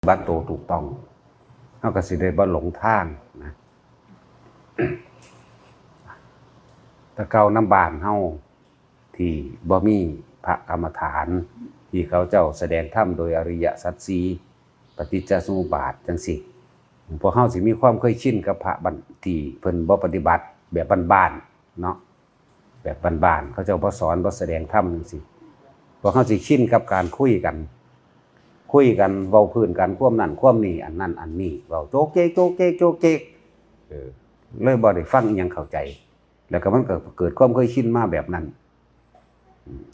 ບັດໂຕຖືກຕ້ອງ ເຮົາກໍຊິໄດ້ບໍ່ຫຼົງທາງນະ. ແຕ່ເກົ່ານຳບ້ານເຮົາທີ່ບໍ່ມີພະກຳມະຖານ ທີ່ເຂົາເຈົ້າສະແດງທຳໂດຍອະລິຍະສັດສີ່ ປະຕິດຈະສະມຸບາດ ຈັ່ງຊີ້ ພວກເຮົາຊິມີຄວາມເຄີຍຊິນກັບພະບັນ ທີ່ເພິ່ນບໍ່ປະຕິບັດແບບບ້ານໆເນາະ. ແບບບ້ານໆ ເຂົາເຈົ້າບໍ່ສອນ ບໍ່ສະແດງທຳຈັ່ງຊີ້ ພວກເຮົາຊິຊິນກັບການຄຸຍກັນ ຄຸຍກັນ ເວົ້າພື້ນກັນ ຄວາມນັ້ນຄວາມນີ້ ອັນນັ້ນອັນນີ້ ເວົ້າໂຈກເຈກ ໂຈກເຈກ ໂຈກເຈກ ເອີ ເລີຍບໍ່ໄດ້ຟັງອີ່ຫຍັງເຂົ້າໃຈ ແລ້ວກໍມັນກໍເກີດຄວາມເຄີຍຊິນມາແບບນັ້ນ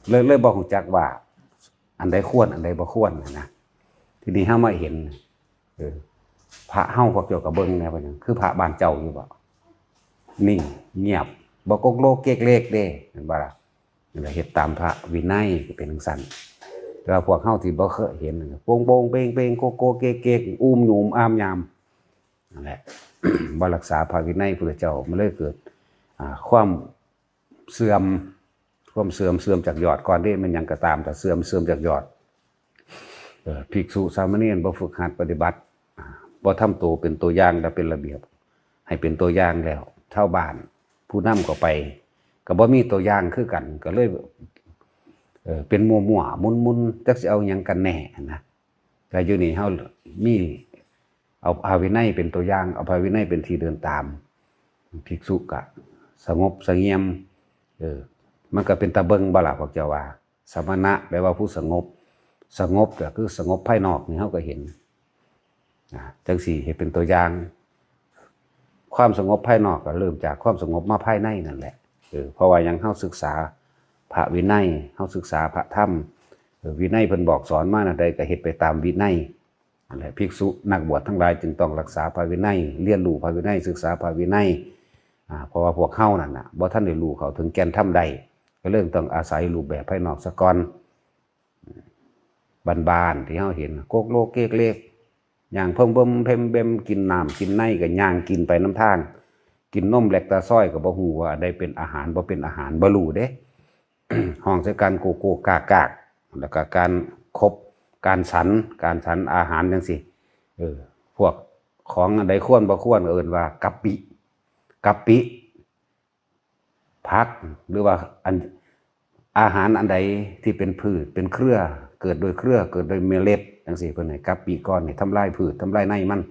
ເລີຍ ເລີຍບໍ່ຮູ້ຈັກວ່າອັນໃດຄວນ ອັນໃດບໍ່ຄວນນະ. ທີນີ້ເຮົາມາເຫັນ ເອີ ພະເຮົາ ພວກເຈົ້າກໍເບິ່ງແດ່ ວ່າຫຍັງ ຄືພະບ້ານເຈົ້າຢູ່ບໍ່? ນິ່ງງຽບ ບໍ່ກົກໂລກເກກເລກເດ້ ແມ່ນບໍ່ລະ? ນີ້ລະ ເຮັດຕາມພະວິໄນກໍເປັນຈັ່ງຊັ້ນ ແຕ່ວ່າພວກເຮົາທີ່ບໍ່ເຄີຍເຫັນ ໂປ່ງໆເປ່ງໆ ໂກກໆເກກໆ ອູ້ມຫຍຸມອາມຍາມ ນັ້ນແຫຼະ ບໍ່ຮັກສາພະວິໄນພຸດທະເຈົ້າ ມັນເລີຍເກີດ ອ່າ ຄວາມເສື່ອມ ຄວາມເສື່ອມ ເສື່ອມຈາກຍອດກ່ອນເດ້ ແມ່ນຫຍັງກໍຕາມ ຖ້າເສື່ອມ ເສື່ອມຈາກຍອດ ເອີ ພິກສຸສາມະເນນບໍ່ຝຶກຫັດປະຕິບັດ ບໍ່ທຳໂຕເປັນຕົວຢ່າງ ແລະ ເປັນລະບຽບໃຫ້ເປັນຕົວຢ່າງແລ້ວ ຊາວບ້ານຜູ້ນຳກໍໄປ ກໍບໍ່ມີຕົວຢ່າງຄືກັນ ກໍເລີຍ ເອີ ເປັນມົວໆ ໝຸນໆ ຈັກຊິເອົາຫຍັງກັນແນ່ຫັ້ນນະ. ແຕ່ຢູ່ນີ້ເຮົາມີ ເອົາພະວິໄນເປັນຕົວຢ່າງ ເອົາພະວິໄນເປັນທີ່ເດີນຕາມ ພິກສຸກະສະຫງົບສະຫງຽມ ເອີ ມັນກະເປັນຕາເບິ່ງບໍ່ລະ ພວກເຈົ້າວ່າ? ສະມະນະແປວ່າຜູ້ສະຫງົບ ສະຫງົບກະຄືສະຫງົບພາຍນອກນີ້ເຮົາກະເຫັນນະ ຈັ່ງຊີ້ເຮັດເປັນຕົວຢ່າງ ຄວາມສະຫງົບພາຍນອກກະເລີ່ມຈາກຄວາມສະຫງົບມາພາຍໃນນັ້ນແຫຼະ ເອີ ເພາະວ່າຫຍັງ ເຮົາສຶກສາພະວິໄນ ເຮົາສຶກສາພະທຳ ເອີ ວິໄນເພິ່ນບອກສອນມາແນວໃດກະເຮັດໄປຕາມວິໄນ ນັ້ນແຫຼະ ພິກສຸນັກບວດທັງຫຼາຍຈຶ່ງຕ້ອງຮັກສາພະວິໄນ ຮຽນຮູ້ພະວິໄນ ສຶກສາພະວິໄນ ອາ ເພາະວ່າພວກເຮົານັ້ນນະ ບໍ່ທັນໄດ້ຮູ້ເຂົ້າເຖິງແກ່ນທຳໃດ ກໍເລີຍຕ້ອງອາໄສຮູບແບບພາຍນອກສາກ່ອນ. ບ້ານໆ ທີ່ເຮົາເຫັນ ໂກກໂລກເກກເລກ ຍ່າງເພິ່ມເບິ່ມເພັມເບັມ ກິນນ້ຳກິນໃນກໍຍ່າງກິນໄປນຳທາງ ກິນນົມແລັກຕາຊອຍກໍບໍ່ຮູ້ວ່າອັນໃດເປັນອາຫານ ບໍ່ເປັນອາຫານ ບໍ່ຮູ້ເດ້. ຮ້ອງໃສ່ກັນໂກໂກກາກກາກ ແລ້ວກໍການຄົບ ການສັນ ການສັນອາຫານຈັ່ງຊີ້ ເອີ ພວກຂອງອັນໃດຄວນບໍ່ຄວນ ເອີ້ນວ່າກັບປິ ກັບປິ ຜັກ ຫຼືວ່າອັນ ອາຫານອັນໃດທີ່ເປັນພືດ ເປັນເຄືອ ເກີດໂດຍເຄືອ ເກີດໂດຍເມລັດ ຈັ່ງຊີ້ ເພິ່ນໃຫ້ກັບປິກ່ອນ ໃຫ້ທຳລາຍພືດ ທຳລາຍໃນມັນ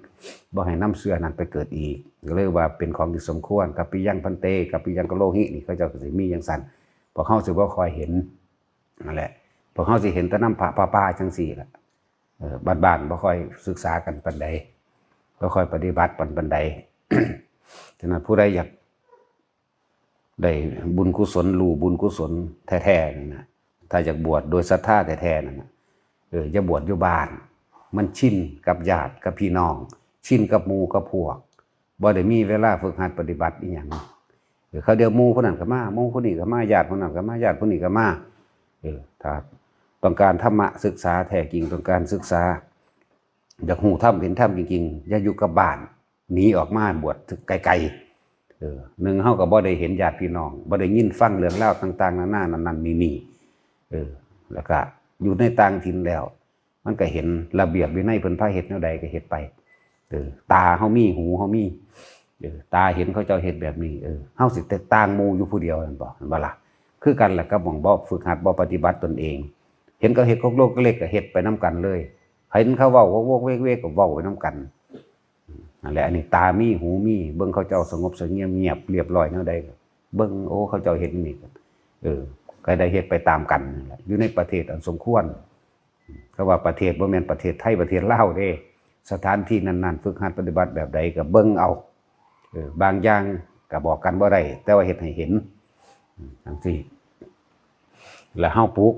ບໍ່ໃຫ້ນຳເຊື້ອນັ້ນໄປເກີດອີກ ກໍເລີຍວ່າເປັນຂອງທີ່ສົມຄວນ ກັບປິຍັງພັນເຕ ກັບປິຍັງກະໂລຫິ ນີ້ເຂົາເຈົ້າກໍຊິມີຈັ່ງຊັ້ນ ພວກເຮົາຊິບໍ່ຄ່ອຍເຫັນ ນັ້ນແຫຼະ ພວກເຮົາຊິເຫັນແຕ່ນຳພະປ່າໆ ຈັ່ງຊີ້ລະ ເອີ ບ້ານໆ ບໍ່ຄ່ອຍສຶກສາກັນປານໃດ ບໍ່ຄ່ອຍປະຕິບັດກັນປານໃດ. ສະນັ້ນຜູ້ໃດຢາກໄດ້ບຸນກຸສົນ ຮູ້ບຸນກຸສົນແທ້ໆ ນັ້ນນະ ຖ້າຢາກບວດໂດຍສັດທາແທ້ໆ ນັ້ນນະ ເອີ ຢ່າບວດຢູ່ບ້ານ ມັນຊິນກັບຍາດກັບພີ່ນ້ອງ ຊິນກັບໝູ່ກັບພວກ ບໍ່ໄດ້ມີເວລາຝຶກຫັດປະຕິບັດອີ່ຫຍັງ ເອີ ຄາວດຽວໝູ່ຜູ້ນັ້ນກໍມາ ໝູ່ຜູ້ນີ້ກໍມາ ຍາດຜູ້ນັ້ນກໍມາ ຍາດຜູ້ນີ້ກໍມາ ເອີ ຖ້າຕ້ອງການທຳມະສຶກສາແທ້ຈິງ ຕ້ອງການສຶກສາ ຢາກຮູ້ທຳເຫັນທຳຈິງໆ ຢ່າຢູ່ກັບບ້ານ ໜີອອກມາບວດໄກໆ ເອີ ໜຶ່ງເຮົາກໍບໍ່ໄດ້ເຫັນຍາດພີ່ນ້ອງ ບໍ່ໄດ້ຍິນຟັງເລື່ອງລາວຕ່າງໆນານານັ້ນໆນີ້ໆ ເອີ ແລ້ວກໍຢູ່ໃນຕ່າງຖິ່ນແລ້ວ ມັນກໍເຫັນລະບຽບວິໄນເພິ່ນພາເຮັດແນວໃດກໍເຮັດໄປ ເອີ ຕາເຮົາມີ ຫູເຮົາມີ ເອີ ຕາເຫັນເຂົາເຈົ້າເຮັດແບບນີ້ ເອີ ເຮົາຊິແຕກຕ່າງໝູ່ຢູ່ຜູ້ດຽວນັ້ນບໍ່ ແມ່ນບໍ່ລະ? ຄືກັນແຫຼະກັບໝ່ອງບໍ່ຝຶກຫັດ ບໍ່ປະຕິບັດຕົນເອງ ເຫັນເຂົາເຮັດກົກໂລກເລັກກໍເຮັດໄປນຳກັນເລີຍ ເຫັນເຂົາເວົ້າວົກໆເວກໆກໍເວົ້າໄປນຳກັນ ນັ້ນແຫຼະ ອັນນີ້ຕາມີຫູມີ ເບິ່ງເຂົາເຈົ້າສະຫງົບສະຫງຽມ ງຽບລຽບຮ້ອຍແນວໃດ ເບິ່ງ ໂອ້ ເຂົາເຈົ້າເຮັດນີ້ ເອີ ກໍໄດ້ເຮັດໄປຕາມກັນນັ້ນແຫຼະ ຢູ່ໃນປະເທດອັນສົມຄວນ ເຂົາວ່າປະເທດ ບໍ່ແມ່ນປະເທດໄທ ປະເທດລາວເດ້ ສະຖານທີ່ນັ້ນໆ ຝຶກຫັດປະຕິບັດແບບໃດກໍເບິ່ງເອົາ ເອີ ບາງຢ່າງກໍບອກກັນບໍ່ໄດ້ ແຕ່ວ່າເຮັດໃຫ້ເຫັນ ຈັ່ງຊີ້ ແລ້ວເຮົາປຸກ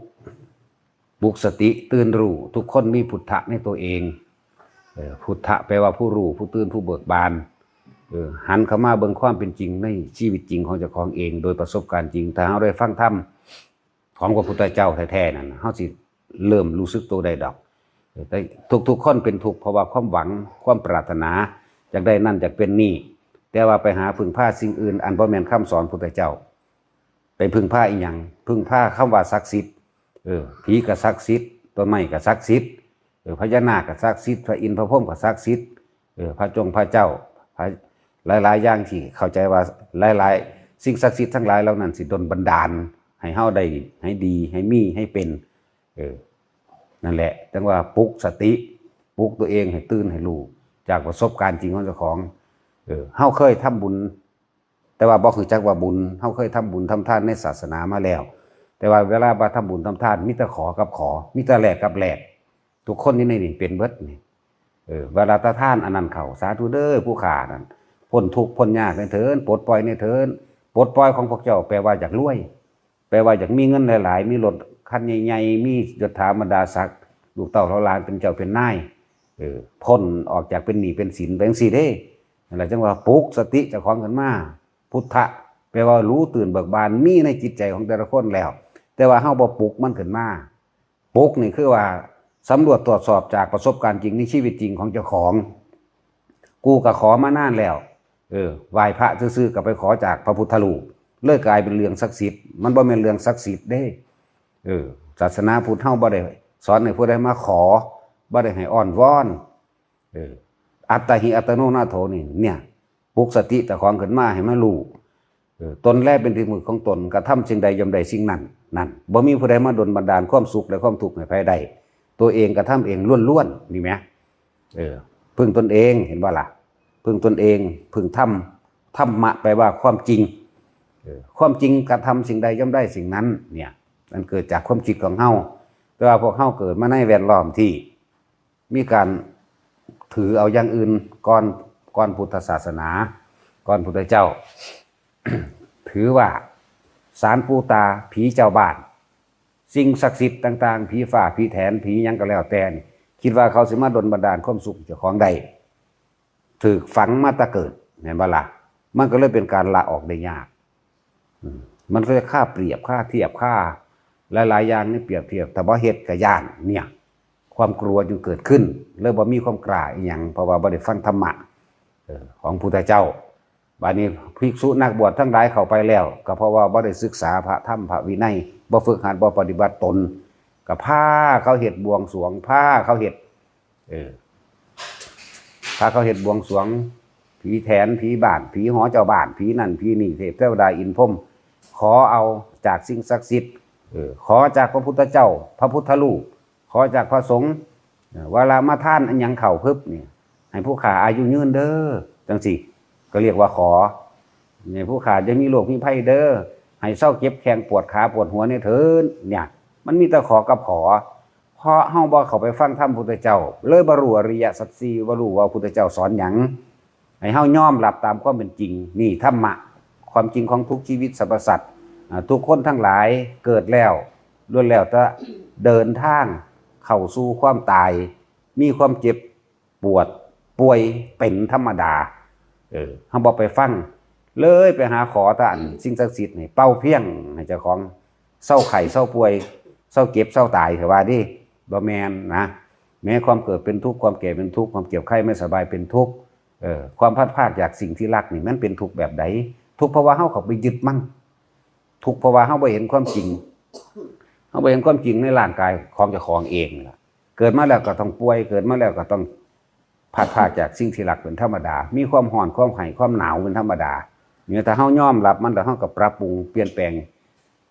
ປຸກສະຕິຕື່ນຮູ້ ທຸກຄົນມີພຸດທະໃນຕົວເອງ ເອີ ພຸດທະແປວ່າຜູ້ຮູ້ ຜູ້ຕື່ນ ຜູ້ເບີກບານ ເອີ ຫັນເຂົ້າມາເບິ່ງຄວາມເປັນຈິງໃນຊີວິດຈິງຂອງເຈົ້າຂອງເອງ ໂດຍປະສົບການຈິງ ຖ້າເຮົາໄດ້ຟັງທຳຂອງພະພຸດທະເຈົ້າແທ້ໆນັ້ນ ເຮົາຊິເລີ່ມຮູ້ສຶກໂຕໄດ້ດອກ ເອີ ແຕ່ທຸກໆຄົນເປັນທຸກ ເພາະວ່າຄວາມຫວັງ ຄວາມປາດຖະໜາ ຢາກໄດ້ນັ້ນ ຢາກເປັນນີ້ ແຕ່ວ່າໄປຫາເພິ່ງພາສິ່ງອື່ນ ອັນບໍ່ແມ່ນຄຳສອນພຸດທະເຈົ້າ ໄປເພິ່ງພາອີ່ຫຍັງ? ເພິ່ງພາຄຳວ່າສັກສິດ ເອີ ຜີກໍສັກສິດ ຕົ້ນໄມ້ກໍສັກສິດ ເອີ ພະຍານາກກໍສັກສິດ, ພະອິນພະພົມກໍສັກສິດ, ເອີ ພະຈົງພະເຈົ້າ, ພະ ຫຼາຍໆຢ່າງທີ່ເຂົ້າໃຈວ່າຫຼາຍໆສິ່ງສັກສິດທັງຫຼາຍເຫຼົ່ານັ້ນຊິດົນບັນດານໃຫ້ເຮົາໄດ້ ໃຫ້ດີ ໃຫ້ມີ ໃຫ້ເປັນ. ເອີ ນັ້ນແຫຼະ ຈັ່ງວ່າປຸກສະຕິ, ປຸກຕົວເອງໃຫ້ຕື່ນ ໃຫ້ຮູ້ຈາກປະສົບການຈິງຂອງເຈົ້າຂອງ. ເອີ ເຮົາເຄີຍທຳບຸນ ແຕ່ວ່າບໍ່ຮູ້ຈັກວ່າບຸນ. ເຮົາເຄີຍທຳບຸນທຳທານໃນສາສະໜາມາແລ້ວ, ແຕ່ວ່າເວລາມາທຳບຸນທຳທານ ມີແຕ່ຂໍກັບຂໍ, ມີແຕ່ແລກກັບແລກ. ທຸກຄົນຢູ່ໃນນີ້ເປັນເບິດນີ້. ເອີ ເວລາຕາທານອັນນັ້ນເຂົ້າ, ສາທຸເດີ ຜູ້ຂ້ານັ້ນ ພົ້ນທຸກພົ້ນຍາກແດ່ເຖີ້ນ, ປົດປ່ອຍແດ່ເຖີ້ນ. ປົດປ່ອຍຂອງພວກເຈົ້າແປວ່າຢາກລວຍ, ແປວ່າຢາກມີເງິນຫຼາຍໆ, ມີລົດຄັນໃຫຍ່ໆ, ມີຍົດຖາບັນດາສັກ, ລູກເຕົ້າເຫຼົ່າຫຼານເປັນເຈົ້າເປັນນາຍ, ເອີ ພົ້ນອອກຈາກເປັນໜີ້ເປັນສິນໄປຈັ່ງຊີ້ເດ້. ນັ້ນແຫຼະຈຶ່ງວ່າປຸກສະຕິເຈົ້າຂອງຂຶ້ນມາ. ພຸດທະແປວ່າຮູ້ຕື່ນເບີກບານ ມີໃນຈິດໃຈຂອງແຕ່ລະຄົນແລ້ວ, ແຕ່ວ່າເຮົາບໍ່ປຸກມັນຂຶ້ນມາ. ປຸກນີ້ຄືວ່າສຳຫຼວດຕວດສອບຈາກປະສົບການຈິງໃນຊີວິດຈິງຂອງເຈົ້າຂອງ. ກູກໍຂໍມານານແລ້ວ, ເອີ ໄຫວ້ພະຊື່ໆກໍໄປຂໍຈາກພະພຸດທະຮູບ, ເລີຍກາຍເປັນເລື່ອງສັກສິດ. ມັນບໍ່ແມ່ນເລື່ອງສັກສິດເດ້. ເອີ ສາສະໜາພຸດເຮົາບໍ່ໄດ້ສອນໃຫ້ຜູ້ໃດມາຂໍ, ບໍ່ໄດ້ໃຫ້ອ້ອນວອນ. ເອີ ອັດຕະຫິອັດຕະໂນນາໂຖນີ້ ເນຍ ປຸກສະຕິເຈົ້າຂອງຂຶ້ນມາໃຫ້ມາຮູ້, ເອີ ຕົນແລເປັນທີ່ປຶກຂອງຕົນ, ກະທຳສິ່ງໃດຍ່ອມໄດ້ສິ່ງນັ້ນ. ນັ້ນ ບໍ່ມີຜູ້ໃດມາດົນບັນດານຄວາມສຸກ ແລະ ຄວາມທຸກໃຫ້ໃຜໄດ້, ຕົວເອງກະທຳເອງລ້ວນໆ ນີ້ແໝ. ເອີ ເພິ່ງຕົນເອງ, ເຫັນບໍ່ລະ? ເພິ່ງຕົນເອງ, ເພິ່ງທຳ. ທຳມະແປວ່າຄວາມຈິງ. ເອີ ຄວາມຈິງ ກະທຳສິ່ງໃດຍ່ອມໄດ້ສິ່ງນັ້ນ. ເນຍ ມັນເກີດຈາກຄວາມຄິດຂອງເຮົາ. ແຕ່ວ່າພວກເຮົາເກີດມາໃນແວດລ້ອມທີ່ ມີການຖືເອົາຢ່າງອື່ນກ່ອນ, ກ່ອນພຸດທະສາສະໜາ, ກ່ອນພຸດທະເຈົ້າ. ຖືວ່າສານປູຕາ, ຜີເຈົ້າບ້ານ, ສິ່ງສັກສິດຕ່າງໆ, ຜີຟ້າ, ຜີແຖນ, ຜີຫຍັງກໍແລ້ວແຕ່ນີ້, ຄິດວ່າເຂົາຊິມາດົນບັນດານຄວາມສຸກໃຫ້ເຈົ້າຂອງໄດ້. ຖືກຝັງມາແຕ່ເກີດ, ແມ່ນບໍ່ລະ? ມັນກໍເລີຍເປັນການລະອອກໄດ້ຍາກ. ອືມ ມັນກໍເລີຍຄາປຽບ ຄາທຽບ ຄາຫຼາຍໆຢ່າງນີ້ປຽບທຽບ, ຖ້າບໍ່ເຮັດກໍຢ້ານ. ເນຍ ຄວາມກົວຈຶ່ງເກີດຂຶ້ນ, ເລີຍບໍ່ມີຄວາມກ້າອີ່ຫຍັງ, ເພາະວ່າບໍ່ໄດ້ຟັງທຳມະ, ເອີ ຂອງພຸດທະເຈົ້າ. ບາດນີ້ ພິກສຸນັກບວດທັງຫຼາຍເຂົ້າໄປແລ້ວ, ກໍເພາະວ່າບໍ່ໄດ້ສຶກສາພະທຳພະວິໄນ, ບໍ່ຝຶກຫັດ, ບໍ່ປະຕິບັດຕົນ, ກໍພາເຂົາເຮັດບວງສວງ, ພາເຂົາເຮັດ ເອີ ຖ້າເຂົາເຮັດບວງສວງຜີແຖນ, ຜີບ້ານ, ຜີຫໍເຈົ້າບ້ານ, ຜີນັ້ນຜີນີ້, ເທບເທວະດາ, ອິນພົມ, ຂໍເອົາຈາກສິ່ງສັກສິດ, ເອີ ຂໍຈາກພະພຸດທະເຈົ້າ, ພະພຸດທະຮູບ, ຂໍຈາກພະສົງ, ເອີ ເວລາມາທານອັນຫຍັງເຂົ້າປຶບນີ້, ໃຫ້ຜູ້ຂ້າອາຍຸຍືນເດີ, ຈັ່ງຊີ້ ກໍລຽກວ່າຂໍ. ໃຫ້ຜູ້ຂ້າຢ່າມີໂລກມີໄພເດີ, ໃຫ້ເຊົາເຈັບແຂ້ງປວດຂາປວດຫົວແດ່ເຖີ້ນ. ເນຍ ມັນມີແຕ່ຂໍກັບຂໍ. ເພາະເຮົາບໍ່ເຂົ້າໄປຟັງທຳພຸດທະເຈົ້າ, ເລີຍບໍ່ຮູ້ອະລິຍະສັດສີ່, ບໍ່ຮູ້ວ່າພຸດທະເຈົ້າສອນຫຍັງ. ໃຫ້ເຮົາຍອມຮັບຕາມຄວາມເປັນຈິງ. ນີ້ທຳມະ, ຄວາມຈິງຂອງທຸກຊີວິດສັບພະສັດ. ອາ, ທຸກຄົນທັງຫຼາຍເກີດແລ້ວ ລ້ວນແລ້ວແຕ່ເດີນທາງເຂົ້າສູ່ຄວາມຕາຍ, ມີຄວາມເຈັບ ປວດປ່ວຍເປັນທຳມະດາ. ເອີ ເຮົາບໍ່ໄປຟັງ, ເລີຍໄປຫາຂໍແຕ່ອັນສິ່ງສັກສິດໃຫ້ເປົ່າພຽງໃຫ້ເຈົ້າຂອງເຊົາໄຂ້ເຊົາປ່ວຍ, ເຊົາເຈັບເຊົາຕາຍ, ເຂົາວ່າເດ້. ບໍ່ແມ່ນນະ, ແມ້ຄວາມເກີດເປັນທຸກ, ຄວາມແກ່ເປັນທຸກ, ຄວາມເຈັບໄຂ້ໄມ່ສະບາຍເປັນທຸກ. ເອີ ຄວາມພັດພາກຈາກສິ່ງທີ່ຮັກນີ້ ມັນເປັນທຸກແບບໃດ? ທຸກເພາະວ່າເຮົາເຂົ້າໄປຍຶດມັນ, ທຸກເພາະວ່າເຮົາບໍ່ເຫັນຄວາມຈິງ, ເຮົາບໍ່ເຫັນຄວາມຈິງໃນຮ່າງກາຍຂອງເຈົ້າຂອງເອງນີ້ລະ. ເກີດມາແລ້ວກໍຕ້ອງປ່ວຍ, ເກີດມາແລ້ວກໍຕ້ອງ ພັດພາກຈາກສິ່ງທີ່ຮັກເປັນທຳມະດາ, ມີຄວາມຮ້ອນ, ຄວາມໄຫ້, ຄວາມໜາວເປັນທຳມະດາ. ນີ້ ຖ້າເຮົາຍອມຮັບມັນ ແລ້ວເຮົາກໍປັບປຸງປ່ຽນແປງ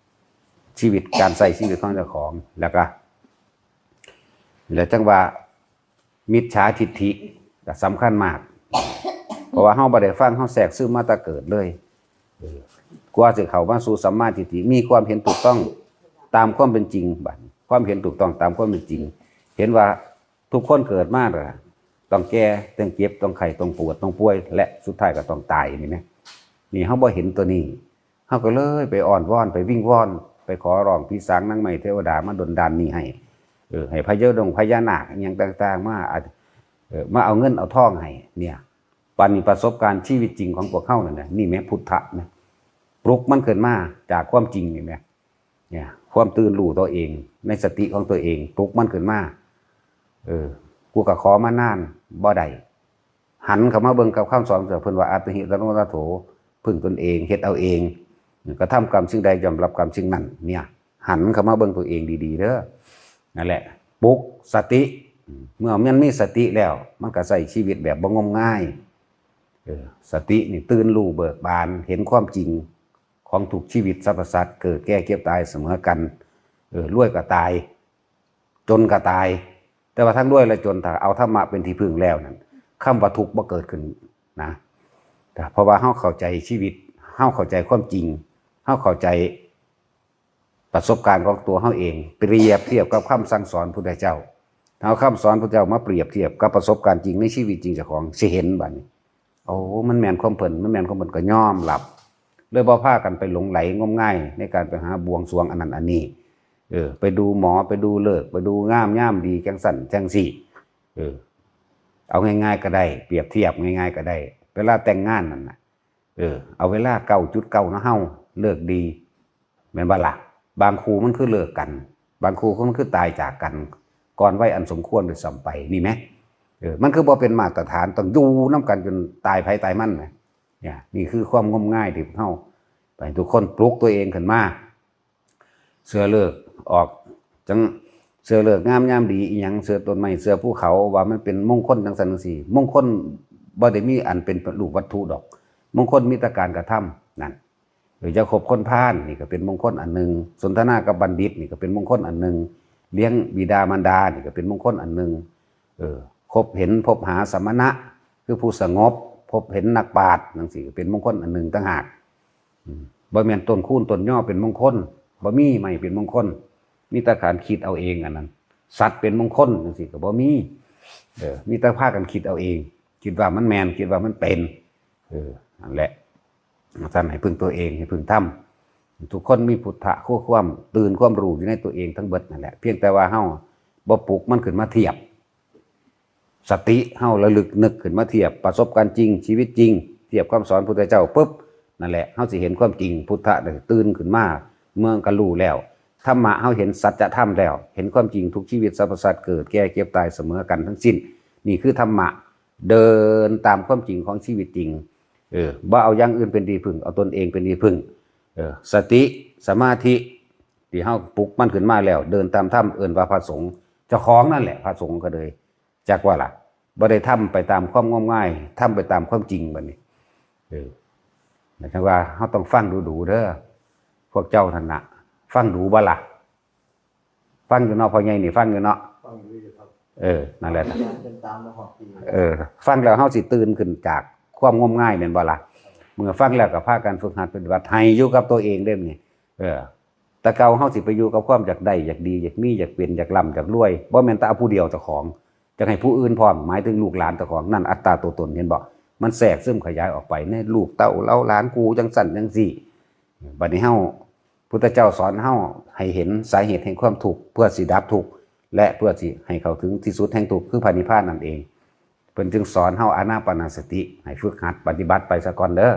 ຊີວິດ, ການໃຊ້ຊີວິດຂອງເຈົ້າຂອງ. ແລ້ວກໍ ແລ້ວຈັ່ງວ່າ ມິດສາທິດຖິກໍສຳຄັນມາກ, ເພາະວ່າເຮົາບໍ່ໄດ້ຟັງ, ເຮົາແຊກຊຶມມາແຕ່ເກີດເລີຍ. ເອີ ກວ່າຊິເຂົ້າມາສູ່ສຳມາທິດຖິ, ມີຄວາມເຫັນຖືກຕ້ອງຕາມຄວາມເປັນຈິງ, ບັດນີ້ ຄວາມເຫັນຖືກຕ້ອງຕາມຄວາມເປັນຈິງ, ເຫັນວ່າ ທຸກຄົນເກີດມາກໍຕ້ອງແກ່, ຕ້ອງເຈັບ, ຕ້ອງໄຂ້, ຕ້ອງປວດ, ຕ້ອງປ່ວຍ ແລະ ສຸດທ້າຍກໍຕ້ອງຕາຍນີ້ນະ. ນີ້ເຮົາບໍ່ເຫັນຕົວນີ້, ເຮົາກໍເລີຍໄປອ້ອນວອນ, ໄປວິງວອນ, ໄປຂໍຮ້ອງຜີສາງນາງໄມ້ເທວະດາມາດົນບັນດານນີ້ໃຫ້, ເອີ ໃຫ້ພະຍາດົງພະຍານາກອີ່ຫຍັງຕ່າງໆມາ, ເອີ ມາເອົາເງິນເອົາທອງໃຫ້. ເນຍ ບັດນີ້ປະສົບການຊີວິດຈິງຂອງພວກເຮົານັ້ນນະ, ນີ້ແມ່ນພຸດທະນະ, ປຸກມັນຂຶ້ນມາຈາກຄວາມຈິງນີ້ແມ່. ເນຍ ຄວາມຕື່ນຮູ້ຕົວເອງໃນສະຕິຂອງຕົວເອງ, ປຸກມັນຂຶ້ນມາ. ເອີ ກູກໍຂໍມານານບໍ່ໄດ້, ຫັນເຂົ້າມາເບິ່ງກັບຄຳສອນຂອງເພິ່ນວ່າ ອັດຕະຫິອັດຕະໂນນາໂຖ, ເພິ່ງຕົນເອງ, ເຮັດເອົາເອງ, ກະທຳກຳສິ່ງໃດ ຍ່ອມຮັບກຳສິ່ງນັ້ນ. ເນຍ ຫັນເຂົ້າມາເບິ່ງຕົວເອງດີໆເດີ. ນັ້ນແຫຼະ ປຸກສະຕິ ເມື່ອມັນມີສະຕິແລ້ວ ມັນກໍໃຊ້ຊີວິດແບບບໍ່ງົມງາຍ. ເອີ ສະຕິນີ້ຕື່ນຮູ້ເບີກບານ ເຫັນຄວາມຈິງຂອງທຸກຊີວິດສັບພະສັດ ເກີດ ແກ່ ເຈັບ ຕາຍສະເໝີກັນ. ເອີ ລວຍກໍຕາຍ ຈົນກໍຕາຍ. ແຕ່ວ່າທັງລວຍແລະຈົນ ຖ້າເອົາທຳມະເປັນທີ່ເພິ່ງແລ້ວນັ້ນ ຄຳວ່າທຸກບໍ່ເກີດຂຶ້ນນະ. ເພາະວ່າເຮົາເຂົ້າໃຈຊີວິດ ເຮົາເຂົ້າໃຈຄວາມຈິງ ເຮົາເຂົ້າໃຈ ປະສົບການຂອງຕົວເຮົາເອງ ປຽບທຽບກັບຄຳສັ່ງສອນພຸດທະເຈົ້າ. ເຮົາເອົາຄຳສອນພຸດທະເຈົ້າມາປຽບທຽບກັບປະສົບການຈິງໃນຊີວິດຈິງເຈົ້າຂອງ ຊິເຫັນບາດນີ້ ໂອ້ ມັນແມ່ນຄວາມເພິ່ນ ມັນແມ່ນຄວາມເພິ່ນ ກໍຍອມຮັບ ເລີຍບໍ່ພາກັນໄປຫຼົງໄຫຼງົມງາຍໃນການໄປຫາບວງສວງອັນນັ້ນອັນນີ້. ເອີ ໄປດູໝໍ ໄປດູເລີກ ໄປດູງາມຍາມດີ ຈັ່ງຊັ້ນຈັ່ງຊີ້. ເອີ ເອົາງ່າຍໆກໍໄດ້ ປຽບທຽບງ່າຍໆກໍໄດ້ ເວລາແຕ່ງງານນັ້ນນະ ເອີ ເອົາເວລາເກົ້າຈຸດເກົ້າເນາະ ເຮົາເລີກດີ ແມ່ນບໍ່ລະ? ບາງຄູ່ມັນຄືເລີກກັນ ບາງຄູ່ມັນຄືຕາຍຈາກກັນ ກ່ອນໄວອັນສົມຄວນດ້ວຍຊ້ຳໄປ ນີ້ແໝ. ເອີ ມັນຄືບໍ່ເປັນມາດຕະຖານ ຕ້ອງຢູ່ນຳກັນຈົນຕາຍໃຜຕາຍມັນແໝ. ນີ້ ນີ້ຄືຄວາມງົມງາຍທີ່ພວກເຮົາ ໃຫ້ທຸກຄົນປຸກຕົວເອງຂຶ້ນມາ ເຊື່ອເລີກອອກ ຈັ່ງເຊື່ອເລີກງາມຍາມດີອີ່ຫຍັງ ເຊື່ອຕົ້ນໄມ້ ເຊື່ອພູເຂົາ ວ່າມັນເປັນມົງຄົນຈັ່ງຊັ້ນຈັ່ງຊີ້. ມົງຄົນບໍ່ໄດ້ມີອັນເປັນຮູບວັດຖຸດອກ ມົງຄົນມີແຕ່ການກະທຳນັ້ນ. ເອີ ຢ່າຄົບຄົນພານ ນີ້ກໍເປັນມົງຄົນອັນໜຶ່ງ ສົນທະນາກັບບັນດິດ ນີ້ກໍເປັນມົງຄົນອັນໜຶ່ງ ລ້ຽງບິດາມານດາ ນີ້ກໍເປັນມົງຄົນອັນໜຶ່ງ. ເອີ ພົບເຫັນພົບຫາສະມະນະ ຄືຜູ້ສະຫງົບ ພົບເຫັນນັກປາດຈັ່ງຊີ້ ກໍເປັນມົງຄົນອັນໜຶ່ງຕ່າງຫາກ. ອືມ ບໍ່ແມ່ນຕົ້ນຄູນຕົ້ນຍໍເປັນມົງຄົນ ບໍ່ມີໄມ້ເປັນມົງຄົນ ມີແຕ່ການຄິດເອົາເອງ. ອັນນັ້ນ ສັດເປັນມົງຄົນຈັ່ງຊີ້ກໍບໍ່ມີ. ເອີ ມີແຕ່ພາກັນຄິດເອົາເອງ ຄິດວ່າມັນແມ່ນ ຄິດວ່າມັນເປັນ. ເອີ ນັ້ນແຫຼະ ຊັ້ນໃຫ້ເພິ່ງຕົວເອງ ໃຫ້ເພິ່ງທຳ. ທຸກຄົນມີພຸດທະ ຄືຄວາມຕື່ນຄວາມຮູ້ຢູ່ໃນຕົວເອງທັງເບິດນັ້ນແຫຼະ ພຽງແຕ່ວ່າເຮົາບໍ່ປຸກມັນຂຶ້ນມາທຽບ. ສະຕິເຮົາລະລຶກນຶກຂຶ້ນມາທຽບປະສົບການຈິງ ຊີວິດຈິງ ທຽບຄຳສອນພຸດທະເຈົ້າປຶບ ນັ້ນແຫຼະ ເຮົາຊິເຫັນຄວາມຈິງ. ພຸດທະໄດ້ຕື່ນຂຶ້ນມາ ເມື່ອກໍຮູ້ແລ້ວ ທຳມະເຮົາເຫັນສັດຈະທຳແລ້ວ ເຫັນຄວາມຈິງ ທຸກຊີວິດສັບພະສັດເກີດ ແກ່ ເຈັບ ຕາຍສະເໝີກັນທັງສິ້ນ. ນີ້ຄືທຳມະ ເດີນຕາມຄວາມຈິງຂອງຊີວິດຈິງ. ເອີ ບໍ່ເອົາຢ່າງອື່ນເປັນທີ່ເພິ່ງ ເອົາຕົນເອງເປັນທີ່ເພິ່ງ. ເອີ ສະຕິ ສະມາທິ ທີ່ເຮົາປຸກມັນຂຶ້ນມາແລ້ວ ເດີນຕາມທຳ ເອີ້ນວ່າພະສົງ. ເຈົ້າຂອງນັ້ນແຫຼະພະສົງກໍເລີຍ ຈັກວ່າລະ ບໍ່ໄດ້ທຳໄປຕາມຄວາມງົມງາຍ ທຳໄປຕາມຄວາມຈິງ. ບັດນີ້ ເອີ ແຕ່ວ່າເຮົາຕ້ອງຟັງດູໆເດີ ພວກເຈົ້າຫັ້ນນະ ຟັງດູບໍ່ລະ? ຟັງຢູ່ເນາະ ພໍ່ໃຫຍ່ນີ້ຟັງຢູ່ເນາະ? ຟັງຢູ່ ຢູ່ຄັບ. ເອີ ນັ້ນແຫຼະ ອາຈານເພິ່ນຕາມມາຮອດປີ. ເອີ ຟັງແລ້ວເຮົາຊິຕື່ນຂຶ້ນຈາກຄວາມງົມງາຍແມ່ນບໍ່ລະ? ເມື່ອຟັງແລ້ວກໍພາກັນຝຶກຫັດປະຕິບັດ ໃຫ້ຢູ່ກັບຕົວເອງເດ້ນີ້. ເອີ ແຕ່ເກົ່າເຮົາຊິໄປຢູ່ກັບຄວາມຢາກໄດ້ ຢາກດີ ຢາກມີ ຢາກເປັນ ຢາກລ່ຳ ຢາກລວຍ ບໍ່ແມ່ນແຕ່ຜູ້ດຽວເຈົ້າຂອງ ຢາກໃຫ້ຜູ້ອື່ນພ້ອມ ໝາຍເຖິງລູກຫຼານເຈົ້າຂອງ. ນັ້ນອັດຕາຕົວຕົນ ເຫັນບໍ່? ມັນແຊກຊຶມຂະຫຍາຍອອກໄປໃນລູກເຕົ້າເຫຼົ່າຫຼານ ກູຈັ່ງຊັ້ນຈັ່ງຊີ້. ບັດນີ້ເຮົາ ພຸດທະເຈົ້າສອນເຮົາໃຫ້ເຫັນສາເຫດແຫ່ງຄວາມທຸກ ເພື່ອຊິດັບທຸກ ແລະ ເພື່ອຊິໃຫ້ເຂົ້າເຖິງທີ່ສຸດແຫ່ງທຸກ ຄືພະນິບພານນັ້ນເອງ. ເພິ່ນຈຶ່ງສອນເຮົາອານາປານະສະຕິ ໃຫ້ຝຶກຫັດປະຕິບັດໄປສາກ່ອນເດີ.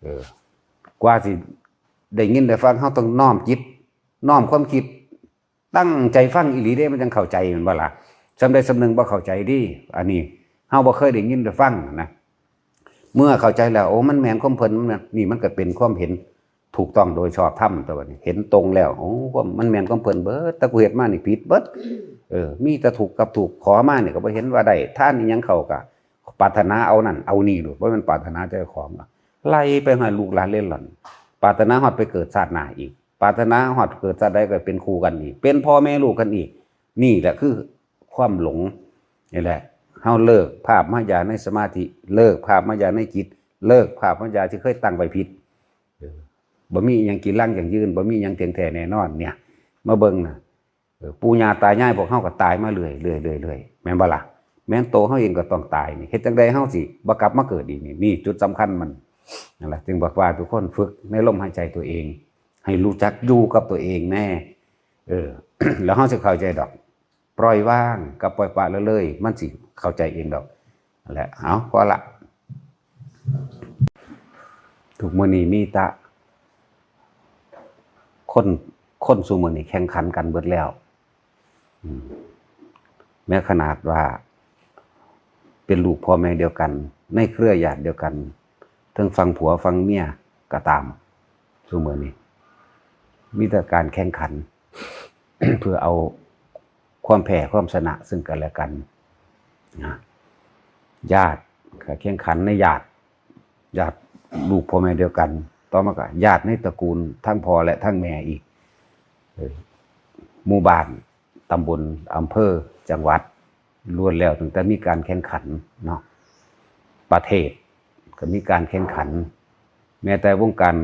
ເອີ ກວ່າຊິໄດ້ຍິນໄດ້ຟັງ ເຮົາຕ້ອງນ້ອມຈິດ ນ້ອມຄວາມຄິດ ຕັ້ງໃຈຟັງອີ່ຫຼີເດ້ ມັນຈັ່ງເຂົ້າໃຈແມ່ນບໍ່ລະ? ສ່ຳໃດສ່ຳໜຶ່ງບໍ່ເຂົ້າໃຈເດ້ ອັນນີ້ເຮົາບໍ່ເຄີຍໄດ້ຍິນໄດ້ຟັງນະ. ເມື່ອເຂົ້າໃຈແລ້ວ ໂອ້ ມັນແມ່ນຄວາມເພິ່ນ ມັນແມ່ນ ນີ້ມັນກໍເປັນຄວາມເຫັນ ຖືກຕ້ອງໂດຍຊອບທຳ ແຕ່ວ່ານີ້ເຫັນຕົງແລ້ວ ໂອ້ ຄວາມ ມັນແມ່ນຄວາມເພິ່ນເບິດ ແຕ່ກູເຮັດມານີ້ຜິດເບິດ. ເອີ ມີແຕ່ທຸກກັບທຸກ ຂໍມານີ້ກໍບໍ່ເຫັນວ່າໄດ້ ທານອີ່ຫຍັງເຂົາກໍປາດຖະໜາເອົານັ້ນເອົານີ້ໂລດ ບໍ່ແມ່ນປາດຖະໜາແຕ່ເຈົ້າຂອງ ໄລ່ໄປຮອດລູກຫຼານເລັດລ່ອນ ປາດຖະໜາຮອດໄປເກີດຊາດໜ້າອີກ ປາດຖະໜາຮອດເກີດຊາດໃດກໍເປັນຄູ່ກັນອີກ ເປັນພໍ່ແມ່ລູກກັນອີກ. ນີ້ແຫຼະຄືຄວາມຫຼົງ. ນີ້ແຫຼະ ເຮົາເລີກພາບມາຍາໃນສະມາທິ ເລີກພາບມາຍາໃນຈິດ ເລີກພາບມາຍາທີ່ເຄີຍຕັ້ງໄວ້ຜິດ. ເອີ ບໍ່ມີຫຍັງກີລັງຢັ້ງຢືນ ບໍ່ມີຫຍັງທ່ຽງແທ້ແນ່ນອນ. ເນຍ ມາເບິ່ງນະ ເອີ ປູ່ຍ່າຕາຍາຍພວກເຮົາກໍຕາຍມາເລື້ອຍໆ ເລື້ອຍໆ ເລື້ອຍໆ ແມ່ນບໍ່ລະ? ແມ່ນໂຕເຮົາເອງກໍຕ້ອງຕາຍນີ້ ເຮັດຈັ່ງໃດເຮົາຊິບໍ່ກັບມາເກີດອີກນີ້? ນີ້ຈຸດສຳຄັນມັນ. ນັ້ນລະ ຈຶ່ງບອກວ່າທຸກຄົນຝຶກໃນລົມຫາຍໃຈຕົວເອງ ໃຫ້ຮູ້ຈັກຢູ່ກັບຕົວເອງແນ່. ເອີ ແລ້ວເຮົາຊິເຂົ້າໃຈດອກ. ປ່ອຍວາງກັບປ່ອຍປະລະເລີຍ ມັນຊິເຂົ້າໃຈເອງດອກ. ແຫຼະ ເອົາ ພໍລະ ທຸກມື້ນີ້ມີແຕ່ຄົນ ຄົນຊຸມື້ນີ້ແຂ່ງຂັນກັນເບິດແລ້ວ. ອືມ ແມ້ຂະໜາດວ່າເປັນລູກພໍ່ແມ່ດຽວກັນ ໃນເຄືອຍາດດຽວກັນ ເຖິງຝັ່ງຜົວຝັ່ງເມຍກໍຕາມ ຊຸມື້ນີ້ມີແຕ່ການແຂ່ງຂັນ ເພື່ອເອົາ ຄວາມແພ້ຄວາມຊະນະເຊິ່ງກັນແລະກັນນະ. ຍາດກໍແຂ່ງຂັນໃນຍາດ ຍາດລູກພໍ່ແມ່ດຽວກັນ, ຕໍ່ມາກໍຍາດໃນຕະກູນທັງພໍ່ແລະທັງແມ່ອີກ. ເອີ ໝູ່ບ້ານ, ຕຳບົນ, ອຳເພີ, ຈັງຫວັດ ລ້ວນແລ້ວຕັ້ງແຕ່ມີການແຂ່ງຂັນເນາະ. ປະເທດກໍມີການແຂ່ງຂັນ, ແມ້ແຕ່ວົງການ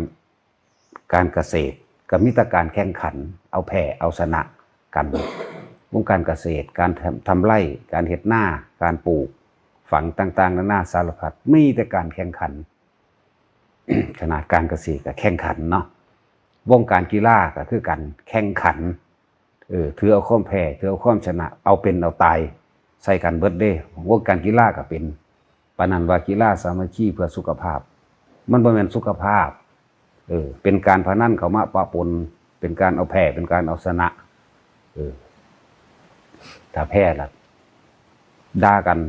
ການກະເສດກໍມີແຕ່ການແຂ່ງຂັນ ເອົາແພ້ເອົາຊະນະກັນ. ວົງການກະເສດ, ການທຳ ທຳໄຮ່, ການເຮັດນາ, ການປູກຝັງຕ່າງໆນານາສາລະພັດ ມີແຕ່ການແຂ່ງຂັນ. ຂະໜາດການກະເສດກໍແຂ່ງຂັນເນາະ, ວົງການກິລາກໍຄືກັນ ແຂ່ງຂັນ ເອີ ຖືເອົາຄວາມແພ້ ຖືເອົາຄວາມຊະນະ ເອົາເປັນເອົາຕາຍໃສ່ກັນເບິດເດ້. ວົງການກິລາກໍເປັນ ປານນັ້ນວ່າກິລາສາມັກຄີເພື່ອສຸຂະພາບ, ມັນບໍ່ແມ່ນສຸຂະພາບ. ເອີ ເປັນການພະນັນເຂົ້າມາປະປົນ, ເປັນການເອົາແພ້ ເປັນການເອົາຊະນະ. ເອີ ຖ້າແພ້ລະ ດ່າກັນ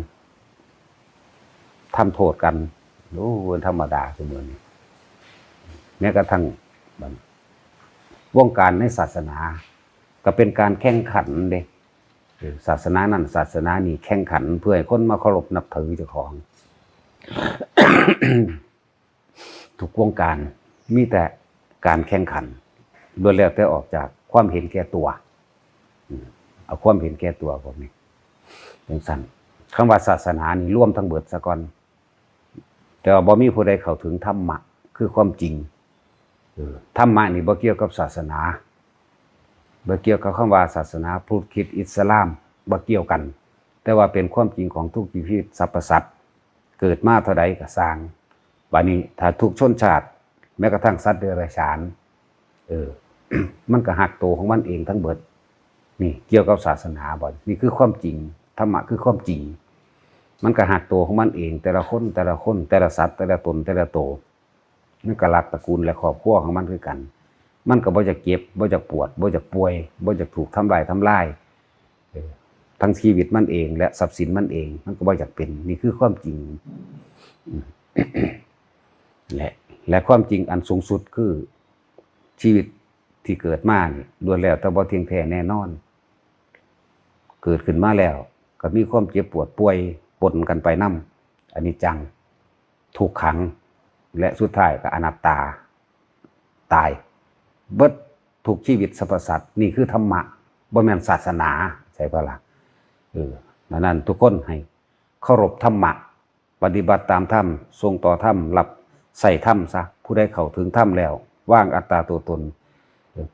ທຳໂທດກັນ ໂອ້ ເປັນທຳມະດາຊຸມື້ນີ້. ແມ້ກະທັ່ງວົງການໃນສາສະໜາ ກໍເປັນການແຂ່ງຂັນເດ້. ເອີ ສາສະໜານັ້ນສາສະໜານີ້ແຂ່ງຂັນເພື່ອໃຫ້ຄົນມາເຄົາລົບນັບຖືເຈົ້າຂອງ. ທຸກວົງການມີແຕ່ການແຂ່ງຂັນ ລ້ວນແລ້ວແຕ່ອອກຈາກຄວາມເຫັນແກ່ຕົວ. ອືມ ເອົາຄວາມເຫັນແກ່ຕົວພວກນີ້ ຈັ່ງຊັ້ນ. ຄຳວ່າສາສະໜານີ້ລວມທັງເບິດສາກ່ອນ, ແຕ່ວ່າບໍ່ມີຜູ້ໃດເຂົ້າເຖິງທຳມະ ຄືຄວາມຈິງ. ເອີ ທຳມະນີ້ບໍ່ກ່ຽວກັບສາສະໜາ, ບໍ່ກ່ຽວກັບຄຳວ່າສາສະໜາພຸດ, ຄຣິດ, ອິດສະລາມ, ບໍ່ກ່ຽວກັນ, ແຕ່ວ່າເປັນຄວາມຈິງຂອງທຸກຊີວິດສັບພະສັດ ເກີດມາເທົ່າໃດກໍຊ່າງ. ບາດນີ້ຖ້າທຸກຊົນຊາດ ແມ້ກະທັ່ງສັດເດຍລະສານ ເອີ ມັນກໍຮັກໂຕຂອງມັນເອງທັງເບິດ. ນີ້ກ່ຽວກັບສາສະໜາບໍ່? ນີ້ຄືຄວາມຈິງ, ທຳມະຄືຄວາມຈິງ. ມັນກໍຮັກໂຕຂອງມັນເອງ, ແຕ່ລະຄົນ, ແຕ່ລະຄົນ, ແຕ່ລະສັດ, ແຕ່ລະຕົນ, ແຕ່ລະໂຕ. ມັນກໍລັກຕະກູນ ແລະ ຄອບຄົວຂອງມັນຄືກັນ. ມັນກໍບໍ່ຢາກເຈັບ, ບໍ່ຢາກປວດ, ບໍ່ຢາກປ່ວຍ, ບໍ່ຢາກຖືກທຳລາຍ, ທຳລາຍ. ເອີ ທັງຊີວິດມັນເອງ ແລະ ຊັບສິນມັນເອງ ມັນກໍບໍ່ຢາກເປັນ. ນີ້ຄືຄວາມຈິງ. ອືມ ແລະ ແລະ ຄວາມຈິງອັນສູງສຸດຄື ຊີວິດທີ່ເກີດມານີ້ ລ້ວນແລ້ວແຕ່ບໍ່ທ່ຽງແທ້ແນ່ນອນ. ເກີດຂຶ້ນມາແລ້ວກໍມີຄວາມເຈັບປວດປ່ວຍປົນກັນໄປນຳ, ອະນິດຈັງ, ທຸກຂັງ ແລະ ສຸດທ້າຍກໍອະນັດຕາ. ຕາຍເບິດທຸກຊີວິດສັບພະສັດ. ນີ້ຄືທຳມະ, ບໍ່ແມ່ນສາສະໜາ. ໃຊ່ບໍ່ລະ? ເອີ ດັ່ງນັ້ນທຸກຄົນໃຫ້ເຄົາລົບທຳມະ, ປະຕິບັດຕາມທຳ, ສົ່ງຕໍ່ທຳ, ຮັບໃຊ້ທຳຊະ. ຜູ້ໃດເຂົ້າເຖິງທຳແລ້ວ, ວາງອັດຕາຕົວຕົນ,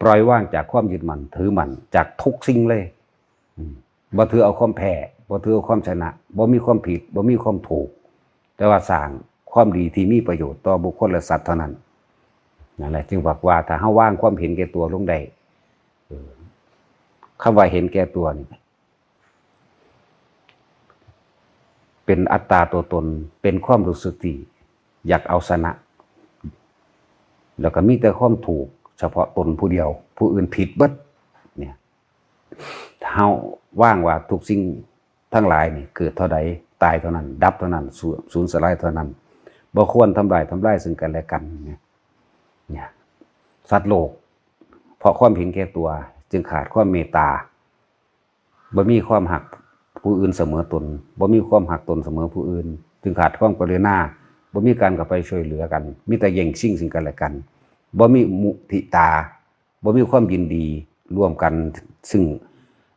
ປ່ອຍວາງຈາກຄວາມຍຶດໝັ້ນຖືໝັ້ນຈາກທຸກສິ່ງເລີຍ. ອືມ ບໍ່ຖືເອົາຄວາມແພ້, ບໍ່ຖືເອົາຄວາມຊະນະ, ບໍ່ມີຄວາມຜິດ, ບໍ່ມີຄວາມຖືກ, ແຕ່ວ່າສ້າງຄວາມດີທີ່ມີປະໂຫຍດຕໍ່ບຸກຄົນ ແລະ ສັດເທົ່ານັ້ນ. ນັ້ນແຫຼະ ຈຶ່ງບອກວ່າ ຖ້າເຮົາວາງຄວາມເຫັນແກ່ຕົວລົງໄດ້, ເອີ ຄຳວ່າເຫັນແກ່ຕົວນີ້ ເປັນອັດຕາຕົວຕົນ, ເປັນຄວາມຮູ້ສຶກທີ່ຢາກເອົາຊະນະ, ແລ້ວກໍມີແຕ່ຄວາມຖືກສະເພາະຕົນຜູ້ດຽວ, ຜູ້ອື່ນຜິດເບິດ. ເຮົາວາງວ່າທຸກສິ່ງທັງຫຼາຍນີ້ເກີດເທົ່າໃດ ຕາຍເທົ່ານັ້ນ, ດັບເທົ່ານັ້ນ, ສູນ ສູນສະລາຍເທົ່ານັ້ນ, ບໍ່ຄວນທຳລາຍ ທຳລາຍເຊິ່ງກັນແລະກັນ. ເນຍ ເນຍ ສັດໂລກ ເພາະຄວາມເຫັນແກ່ຕົວ ຈຶ່ງຂາດຄວາມເມດຕາ, ບໍ່ມີຄວາມຮັກຜູ້ອື່ນສະເໝີຕົນ, ບໍ່ມີຄວາມຮັກຕົນສະເໝີຜູ້ອື່ນ, ຈຶ່ງຂາດຄວາມກະລຸນາ, ບໍ່ມີການເຂົ້າໄປຊ່ວຍເຫຼືອກັນ, ມີແຕ່ແຍ່ງຊິງເຊິ່ງກັນແລະກັນ, ບໍ່ມີມຸທິຕາ, ບໍ່ມີຄວາມຍິນດີຮ່ວມກັນ, ຊຶ່ງ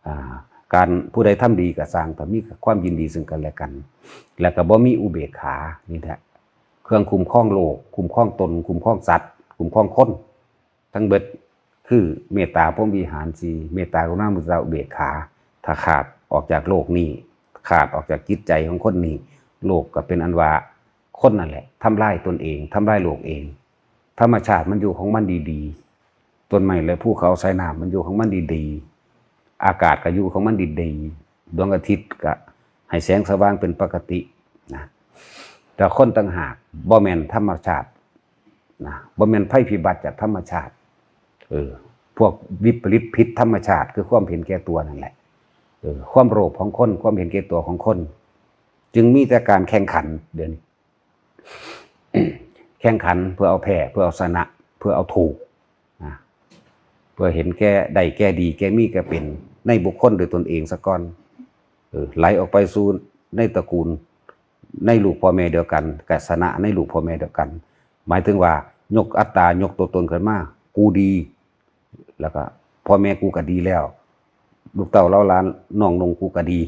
ອ່າ ການ ຜູ້ໃດທຳດີກໍຊ່າງ, ກໍມີຄວາມຍິນດີເຊິ່ງກັນແລະກັນ, ແລ້ວກໍບໍ່ມີອຸເບກຂາ. ນີ້ແຫຼະ ເຄື່ອງຄຸ້ມຄອງໂລກ, ຄຸ້ມຄອງຕົນ, ຄຸ້ມຄອງສັດ, ຄຸ້ມຄອງຄົນທັງເບິດ ຄືເມດຕາ ພົມວິຫານສີ່, ເມດຕາ ກະລຸນາ ມຸທິຕາ ອຸເບກຂາ. ຖ້າຂາດອອກຈາກໂລກນີ້, ຂາດອອກຈາກຈິດໃຈຂອງຄົນນີ້, ໂລກກໍເປັນອັນວ່າຄົນນັ້ນແຫຼະທຳລາຍຕົນເອງ, ທຳລາຍໂລກເອງ. ທຳມະຊາດມັນຢູ່ຂອງມັນດີໆ, ຕົ້ນໄມ້ ແລະ ພູເຂົາ ສາຍນ້ຳ ມັນຢູ່ຂອງມັນດີໆ, ອາກາດກໍຢູ່ຂອງມັນດີໆ, ດວງອາທິດກໍໃຫ້ແສງສະຫວ່າງເປັນປົກກະຕິນະ. ແຕ່ຄົນຕ່າງຫາກບໍ່ແມ່ນທຳມະຊາດນະ, ບໍ່ແມ່ນໄພພິບັດຈາກທຳມະຊາດ. ເອີ ພວກວິປະລິດຜິດທຳມະຊາດ ຄືຄວາມເຫັນແກ່ຕົວນັ້ນແຫຼະ. ເອີ ຄວາມໂລບຂອງຄົນ, ຄວາມເຫັນແກ່ຕົວຂອງຄົນ ຈຶ່ງມີແຕ່ການແຂ່ງຂັນດຽວນີ້. ແຂ່ງຂັນເພື່ອເອົາແພ້, ເພື່ອເອົາຊະນະ, ເພື່ອເອົາຖືກນະ, ເພື່ອເຫັນແກ່ໄດ້, ແກ່ດີ, ແກ່ມີ, ແກ່ເປັນ. ໃນບຸກຄົນດ້ວຍຕົນເອງສາກ່ອນ ເອີ ໄຫຼອອກໄປສູ່ໃນຕະກູນ ໃນລູກພໍ່ແມ່ດຽວກັນ ກະຊະນະໃນລູກພໍ່ແມ່ດຽວກັນ ໝາຍເຖິງວ່າຍົກອັດຕາ ຍົກຕົວຕົນຂຶ້ນມາ ກູດີ ແລ້ວກະພໍ່ແມ່ກູກະດີແລ້ວ ລູກເຕົ້າເຫຼົ່າຫຼານນ້ອງນຸ່ງກູກະດີ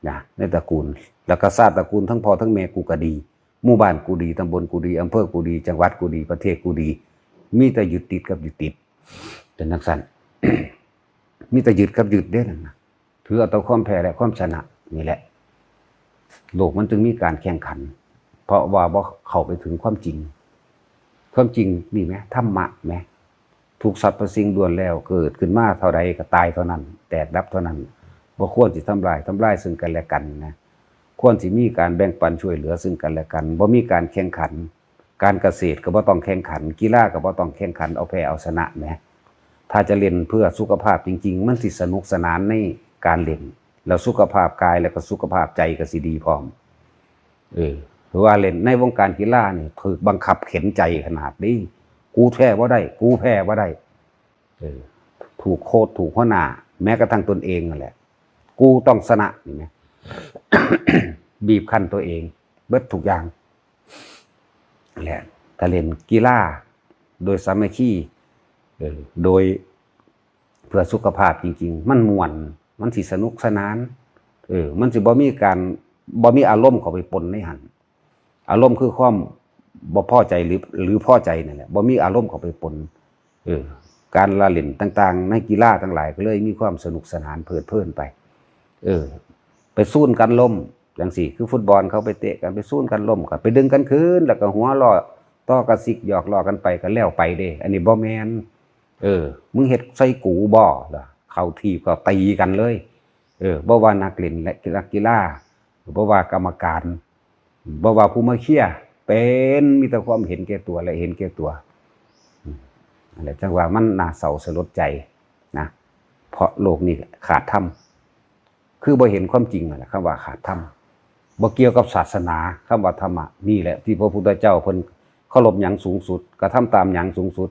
ນະ ໃນຕະກູນ ແລ້ວກະຊາດຕະກູນ ທັງພໍ່ທັງແມ່ກູກະດີ ໝູ່ບ້ານກູດີ ຕຳບົນກູດີ ອຳເພີກູດີ ຈັງຫວັດກູດີ ປະເທດກູດີ ມີແຕ່ຍຶດຕິດກັບຍຶດຕິດ ເປັນຈັ່ງຊັ້ນ ມີແຕ່ຍຶດກັບຍຶດເດ້ນັ້ນນະ ຖືເອົາແຕ່ຄວາມແພ້ ແລະ ຄວາມຊະນະນີ້ແຫຼະ ໂລກມັນຈຶ່ງມີການແຂ່ງຂັນ ເພາະວ່າບໍ່ເຂົ້າໄປເຖິງຄວາມຈິງ ຄວາມຈິງນີ້ແໝ ທຳມະແໝ ທຸກສັບພະສິ່ງລ້ວນແລ້ວເກີດຂຶ້ນມາເທົ່າໃດກໍຕາຍເທົ່ານັ້ນ ແຕກດັບເທົ່ານັ້ນ ບໍ່ຄວນຊິທຳລາຍ ທຳລາຍເຊິ່ງກັນແລະກັນນະ ຄວນຊິມີການແບ່ງປັນຊ່ວຍເຫຼືອເຊິ່ງກັນແລະກັນ ບໍ່ມີການແຂ່ງຂັນ ການກະເສດກໍບໍ່ຕ້ອງແຂ່ງຂັນ ກິລາກໍບໍ່ຕ້ອງແຂ່ງຂັນ ເອົາແພ້ເອົາຊະນະແໝ ຖ້າຈະຫຼິ້ນເພື່ອສຸຂະພາບຈິງໆ ມັນຊິສະໜຸກສະໜານໃນການຫຼິ້ນ ແລ້ວສຸຂະພາບກາຍ ແລ້ວກໍສຸຂະພາບໃຈກໍຊິດີພ້ອມ ເອີ ຫຼືວ່າຫຼິ້ນໃນວົງການກິລານີ້ ຖືກບັງຄັບເຂັນໃຈຂະໜາດນີ້ ກູແພ້ບໍ່ໄດ້ ກູແພ້ບໍ່ໄດ້ ເອີ ຖືກໂຄດ ຖືກຫົວໜ້າ ແມ້ກະທັ້ງຕົນເອງນັ້ນແຫຼະ ກູຕ້ອງຊະນະ ນີ້ແໝ ບີບຄັ້ນຕົວເອງເບິດທຸກຢ່າງ ແລະ ຖ້າຫຼິ້ນກິລາໂດຍສາມັກຄີ ເອີ ໂດຍເພື່ອສຸຂະພາບຈິງໆ ມັນມ່ວນ ມັນຊິສະໜຸກສະໜານ ເອີ ມັນຊິບໍ່ມີການ ບໍ່ມີອາລົມເຂົ້າໄປປົນໃນຫັ້ນ ອາລົມຄືຄວາມບໍ່ພໍໃຈ ຫຼື ຫຼືພໍໃຈນັ້ນແຫຼະ ບໍ່ມີອາລົມເຂົ້າໄປປົນ ເອີ ການລະຫຼິ້ນຕ່າງໆ ໃນກິລາທັງຫຼາຍກໍເລີຍມີຄວາມສະໜຸກສະໜານເພີດເພີນໄປ ເອີ ໄປຊູນກັນລົ້ມຈັ່ງຊີ້ ຄືຟຸດບອນເຂົາໄປເຕະກັນ ໄປຊູນກັນລົ້ມ ກໍໄປດຶງກັນຄືນ ແລ້ວກໍຫົວເລາະ ຕໍ່ກະຊິກ ຫຍອກລໍ້ກັນໄປ ກໍແລ້ວໄປເດ້ ອັນນີ້ບໍ່ແມ່ນ ເອີ ມຶງເຮັດໃສ່ກູບໍ ເຂົ້າຖີບ ກໍຕີກັນເລີຍ ເອີ ບໍ່ວ່ານັກຫຼິ້ນ ແລະ ນັກກິລາ ບໍ່ວ່າກຳມະການ ບໍ່ວ່າຜູ້ມາເຄຍ ເປັນມີແຕ່ຄວາມເຫັນແກ່ຕົວ ແລະ ເຫັນແກ່ຕົວ ອືມ ນັ້ນແຫຼະ ຈັ່ງວ່າມັນໜ້າເສົ້າສະຫຼົດໃຈນະ ເພາະໂລກນີ້ຂາດທຳ ຄືບໍ່ເຫັນຄວາມຈິງນັ້ນແຫຼະ ຄຳວ່າຂາດທຳ ບໍ່ກ່ຽວກັບສາສະໜາ ຄຳວ່າທຳມະ ນີ້ແຫຼະທີ່ພະພຸດທະເຈົ້າເພິ່ນເຄົາລົບຫຍັງສູງສຸດ ກະທຳຕາມຫຍັງສູງສຸດ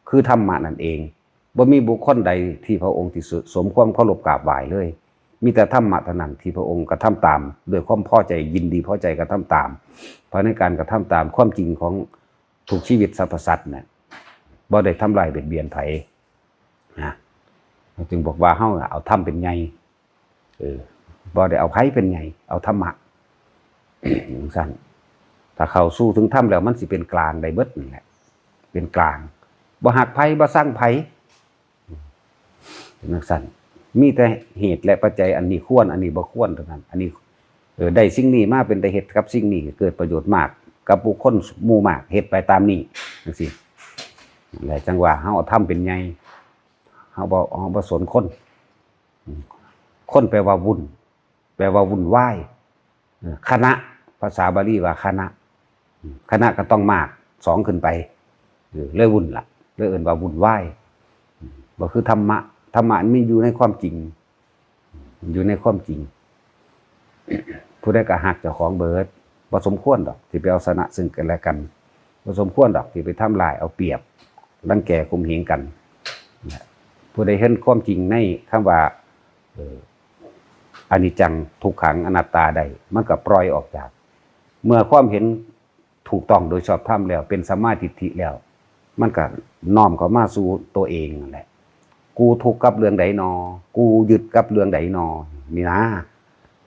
ຄືທຳມະນັ້ນເອງ ບໍ່ມີບຸກຄົນໃດທີ່ພະອົງທີ່ສ- ສົມຄວາມເຄົາລົບກາບໄຫວ້ເລີຍ ມີແຕ່ທຳມະເທົ່ານັ້ນທີ່ພະອົງກະທຳຕາມດ້ວຍຄວາມພໍໃຈ ຍິນດີພໍໃຈກະທຳຕາມ ເພາະໃນການກະທຳຕາມຄວາມຈິງຂອງທຸກຊີວິດສັບພະສັດນະ ບໍ່ໄດ້ທຳລາຍບຽດບຽນໃຜນະ ຈຶ່ງບອກວ່າເຮົານະເອົາທຳເປັນໃຫຍ່ ເອີ ບໍ່ໄດ້ເອົາໃຜເປັນໃຫຍ່ ເອົາທຳມະ ຈັ່ງຊັ້ນ ຖ້າເຂົ້າສູ່ເຖິງທຳແລ້ວ ມັນຊິເປັນກາງໄດ້ເບິດນັ້ນແຫຼະ ເປັນກາງ ບໍ່ຮັກໃຜ ບໍ່ຊັງໃຜ ເປັນຈັ່ງຊັ້ນ ມີແຕ່ເຫດ ແລະ ປັດໄຈ ອັນນີ້ຄວນ ອັນນີ້ບໍ່ຄວນເທົ່ານັ້ນ ອັນນີ້ ເອີ ໄດ້ສິ່ງນີ້ມາເປັນຕາເຮັດກັບສິ່ງນີ້ ເກີດປະໂຫຍດມາກກັບບຸກຄົນໝູ່ມາກ ເຮັດໄປຕາມນີ້ ຈັ່ງຊີ້ ແລະ ຈັ່ງວ່າເຮົາເອົາທຳເປັນໃຫຍ່ ເຮົາບໍ່ ເຮົາບໍ່ສົນຄົນ ອືມ ຄົນແປວ່າວຸ່ນ ແປວ່າວຸ່ນວາຍ ເອີ ຄະນະ ພາສາບາລີວ່າຄະນະ ອືມ ຄະນະກໍຕ້ອງມາກ ສອງຂຶ້ນໄປ ເອີ ເລີຍວຸ່ນລະ ເລີຍເອີ້ນວ່າວຸ່ນວາຍ ອືມ ບໍ່ຄືທຳມະ ທຳມະມັນມີຢູ່ໃນຄວາມຈິງ ຢູ່ໃນຄວາມຈິງ ຜູ້ໃດກໍຮັກເຈົ້າຂອງເບີດ ບໍ່ສົມຄວນດອກທີ່ໄປເອົາຊະນະເຊິ່ງກັນແລະກັນ ບໍ່ສົມຄວນດອກທີ່ໄປທຳລາຍເອົາປຽບ ລັງແກຂົ່ມເຫງກັນ ຜູ້ໃດເຫັນຄວາມຈິງໃນຄຳວ່າ ເອີ ອະນິດຈັງ ທຸກຂັງ ອະນັດຕາໄດ້ ມັນກໍປ່ອຍອອກຈາກ ເມື່ອຄວາມເຫັນ ຖືກຕ້ອງໂດຍຊອບທຳແລ້ວ ເປັນສຳມາທິດຖິແລ້ວ ມັນກໍນ້ອມເຂົ້າມາສູ່ຕົວເອງນັ້ນແຫຼະ ກູທຸກກັບເລື່ອງໃດນໍ ກູຍຶດກັບເລື່ອງໃດນໍ ນີ້ນາ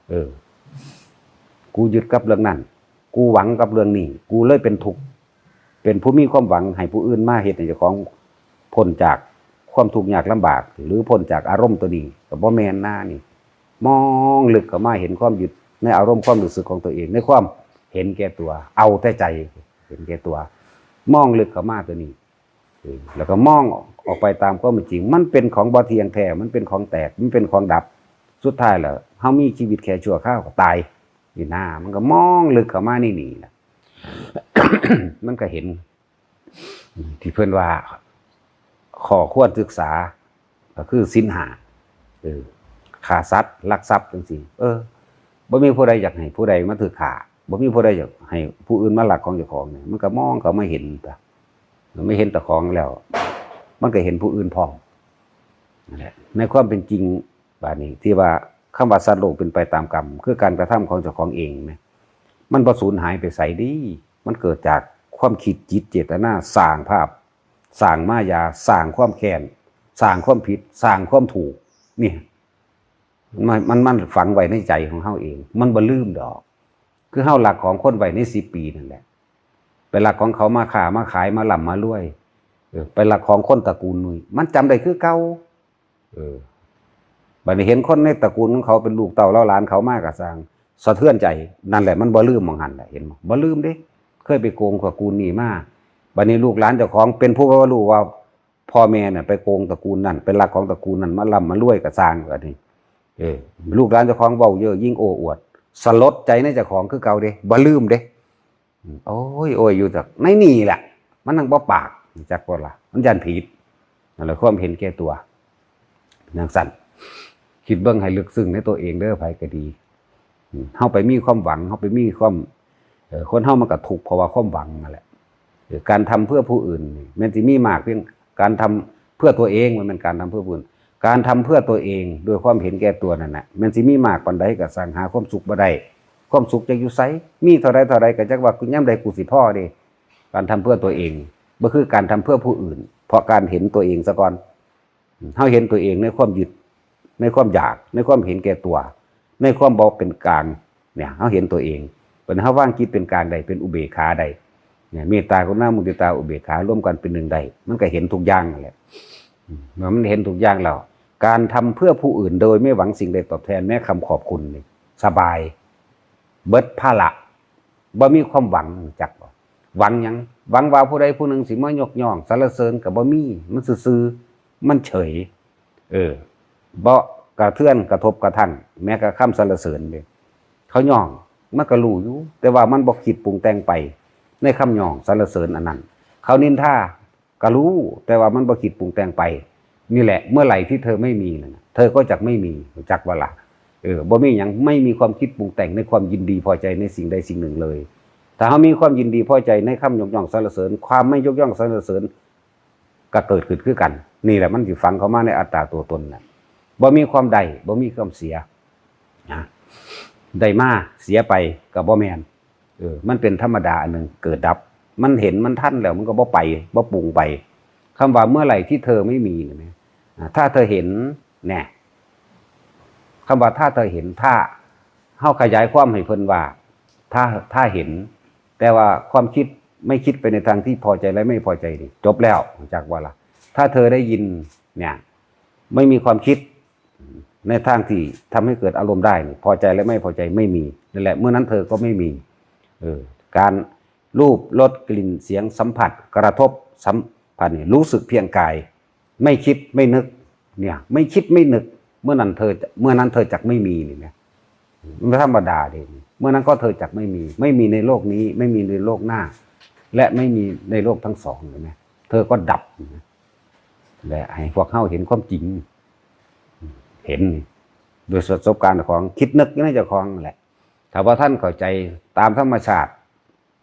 ເອີ ກູຍຶດກັບເລື່ອງນັ້ນ ກູຫວັງກັບເລື່ອງນີ້ ກູເລີຍເປັນທຸກ ເປັນຜູ້ມີຄວາມຫວັງໃຫ້ຜູ້ອື່ນມາເຮັດໃຫ້ເຈົ້າຂອງພົ້ນຈາກຄວາມທຸກຍາກລຳບາກ ຫຼື ພົ້ນຈາກອາລົມຕົວນີ້ ກໍບໍ່ແມ່ນນານີ້ ມອງເລິກເຂົ້າມາເຫັນຄວາມຍຶດໃນອາລົມຄວາມຮູ້ສຶກຂອງຕົວເອງ ໃນຄວາມເຫັນແກ່ຕົວ ເອົາແຕ່ໃຈ ເຫັນແກ່ຕົວ ມອງເລິກເຂົ້າມາຕົວນີ້ ເອີ ແລ້ວກໍມອງອອກໄປຕາມຄວາມເປັນຈິງ ມັນເປັນຂອງບໍ່ທ່ຽງແທ້ ມັນເປັນຂອງແຕກ ມັນເປັນຂອງດັບ ສຸດທ້າຍແລ້ວເຮົາມີຊີວິດແຄ່ຊົ່ວຄາວກໍຕາຍ ນີ້ນາ ມັນກໍມອງເລິກເຂົ້າມາໃນນີ້ລະ ມັນກໍເຫັນ ທີ່ເພິ່ນວ່າຂໍ້ຄວນສຶກສາ ກໍຄືສິນຫ້າ ເອີ ຂ້າສັດ ລັກຊັບ ຈັ່ງຊີ້ ເອີ ບໍ່ມີຜູ້ໃດຢາກໃຫ້ຜູ້ໃດມາຖືກຂ້າ ບໍ່ມີຜູ້ໃດຢາກໃຫ້ຜູ້ອື່ນມາລັກຂອງເຈົ້າຂອງນີ້ ມັນກໍມອງເຂົ້າມາເຫັນ ເມື່ອເຫັນເຈົ້າຂອງແລ້ວ ມັນກໍເຫັນຜູ້ອື່ນພ້ອມ ນັ້ນແຫຼະ ໃນຄວາມເປັນຈິງ ບາດນີ້ທີ່ວ່າຄຳວ່າສັດໂລກເປັນໄປຕາມກຳ ຄືການກະທຳຂອງເຈົ້າຂອງເອງແມ ມັນບໍ່ສູນຫາຍໄປໃສເດ້. ມັນເກີດຈາກຄວາມຄິດ ຈິດເຈດຕະນາ ສ້າງພາບ ສ້າງມາຍາ ສ້າງຄວາມແຄ້ນ ສ້າງຄວາມຜິດ ສ້າງຄວາມທຸກ ນີ້ ມັນ ມັນ ມັນຝັງໄວ້ໃນໃຈຂອງເຮົາເອງ ມັນບໍ່ລືມດອກ. ຄືເຮົາລັກຂອງຄົນໄວ້ໃນສິບປີນັ້ນແຫຼະ ໄປລັກຂອງເຂົາມາຄ້າມາຂາຍ ມາລ່ຳມາລວຍ ເອີ ໄປລັກຂອງຄົນຕະກູນນຸ້ຍ ມັນຈຳໄດ້ຄືເກົ່າ. ເອີ ບັດນີ້ເຫັນຄົນໃນຕະກູນຂອງເຂົາເປັນລູກເຕົ້າເຫຼົ່າຫຼານເຂົາມາກໍຊ່າງ ສະເທືອນໃຈ ນັ້ນແຫຼະ ມັນບໍ່ລືມໝ່ອງຫັ້ນແຫຼະ ເຫັນບໍ່? ບໍ່ລືມເດ້ ເຄີຍໄປໂກງຕະກູນນີ້ມາ. ບັດນີ້ລູກຫຼານເຈົ້າຂອງເປັນຜູ້ຮັບຮູ້ວ່າ ພໍ່ແມ່ນະໄປໂກງຕະກູນນັ້ນ ໄປລັກຂອງຕະກູນນັ້ນມາລ່ຳມາລວຍກໍຊ່າງ ບັດນີ້ ເອີ ລູກຫຼານເຈົ້າຂອງເວົ້າເຍີ້ອຍິງໂອ້ອວດ ສະຫຼົດໃຈໃນເຈົ້າຂອງຄືເກົ່າເດ້ ບໍ່ລືມເດ້. ໂອ້ຍ ໂອ້ຍ ຢູ່ແຕ່ໃນນີ້ແຫຼະ ມັນຍັງບໍ່ປາກ ຈັກບໍ່ລະ ມັນຢ້ານຜິດ. ນັ້ນແຫຼະ ຄວາມເຫັນແກ່ຕົວຈັ່ງຊັ້ນ. ຄິດເບິ່ງໃຫ້ເລິກເຊິ່ງໃນຕົວເອງເດີ ໃຜກໍດີ. ເຮົາໄປມີຄວາມຫວັງ ເຮົາໄປມີຄວາມ ເອີ ຄົນເຮົາມັນກໍທຸກເພາະວ່າຄວາມຫວັງນັ້ນແຫຼະ. ເອີ ການທຳເພື່ອຜູ້ອື່ນນີ້ແມ່ນຊິມີມາກພຽງ ການທຳເພື່ອຕົວເອງ ບໍ່ແມ່ນການທຳເພື່ອຜູ້ອື່ນ. ການທຳເພື່ອຕົວເອງດ້ວຍຄວາມເຫັນແກ່ຕົວນັ້ນນະ ແມ່ນຊິມີມາກປານໃດກໍຊ່າງ ຫາຄວາມສຸກບໍ່ໄດ້. ຄວາມສຸກຈັກຢູ່ໃສ? ມີເທົ່າໃດເທົ່າໃດກໍຈັກວ່າຍາມໃດກູຊິພໍເດ້. ການທຳເພື່ອຕົວເອງ ບໍ່ຄືການທຳເພື່ອຜູ້ອື່ນ ເພາະການເຫັນຕົວເອງສາກ່ອນ. ເຮົາເຫັນຕົວເອງໃນຄວາມຍຶດ ໃນຄວາມຢາກ ໃນຄວາມເຫັນແກ່ຕົວ ໃນຄວາມບໍ່ເປັນກາງ ເນຍ ເຮົາເຫັນຕົວເອງ ບັດນີ້ເຮົາວາງຈິດເປັນກາງໄດ້ ເປັນອຸເບກຂາໄດ້ ເນຍ ເມດຕາ ກະລຸນາ ມຸທິຕາ ອຸເບກຂາ ລວມກັນເປັນໜຶ່ງໄດ້ ມັນກໍເຫັນທຸກຢ່າງນັ້ນແຫຼະ. ເມື່ອມັນເຫັນທຸກຢ່າງແລ້ວ ການທຳເພື່ອຜູ້ອື່ນໂດຍໄມ່ຫວັງສິ່ງໃດຕອບແທນ ແມ້ຄຳຂອບຄຸນນີ້ສະບາຍ ເບິດພາລະ ບໍ່ມີຄວາມຫວັງ ຮູ້ຈັກບໍ່? ຫວັງຫຍັງ? ຫວັງວ່າຜູ້ໃດຜູ້ໜຶ່ງຊິມາຍົກຍ້ອງສັນລະເສີນກໍບໍ່ມີ ມັນຊື່ໆ ມັນເສີຍ ເອີ ບໍ່ກະເທືອນກະທົບກະທັ່ງແມ້ກະຄຳສັນລະເສີນເດ້. ເຂົາຍ້ອງມັນກໍຮູ້ຢູ່ ແຕ່ວ່າມັນບໍ່ຄິດປຸງແຕ່ງໄປໃນຄຳຍ້ອງສັນລະເສີນອັນນັ້ນ. ເຂົານິນທາກໍຮູ້ ແຕ່ວ່າມັນບໍ່ຄິດປຸງແຕ່ງໄປ. ນີ້ແຫຼະ ເມື່ອไหร่ที่เธอไม่มีนั่นน่ะ เธอก็จะไม่มี ຮູ້ຈັກบ่ລະ? ເອີ ບໍ່ມີຫຍັງ ไม่มีความคิดปรุงแต่งในความยินดีพอใจในสิ่งใดสิ่งหนึ่งเลย. ถ้าเฮามีความยินดีพอใจในคำยกย่องสรรเสริญ ความไม่ยกย่องสรรเสริญก็เกิดขึ้นคือกัน. นี่แหละมันสิฝังเข้ามาในอัตตาตัวตนน่ะ บ่มีความได้ บ่มีความเสีย นะ ได้มาเสียไปก็บ่แม่น เออ มันเป็นธรรมดาอันหนึ่ง เกิดดับ มันเห็นมันทันแล้วมันก็บ่ไป บ่ปรุงไป คำว่าเมื่อไหร่ที่เธอไม่มีนี่แหม อ่า ถ้าเธอเห็น แน่ คำว่าถ้าเธอเห็น ถ้า เฮาขยายความให้เพิ่นว่า ถ้า ถ้าเห็น แต่ว่าความคิดไม่คิดไปในทางที่พอใจและไม่พอใจนี่ จบแล้ว รู้จักบ่ล่ะ? ถ้าเธอได้ยิน เนี่ย ไม่มีความคิด ในทางที่ทำให้เกิดอารมณ์ได้นี่ พอใจและไม่พอใจไม่มี นั่นแหละ เมื่อนั้นเธอก็ไม่มี เออ การรูป รส กลิ่น เสียง สัมผัส กระทบ สัมผัสนี่ รู้สึกเพียงกาย ไม่คิดไม่นึก เนี่ย ไม่คิดไม่นึก เมื่อนั้นเธอจะ เมื่อนั้นเธอจักไม่มีนี่นะ มันธรรมดาเด้ เมื่อนั้นก็เธอจักไม่มี ไม่มีในโลกนี้ ไม่มีในโลกหน้า และไม่มีในโลกทั้งสอง เห็นไหม เธอก็ดับ เห็นไหม และให้พวกเฮาเห็นความจริง เห็นนี่ โดยประสบการณ์ของคิดนึกอยู่ในเจ้าของนั่นแหละ ถ้าบ่ทันเข้าใจตามธรรมชาติ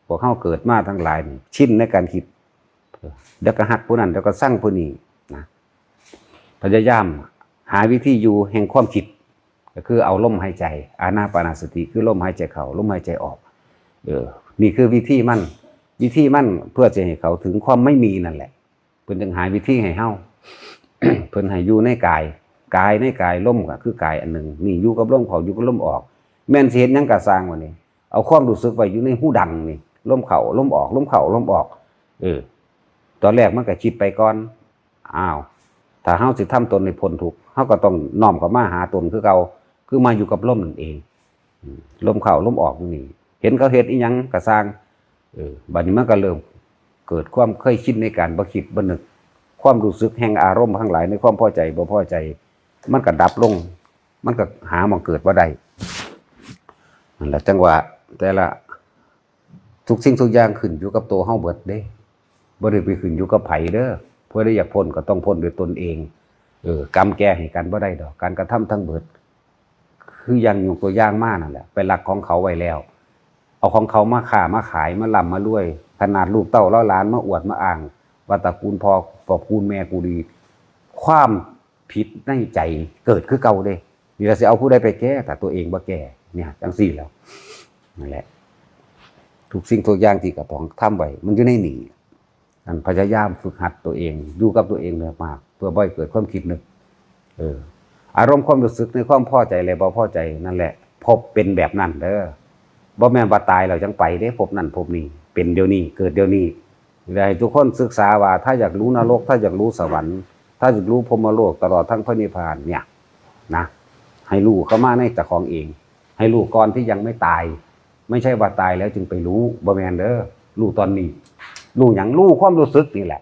พวกเฮาเกิดมาทั้งหลายนี่ ชินในการคิด เดี๋ยวก็ฮักผู้นั้น เดี๋ยวก็ซังผู้นี้นะ พยายามหาวิธีอยู่แห่งความคิด ก็คือเอาลมหายใจ อานาปานสติ คือลมหายใจเข้า ลมหายใจออก เออ นี่คือวิธีมัน วิธีมันเพื่อจะให้เข้าถึงความไม่มีนั่นแหละ เพิ่นจึงหาวิธีให้เฮา เพิ่นให้อยู่ในกาย กายในกาย ลมก็คือกายอันหนึ่ง นี่อยู่กับลมเข้า อยู่กับลมออก แม่นสิเฮ็ดหยังก็ซ่างว่านี่ เอาความรู้สึกไว้อยู่ในฮูดังนี่ ลมเข้า ลมออก ลมเข้า ลมออก เออ ตอนแรกมันก็คิดไปก่อน อ้าว ถ้าเฮาสิทำตนให้พ้นทุกข์ เฮาก็ต้องน้อมเข้ามาหาตนคือเก่า คือมาอยู่กับลมนั่นเอง อืม ลมเข้า ลมออกอยู่นี่ เห็นเขาเฮ็ดอีหยังก็ซ่าง เออ บัดนี้มันก็เริ่มเกิดความเคยชินในการบ่คิดบ่นึก ความรู้สึกแห่งอารมณ์ทั้งหลายในความพอใจบ่พอใจ มันก็ดับลง มันก็หาหม่องเกิดบ่ได้ นั่นแหละ จั่งว่าแต่ละ ทุกสิ่งทุกอย่างขึ้นอยู่กับตัวเฮาเบิดเด้ บ่ได้ไปขึ้นอยู่กับไผเด้อ ผู้ใดอยากพ้นก็ต้องพ้นด้วยตนเอง เออ กรรมแก้ให้กันบ่ได้ดอก การกระทำทั้งเบิด คืออย่างยกตัวอย่างมานั่นแหละ ไปลักของเขาไว้แล้ว เอาของเขามาค้ามาขาย มาร่ำมารวย ขนาดลูกเต้าเหล่าหลานมาอวดมาอ้าง ว่าตระกูลพ่อ ตระกูลแม่กูดี ความผิดในใจเกิดคือเก่าเด้ ນີ້ລະ ຊິເອົາຜູ້ໃດໄປແກ້ ຖ້າຕົວເອງບໍ່ແກ້ ເນຍ ຈັ່ງຊີ້ແຫຼະ. ນັ້ນແຫຼະ ທຸກສິ່ງທຸກຢ່າງທີ່ກະຕ້ອງທຳໄວ້ ມັນຢູ່ໃນນີ້. ອັນພະຍາຍາມຝຶກຫັດຕົວເອງ ຢູ່ກັບຕົວເອງໃຫ້ມາກ ເພື່ອບໍ່ໃຫ້ເກີດຄວາມຄິດນຶກ. ເອີ ອາລົມຄວາມຮູ້ສຶກໃນຄວາມພໍໃຈ ແລະ ບໍ່ພໍໃຈນັ້ນແຫຼະ ພົບເປັນແບບນັ້ນເດີ. ບໍ່ແມ່ນວ່າຕາຍແລ້ວຈັ່ງໄປເດ້ ພົບນັ້ນພົບນີ້ ເປັນດຽວນີ້ ເກີດດຽວນີ້. ແລະ ໃຫ້ທຸກຄົນສຶກສາວ່າ ຖ້າຢາກຮູ້ນະລົກ ຖ້າຢາກຮູ້ສະຫວັນ ຖ້າຢາກຮູ້ພົມມະໂລກ ຕະຫຼອດທັງພະນິບພານເນຍນະ ໃຫ້ຮູ້ເຂົ້າມາໃນເຈົ້າຂອງເອງ ໃຫ້ຮູ້ກ່ອນທີ່ຍັງໄມ່ຕາຍ. ໄມ່ໃຊ່ວ່າຕາຍແລ້ວຈຶ່ງໄປຮູ້ ບໍ່ແມ່ນເດີ. ຮູ້ຕອນນີ້. ຮູ້ຫຍັງ? ຮູ້ຄວາມຮູ້ສຶກນີ້ແຫຼະ.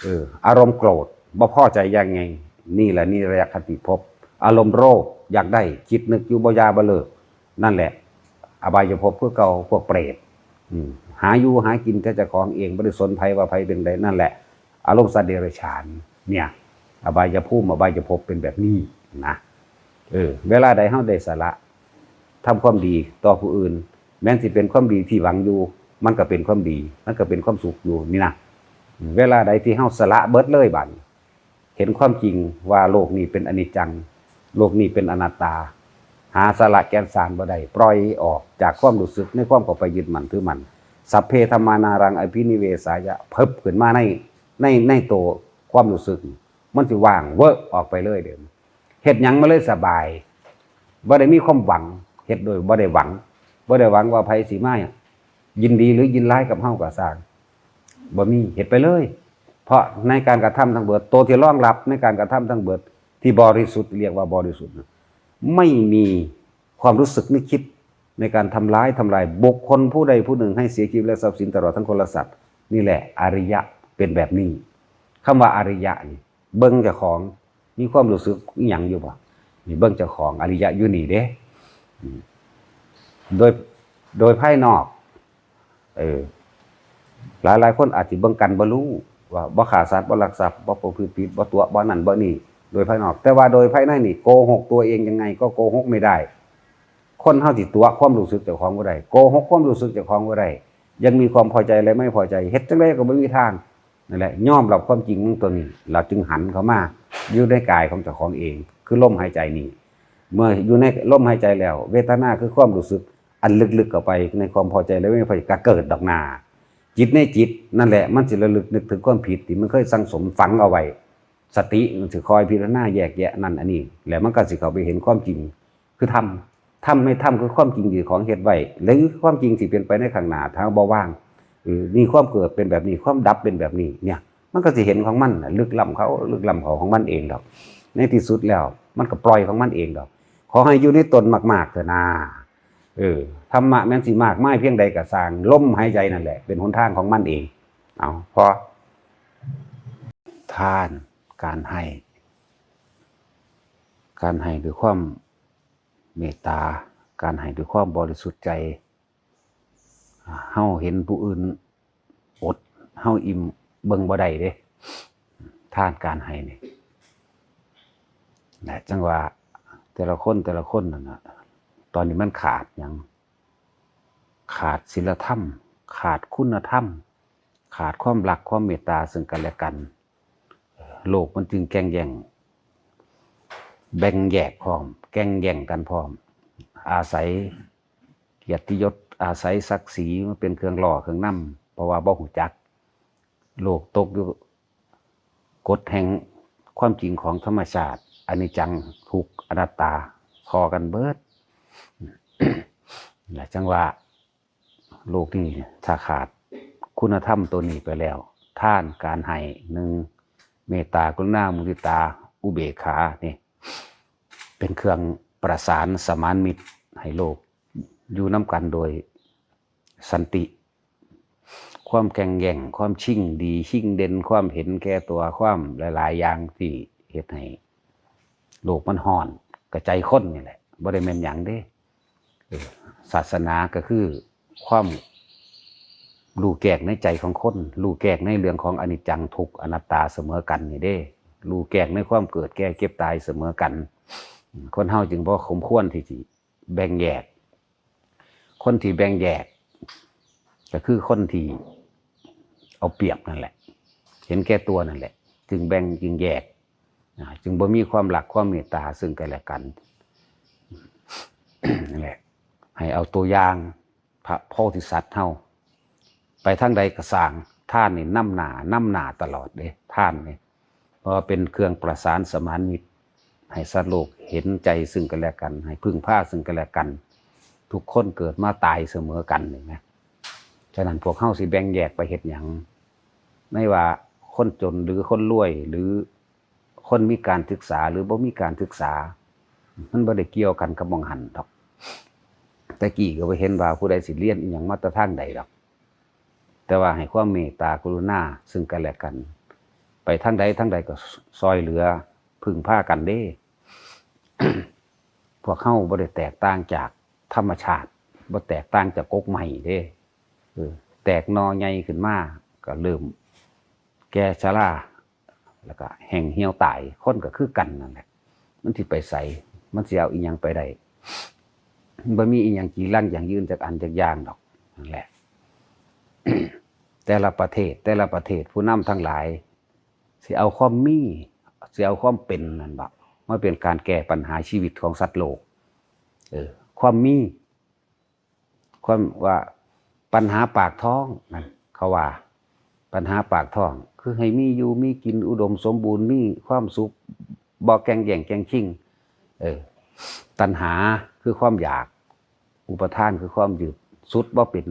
ເອີ ອາລົມໂກດ ບໍ່ພໍໃຈຢ່າງໃຫຍ່ ນີ້ແຫຼະນິລະຍະຄະຕິພົບ. ອາລົມໂລບ ຢາກໄດ້ ຄິດນຶກຢູ່ບໍ່ຢ່າບໍ່ເລີກ ນັ້ນແຫຼະ ອະບາຍຍະພົບຄືເກົ່າ ພວກເປດ. ອືມ ຫາຢູ່ຫາກິນແຕ່ເຈົ້າຂອງເອງ ບໍ່ໄດ້ສົນໃຜວ່າໃຜເປັນໃດ. ນັ້ນແຫຼະ ອາລົມສັດເດຍລະສານເນຍ ອະບາຍຍະພູມ ອະບາຍຍະພົບເປັນແບບນີ້ນະ. ເອີ ເວລາໃດເຮົາໄດ້ສະຫຼະ ທຳຄວາມດີຕໍ່ຜູ້ອື່ນ ແມ່ນຊິເປັນຄວາມດີທີ່ຫວັງຢູ່ ມັນກະເປັນຄວາມດີ ມັນກະເປັນຄວາມສຸກຢູ່ນີ້ນະ. ເວລາໃດທີ່ເຮົາສະຫຼະເບິດເລີຍບາດນີ້ ເຫັນຄວາມຈິງວ່າໂລກນີ້ເປັນອະນິດຈັງ ໂລກນີ້ເປັນອະນັດຕາ ຫາສາລະແກ່ນສານບໍ່ໄດ້ ປ່ອຍອອກຈາກຄວາມຮູ້ສຶກໃນຄວາມເຂົ້າໄປຍຶດໝັ້ນຖືໝັ້ນ ສັບເພທຳມານາລັງອະພິນິເວສາຍະ ເພິບຂຶ້ນມາໃນ ໃນ ໃນໂຕຄວາມຮູ້ສຶກ ມັນຊິວ່າງເວີອອກໄປເລີຍເດ້. ເຮັດຫຍັງມັນເລີຍສະບາຍ ບໍ່ໄດ້ມີຄວາມຫວັງ ເຮັດໂດຍບໍ່ໄດ້ຫວັງ ບໍ່ໄດ້ຫວັງວ່າໃຜຊິມາຍິນດີຫຼືຍິນຮ້າຍກັບເຮົາກໍຊ່າງ ບໍ່ມີ ເຮັດໄປເລີຍ. ເພາະໃນການກະທຳທັງເບິດ ໂຕທີ່ຮອງຮັບໃນການກະທຳທັງເບິດທີ່ບໍລິສຸດ ຮຽກວ່າບໍລິສຸດນະ ໄມ່ມີຄວາມຮູ້ສຶກນຶກຄິດໃນການທຳລາຍ ທຳລາຍບຸກຄົນຜູ້ໃດຜູ້ໜຶ່ງໃຫ້ເສຍຊີວິດ ແລະ ຊັບສິນ ຕະຫຼອດທັງຄົນ ແລະ ສັດ. ນີ້ແຫຼະອະລິຍະເປັນແບບນີ້. ຄຳວ່າອະລິຍະນີ້ ເບິ່ງເຈົ້າຂອງ ມີຄວາມຮູ້ສຶກອີ່ຫຍັງຢູ່ບໍ່? ນີ້ເບິ່ງເຈົ້າຂອງ ອະລິຍະຢູ່ນີ້ເດ້. ອືມ ໂດຍ ໂດຍພາຍນອກ ເອີ ຫຼາຍໆຄົນອາດຊິເບິ່ງກັນບໍ່ຮູ້ວ່າ ບໍ່ຂ້າສັດ ບໍ່ລັກຊັບ ບໍ່ປະພຶດຜິດ ບໍ່ຕົວະ ບໍ່ນັ້ນບໍ່ນີ້ ໂດຍພາຍນອກ. ແຕ່ວ່າໂດຍພາຍໃນນີ້ ໂກຫກຕົວເອງຍັງໄງກໍໂກຫກໄມ່ໄດ້. ຄົນເຮົາຊິຕົວະຄວາມຮູ້ສຶກເຈົ້າຂອງບໍ່ໄດ້ ໂກຫກຄວາມຮູ້ສຶກເຈົ້າຂອງບໍ່ໄດ້ ຍັງມີຄວາມພໍໃຈ ແລະ ໄມ່ພໍໃຈ ເຮັດຈັ່ງໃດກໍບໍ່ມີທາງ. ນັ້ນແຫຼະ ຍອມຮັບຄວາມຈິງຕົວນີ້ ລະຈຶ່ງຫັນເຂົ້າມາຢູ່ໃນກາຍຂອງເຈົ້າຂອງເອງ ຄືລົມຫາຍໃຈນີ້. ເມື່ອຢູ່ໃນລົມຫາຍໃຈແລ້ວ ເວທະນາຄືຄວາມຮູ້ສຶກອັນເລິກໆເຂົ້າໄປໃນຄວາມພໍໃຈ ແລະ ໄມ່ພໍໃຈກໍເກີດດອກໜ້າ. ຈິດໃນຈິດນັ້ນແຫຼະ ມັນຊິລະລຶກນຶກເຖິງຄວາມຜິດທີ່ມັນເຄີຍສັງສົມຝັງເອົາໄວ້. ສະຕິມັນຊິຄອຍພິຈາລະນາແຍກແຍະນັ້ນອັນນີ້ ແລ້ວມັນກໍຊິເຂົ້າໄປເຫັນຄວາມຈິງ ຄືທຳ ທຳໃນທຳຄືຄວາມຈິງທີ່ຂອງເຮັດໄວ້ ຫຼື ຄວາມຈິງທີ່ເປັນໄປໃນຂ້າງໜ້າ ຖ້າເຮົາບໍ່ວາງ. ເອີ ນີ້ຄວາມເກີດເປັນແບບນີ້ ຄວາມດັບເປັນແບບນີ້ ເນຍ ມັນກໍຊິເຫັນຂອງມັນ ລຶກລ້ຳເຂົ້າ ລຶກລ້ຳເຂົ້າຂອງມັນເອງດອກ. ໃນທີ່ສຸດແລ້ວ ມັນກໍປ່ອຍຂອງມັນເອງດອກ. ຂໍໃຫ້ຢູ່ໃນຕົນມາກໆເຖາະນາ. ເອີ ທຳມະແມ່ນຊິມາກມາຍພຽງໃດກໍຊ່າງ ລົມຫາຍໃຈນັ້ນແຫຼະເປັນຫົນທາງຂອງມັນເອງ. ເອົາ ພໍ. ທານ ການໃຫ້ ການໃຫ້ດ້ວຍຄວາມ ເມດຕາ ການໃຫ້ດ້ວຍຄວາມບໍລິສຸດໃຈ. ເຮົາເຫັນຜູ້ອື່ນອົດ ເຮົາອີ່ມເບິ່ງບໍ່ໄດ້ເດ້ ທານການໃຫ້ນີ້. ແລະ ຈັ່ງວ່າແຕ່ລະຄົນ ແຕ່ລະຄົນນັ້ນນະ ຕອນນີ້ມັນຂາດຫຍັງ? ຂາດສິນລະທຳ ຂາດຄຸນນະທຳ ຂາດຄວາມຮັກຄວາມເມດຕາເຊິ່ງກັນແລະກັນ. ໂລກມັນຈຶ່ງແກ່ງແຍ່ງ ແບ່ງແຍກພ້ອມ ແກ່ງແຍ່ງກັນພ້ອມ ອາໄສກຽດຕິຍົດ ອາໄສສັກສີມາເປັນເຄື່ອງຫຼໍ່ເຄື່ອງນຳ ເພາະວ່າບໍ່ຮູ້ຈັກ. ໂລກຕົກຢູ່ກົດແຫ່ງຄວາມຈິງຂອງທຳມະຊາດ ອະນິດຈັງ ທຸກ ອະນັດຕາ ພໍ້ກັນເບິດ. ແລະ ຈັ່ງວ່າ ໂລກນີ້ຖ້າຂາດຄຸນນະທຳໂຕນີ້ໄປແລ້ວ ທານ ການໃຫ້ ໜຶ່ງ ເມດຕາ ກະລຸນາ ມຸທິຕາ ອຸເບກຂາ ນີ້ເປັນເຄື່ອງປະສານສະໝານມິດໃຫ້ໂລກຢູ່ນຳກັນໂດຍສັນຕິ. ຄວາມແກ່ງແຍ່ງ ຄວາມຊິງດີຊິງເດັ່ນ ຄວາມເຫັນແກ່ຕົວ ຄວາມຫຼາຍໆຢ່າງທີ່ເຮັດໃຫ້ໂລກມັນຮ້ອນ ກະໃຈຄົນນີ້ແຫຼະ ບໍ່ໄດ້ແມ່ນຫຍັງເດ້. ເອີ ສາສະໜາກໍຄືຄວາມຮູ້ແຈ້ງໃນໃຈຂອງຄົນ ຮູ້ແຈ້ງໃນເລື່ອງຂອງອະນິດຈັງ ທຸກ ອະນັດຕາສະເໝີກັນນີ້ເດ້ ຮູ້ແຈ້ງໃນຄວາມເກີດແກ່ເຈັບຕາຍສະເໝີກັນ. ຄົນເຮົາຈຶ່ງບໍ່ສົມຄວນທີ່ຊິແບ່ງແຍກ. ຄົນທີ່ແບ່ງແຍກກໍຄືຄົນທີ່ເອົາປຽບນັ້ນແຫຼະ ເຫັນແກ່ຕົວນັ້ນແຫຼະ ຈຶ່ງແບ່ງຈຶ່ງແຍກ ອາ ຈຶ່ງບໍ່ມີຄວາມຮັກຄວາມເມດຕາເຊິ່ງກັນແລະກັນ. ນັ້ນແຫຼະ ໃຫ້ເອົາຕົວຢ່າງພະໂພທິສັດເຮົາ ໄປທາງໃດກໍຊ່າງ ທານນີ້ນຳໜ້າ ນຳໜ້າຕະຫຼອດເດ້ ທານນີ້ ເພາະວ່າເປັນເຄື່ອງປະສານສະໝານມິດ ໃຫ້ສັດໂລກເຫັນໃຈຊຶ່ງກັນແລະກັນ ໃຫ້ເພິ່ງພາຊຶ່ງກັນແລະກັນ ທຸກຄົນເກີດມາຕາຍສະເໝີກັນນີ້ນະ. ສະນັ້ນພວກເຮົາຊິແບ່ງແຍກໄປເຮັດຫຍັງ ໃນວ່າຄົນຈົນ ຫຼື ຄົນລວຍ ຫຼື ຄົນມີການສຶກສາ ຫຼື ບໍ່ມີການສຶກສາ ມັນບໍ່ໄດ້ກ່ຽວກັນກັບໝ່ອງຫັ້ນດອກ. ແຕ່ກີ້ກໍບໍ່ເຫັນວ່າຜູ້ໃດຊິລຽນອີ່ຫຍັງມາແຕ່ທາງໃດດອກ ແຕ່ວ່າໃຫ້ຄວາມເມດຕາກະລຸນາຊຶ່ງກັນແລະກັນ ໄປທາງໃດທາງໃດກໍຊ່ອຍເຫຼືອເພິ່ງພາກັນເດ້. ພວກເຮົາບໍ່ໄດ້ແຕກຕ່າງຈາກທຳມະຊາດ ບໍ່ແຕກຕ່າງຈາກກົກໄມ້ເດ້. ເອີ ແຕກໜໍ່ໃຫຍ່ຂຶ້ນມາກໍເລີ່ມແກ່ຊະລາ ແລ້ວກໍແຫ້ງຫ່ຽວຕາຍ ຄົນກໍຄືກັນນັ້ນແຫຼະ ມັນຊິໄປໃສ ມັນຊິເອົາອີ່ຫຍັງໄປໄດ້ ມັນບໍ່ມີອີ່ຫຍັງຈີລັງຢັ້ງຢືນຈັກອັນຈັກຢ່າງດອກ ນັ້ນແຫຼະ. ແຕ່ລະປະເທດ ແຕ່ລະປະເທດ ຜູ້ນຳທັງຫຼາຍ ຊິເອົາຄວາມມີ ຊິເອົາຄວາມເປັນນັ້ນເບາະ ມາເປັນການແກ້ບັນຫາຊີວິດຂອງສັດໂລກ. ເອີ ຄວາມມີ ຄວາມວ່າ ບັນຫາປາກທ້ອງນັ້ນ ເຂົາວ່າ ບັນຫາປາກທ້ອງ ຄືໃຫ້ມີຢູ່ມີກິນ ອຸດົມສົມບູນ ມີຄວາມສຸກ ບໍ່ແກ່ງແຍ່ງແກ່ງຊິງ. ເອີ ຕັນຫາຄືຄວາມຢາກ ອຸປະທານຄືຄວາມຍຶດ ສຸດບໍ່ເປັນ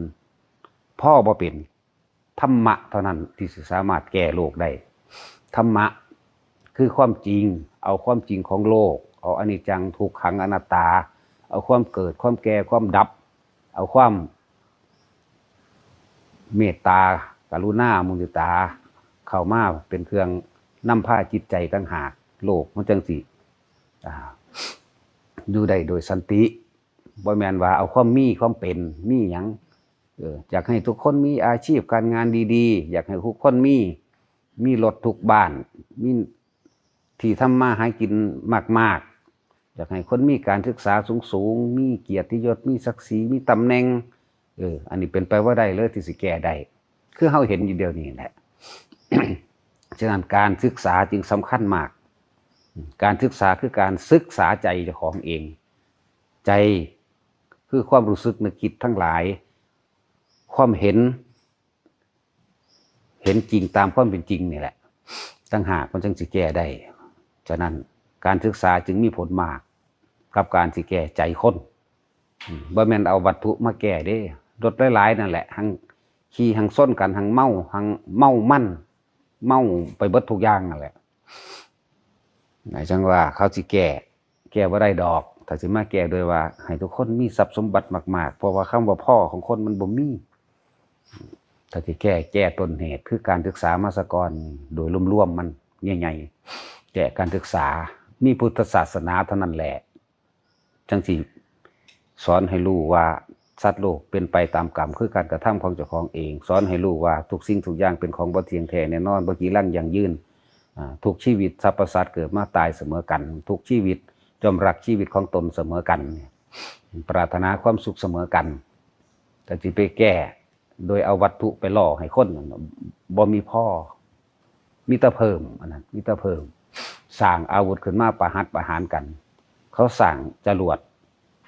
ພໍບໍ່ເປັນ. ທຳມະເທົ່ານັ້ນທີ່ຊິສາມາດແກ້ໂລກໄດ້. ທຳມະຄືຄວາມຈິງ ເອົາຄວາມຈິງຂອງໂລກ ເອົາອະນິດຈັງ ທຸກຂັງ ອະນັດຕາ ເອົາຄວາມເກີດ ຄວາມແກ່ ຄວາມດັບ ເອົາຄວາມເມດຕາ ກະລຸນາ ມຸທິຕາ ເຂົ້າມາເປັນເຄື່ອງນຳພາຈິດໃຈຕ່າງຫາກ ໂລກມັນຈັ່ງຊິ ອ່າ ຢູ່ໄດ້ໂດຍສັນຕິ. ບໍ່ແມ່ນວ່າເອົາຄວາມມີຄວາມເປັນ ມີຫຍັງ ເອີ ຢາກໃຫ້ທຸກຄົນມີອາຊີບການງານດີໆ ຢາກໃຫ້ທຸກຄົນມີ ມີລົດທຸກບ້ານ ມີທີ່ທຳມາຫາກິນມາກໆ ຢາກໃຫ້ຄົນມີການສຶກສາສູງໆ ມີກຽດຕິຍົດ ມີສັກສີ ມີຕຳແໜ່ງ. ເອີ ອັນນີ້ເປັນໄປບໍ່ໄດ້ເລີຍທີ່ຊິແກ້ໄດ້ ຄືເຮົາເຫັນຢູ່ດຽວນີ້ແຫຼະ. ສະນັ້ນການສຶກສາຈຶ່ງສຳຄັນມາກ. ການສຶກສາຄືການສຶກສາໃຈເຈົ້າຂອງເອງ. ໃຈຄືຄວາມຮູ້ສຶກນຶກຄິດທັງຫຼາຍ ຄວາມເຫັນ ເຫັນຈິງຕາມຄວາມເປັນຈິງນີ້ແຫຼະ ຕ່າງຫາກມັນຈັ່ງຊິແກ້ໄດ້. ສະນັ້ນການສຶກສາຈຶ່ງມີຜົນມາກກັບການຊິແກ້ໃຈຄົນ. ອືມ ບໍ່ແມ່ນເອົາວັດຖຸມາແກ້ເດ້. ລົດຫຼາຍໆນັ້ນແຫຼະ ຫັ້ງຂີ່ ຫັ້ງຊົນກັນ ຫັ້ງເມົາ ຫັ້ງເມົາມັນ ເມົາໄປເບິດທຸກຢ່າງນັ້ນແຫຼະ. ຈັ່ງວ່າເຂົາຊິແກ້ ແກ້ບໍ່ໄດ້ດອກ ຖ້າຊິມາແກ້ໂດຍວ່າໃຫ້ທຸກຄົນມີຊັບສົມບັດມາກໆ ເພາະວ່າຄຳວ່າພໍຂອງຄົນມັນບໍ່ມີ. ຖ້າຊິແກ້ ແກ້ຕົ້ນເຫດ ຄືການສຶກສາມາສະກ່ອນ ໂດຍລວມໆມັນໃຫຍ່ໆ ແກ້ການສຶກສາ. ມີພຸດທະສາສະໜາເທົ່ານັ້ນແຫຼະ ຈັ່ງຊິສອນໃຫ້ຮູ້ວ່າສັດໂລກເປັນໄປຕາມກຳ ຄືການກະທຳຂອງເຈົ້າຂອງເອງ, ສອນໃຫ້ຮູ້ວ່າທຸກສິ່ງທຸກຢ່າງເປັນຂອງບໍ່ທ່ຽງແທ້ແນ່ນອນ, ບໍ່ຈີລັງຢັ້ງຢືນ. ອາ, ທຸກຊີວິດ, ສັບພະສັດເກີດມາຕາຍສະເໝີກັນ, ທຸກຊີວິດຍ່ອມຮັກຊີວິດຂອງຕົນສະເໝີກັນ. ປາດຖະໜາຄວາມສຸກສະເໝີກັນ, ແຕ່ຊິໄປແກ້ ໂດຍເອົາວັດຖຸໄປຫຼໍ່ໃຫ້ຄົນ ບໍ່ມີພໍ, ມີແຕ່ເພີ່ມ, ອັນນັ້ນມີແຕ່ເພີ່ມ. ສ້າງອາວຸດຂຶ້ນມາປະຫັດປະຫານກັນ, ເຂົາສ້າງຈະຫຼວດ,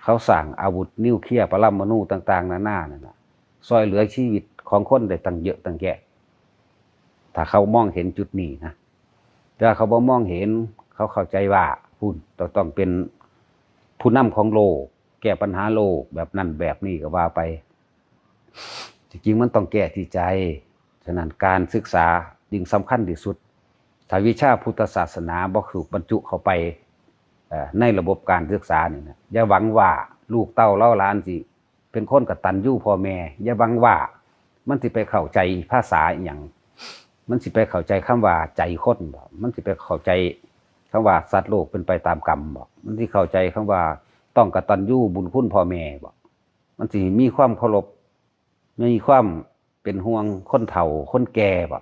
ເຂົາສ້າງອາວຸດນິວເຄຍປະລະມະນູຕ່າງໆນານານັ້ນນະ, ຊ່ອຍເຫຼືອຊີວິດຂອງຄົນໄດ້ຕັ້ງເຍອະຕັ້ງແຍະ. ຖ້າເຂົາມອງເຫັນຈຸດນີ້ນະ, ແຕ່ວ່າເຂົາບໍ່ມອງເຫັນ, ເຂົາເຂົ້າໃຈວ່າ ພຸ້ນ ຕ້ອງ ຕ້ອງເປັນຜູ້ນຳຂອງໂລກ, ແກ້ບັນຫາໂລກແບບນັ້ນແບບນີ້ກໍວ່າໄປ. ທີ່ຈິງມັນຕ້ອງແກ້ທີ່ໃຈ. ສະນັ້ນການສຶກສາຈຶ່ງສຳຄັນທີ່ສຸດ. ຖ້າວິຊາພຸດທະສາສະໜາບໍ່ຖືກບັນຈຸເຂົ້າໄປ ເອີ ໃນລະບົບການສຶກສານີ້ນະ, ຢ່າຫວັງວ່າລູກເຕົ້າເຫຼົ່າຫຼານຊິເປັນຄົນກະຕັນຍູພໍ່ແມ່. ຢ່າຫວັງວ່າມັນຊິໄປເຂົ້າໃຈພາສາອີ່ຫຍັງ, ມັນຊິໄປເຂົ້າໃຈຄຳວ່າໃຈຄົນບໍ? ມັນຊິໄປເຂົ້າໃຈຄຳວ່າສັດໂລກເປັນໄປຕາມກຳບໍ? ມັນຊິເຂົ້າໃຈຄຳວ່າຕ້ອງກະຕັນຍູບຸນຄຸນພໍ່ແມ່ບໍ? ມັນຊິມີຄວາມເຄົາລົບ, ມີຄວາມເປັນຫ່ວງຄົນເຖົ້າຄົນແກ່ບໍ?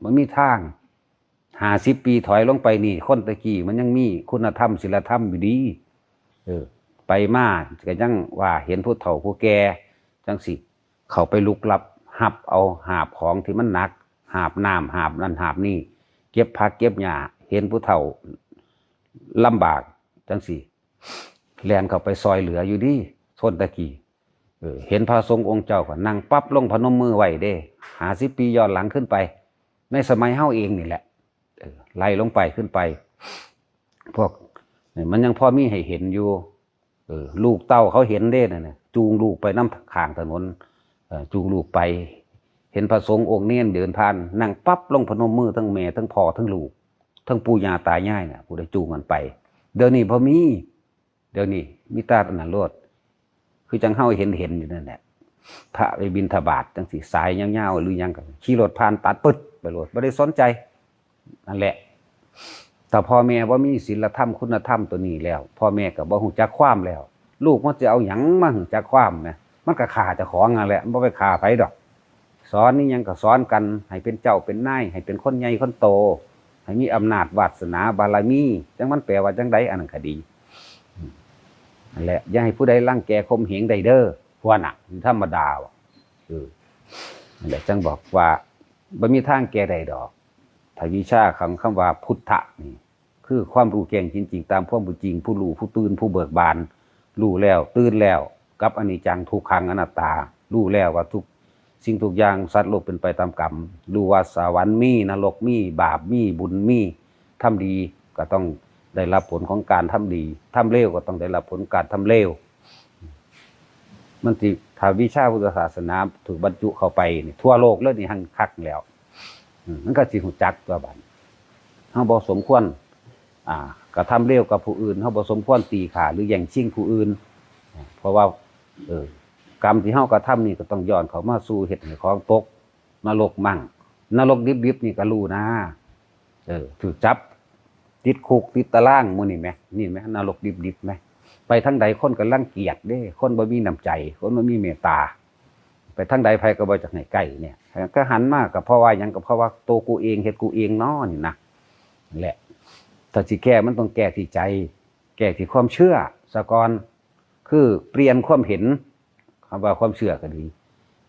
ບໍ່ມີທາງ. ຫ້າສິບປີຖອຍລົງໄປນີ້, ຄົນແຕ່ກີ້ມັນຍັງມີຄຸນນະທຳ, ສິນລະທຳຢູ່ດີ. ເອີ, ໄປມາກໍຍັງວ່າເຫັນຜູ້ເຖົ້າຜູ້ແກ່ຈັ່ງຊີ້, ເຂົ້າໄປລຸກລັບ, ຮັບເອົາ, ຫາບຂອງທີ່ມັນໜັກ, ຫາບນ້ຳ, ຫາບນັ້ນ, ຫາບນີ້, ເກັບຜັກເກັບຫຍ້າ, ເຫັນຜູ້ເຖົ້າລຳບາກຈັ່ງຊີ້. ແລ່ນເຂົ້າໄປຊ່ອຍເຫຼືອຢູ່ເດ້ ຄົນຕະກີ້. ເອີ ເຫັນພະສົງອົງເຈົ້າກໍນັ່ງປັບລົງພະນົມມືໄວ້ເດ້ ຫ້າສິບປີຍ້ອນຫຼັງຂຶ້ນໄປ ໃນສະໄໝເຮົາເອງນີ້ແຫຼະ. ເອີ ໄລ່ລົງໄປຂຶ້ນໄປ ພວກນີ້ມັນຍັງພໍມີໃຫ້ເຫັນຢູ່. ເອີ ລູກເຕົ້າເຂົາເຫັນເດ້ນັ້ນນະ ຈູງລູກໄປນຳຂ້າງຖະໜົນ ເອີ ຈູງລູກໄປ ເຫັນພະສົງອົງເນນເດີນຜ່ານ ນັ່ງປັບລົງພະນົມມື ທັງແມ່ ທັງພໍ່ ທັງລູກ ທັງປູ່ຍ່າຕາຍາຍນະ ຜູ້ໃດຈູງກັນໄປ. ດຽວນີ້ບໍ່ມີ ດຽວນີ້ມີແຕ່ອັນນັ້ນໂລດ ຄືຈັ່ງເຮົາເຫັນເຫັນຢູ່ນັ້ນແຫຼະ ພະໄປບິນທະບາດຈັ່ງຊີ້ ສາຍຍາວໆ ຫຼືຫຍັງກໍຂີ່ລົດຜ່ານຕັດປຶດໄປໂລດ ບໍ່ໄດ້ສົນໃຈ. ນັ້ນແຫຼະ ຖ້າພໍ່ແມ່ບໍ່ມີສິນລະທຳຄຸນນະທຳໂຕນີ້ແລ້ວ ພໍ່ແມ່ກໍບໍ່ຮູ້ຈັກຄວາມແລ້ວ ລູກມັນຊິເອົາຫຍັງມາຮູ້ຈັກຄວາມນະ? ມັນກໍຂ້າເຈົ້າຂອງນັ້ນແຫຼະ ມັນບໍ່ໄປຂ້າໃຜດອກ. ສອນອີ່ຫຍັງກໍສອນກັນ ໃຫ້ເປັນເຈົ້າເປັນນາຍ ໃຫ້ເປັນຄົນໃຫຍ່ຄົນໂຕ ໃຫ້ມີອຳນາດວາດສະໜາບາລະມີ ຈັກມັນແປວ່າຈັ່ງໃດ ອັນນັ້ນກໍດີ. ນັ້ນແຫຼະ ຢ່າໃຫ້ຜູ້ໃດລັງແກຂົ່ມເຫງໄດ້ເດີ ພວກນັ້ນ ທຳມະດາ. ເອີ ນັ້ນແຫຼະ ຈັ່ງບອກວ່າບໍ່ມີທາງແກ້ໄດ້ດອກ. ຖ້າວິຊາຂອງຄຳວ່າພຸດທະນີ້ ຄືຄວາມຮູ້ແຈ້ງເຫັນຈິງຕາມຄວາມເປັນຈິງ ຜູ້ຮູ້ຜູ້ຕື່ນ ຜູ້ເບີກບານ ຮູ້ແລ້ວຕື່ນແລ້ວກັບອະນິດຈັງ ທຸກຂັງ ອະນັດຕາ ຮູ້ແລ້ວວ່າທຸກສິ່ງທຸກຢ່າງ ສັດໂລກເປັນໄປຕາມກຳ ຮູ້ວ່າສະຫວັນມີ ນະລົກມີ ບາບມີ ບຸນມີ ທຳດີກໍຕ້ອງໄດ້ຮັບຜົນຂອງການທຳດີ ທຳເລວກໍຕ້ອງໄດ້ຮັບຜົນການທຳເລວ. ມັນຊິ ຖ້າວິຊາພຸດທະສາສະໜາຖືກບັນຈຸເຂົ້າໄປນີ້ ທົ່ວໂລກເລີຍນີ້ ຮັ່ງຄັກແລ້ວ. ອືມ ມັນກໍຊິຮູ້ຈັກຕົວະ ບາດນີ້ເຮົາບໍ່ສົມຄວນ ອ່າ ກະທຳເລວກັບຜູ້ອື່ນ ເຮົາບໍ່ສົມຄວນຕີຂ້າ ຫຼື ແຍ່ງຊິງຜູ້ອື່ນ ເພາະວ່າ ເອີ ກຳທີ່ເຮົາກະທຳນີ້ກໍຕ້ອງຍ້ອນເຂົ້າມາສູ່ເຮັດໃຫ້ຂອງຕົກນະລົກມັ້ງ ນະລົກດິບໆ ນີ້ກໍຮູ້ນາ ເອີ ຖືກຈັບ ຕິດຄຸກຕິດຕາລາງ ໝູ່ນີ້ແໝ ນີ້ແໝ ນະລົກດິບໆ ແໝ ໄປທາງໃດຄົນກໍລັງກຽດເດ້ ຄົນບໍ່ມີນ້ຳໃຈ ຄົນບໍ່ມີເມດຕາ ໄປທາງໃດໃຜກໍບໍ່ຢາກໃຫ້ໃກ້ ເນຍ ກໍຫັນມາກໍເພາະວ່າຫຍັງ ກໍເພາະວ່າໂຕກູເອງ ເຮັດກູເອງເນາະ ນີ້ນະ ແຫຼະ ຖ້າຊິແກ້ມັນຕ້ອງແກ້ທີ່ໃຈ ແກ້ທີ່ຄວາມເຊື່ອຊະກ່ອນ ຄືປ່ຽນຄວາມເຫັນ ຄຳວ່າຄວາມເຊື່ອກໍດີ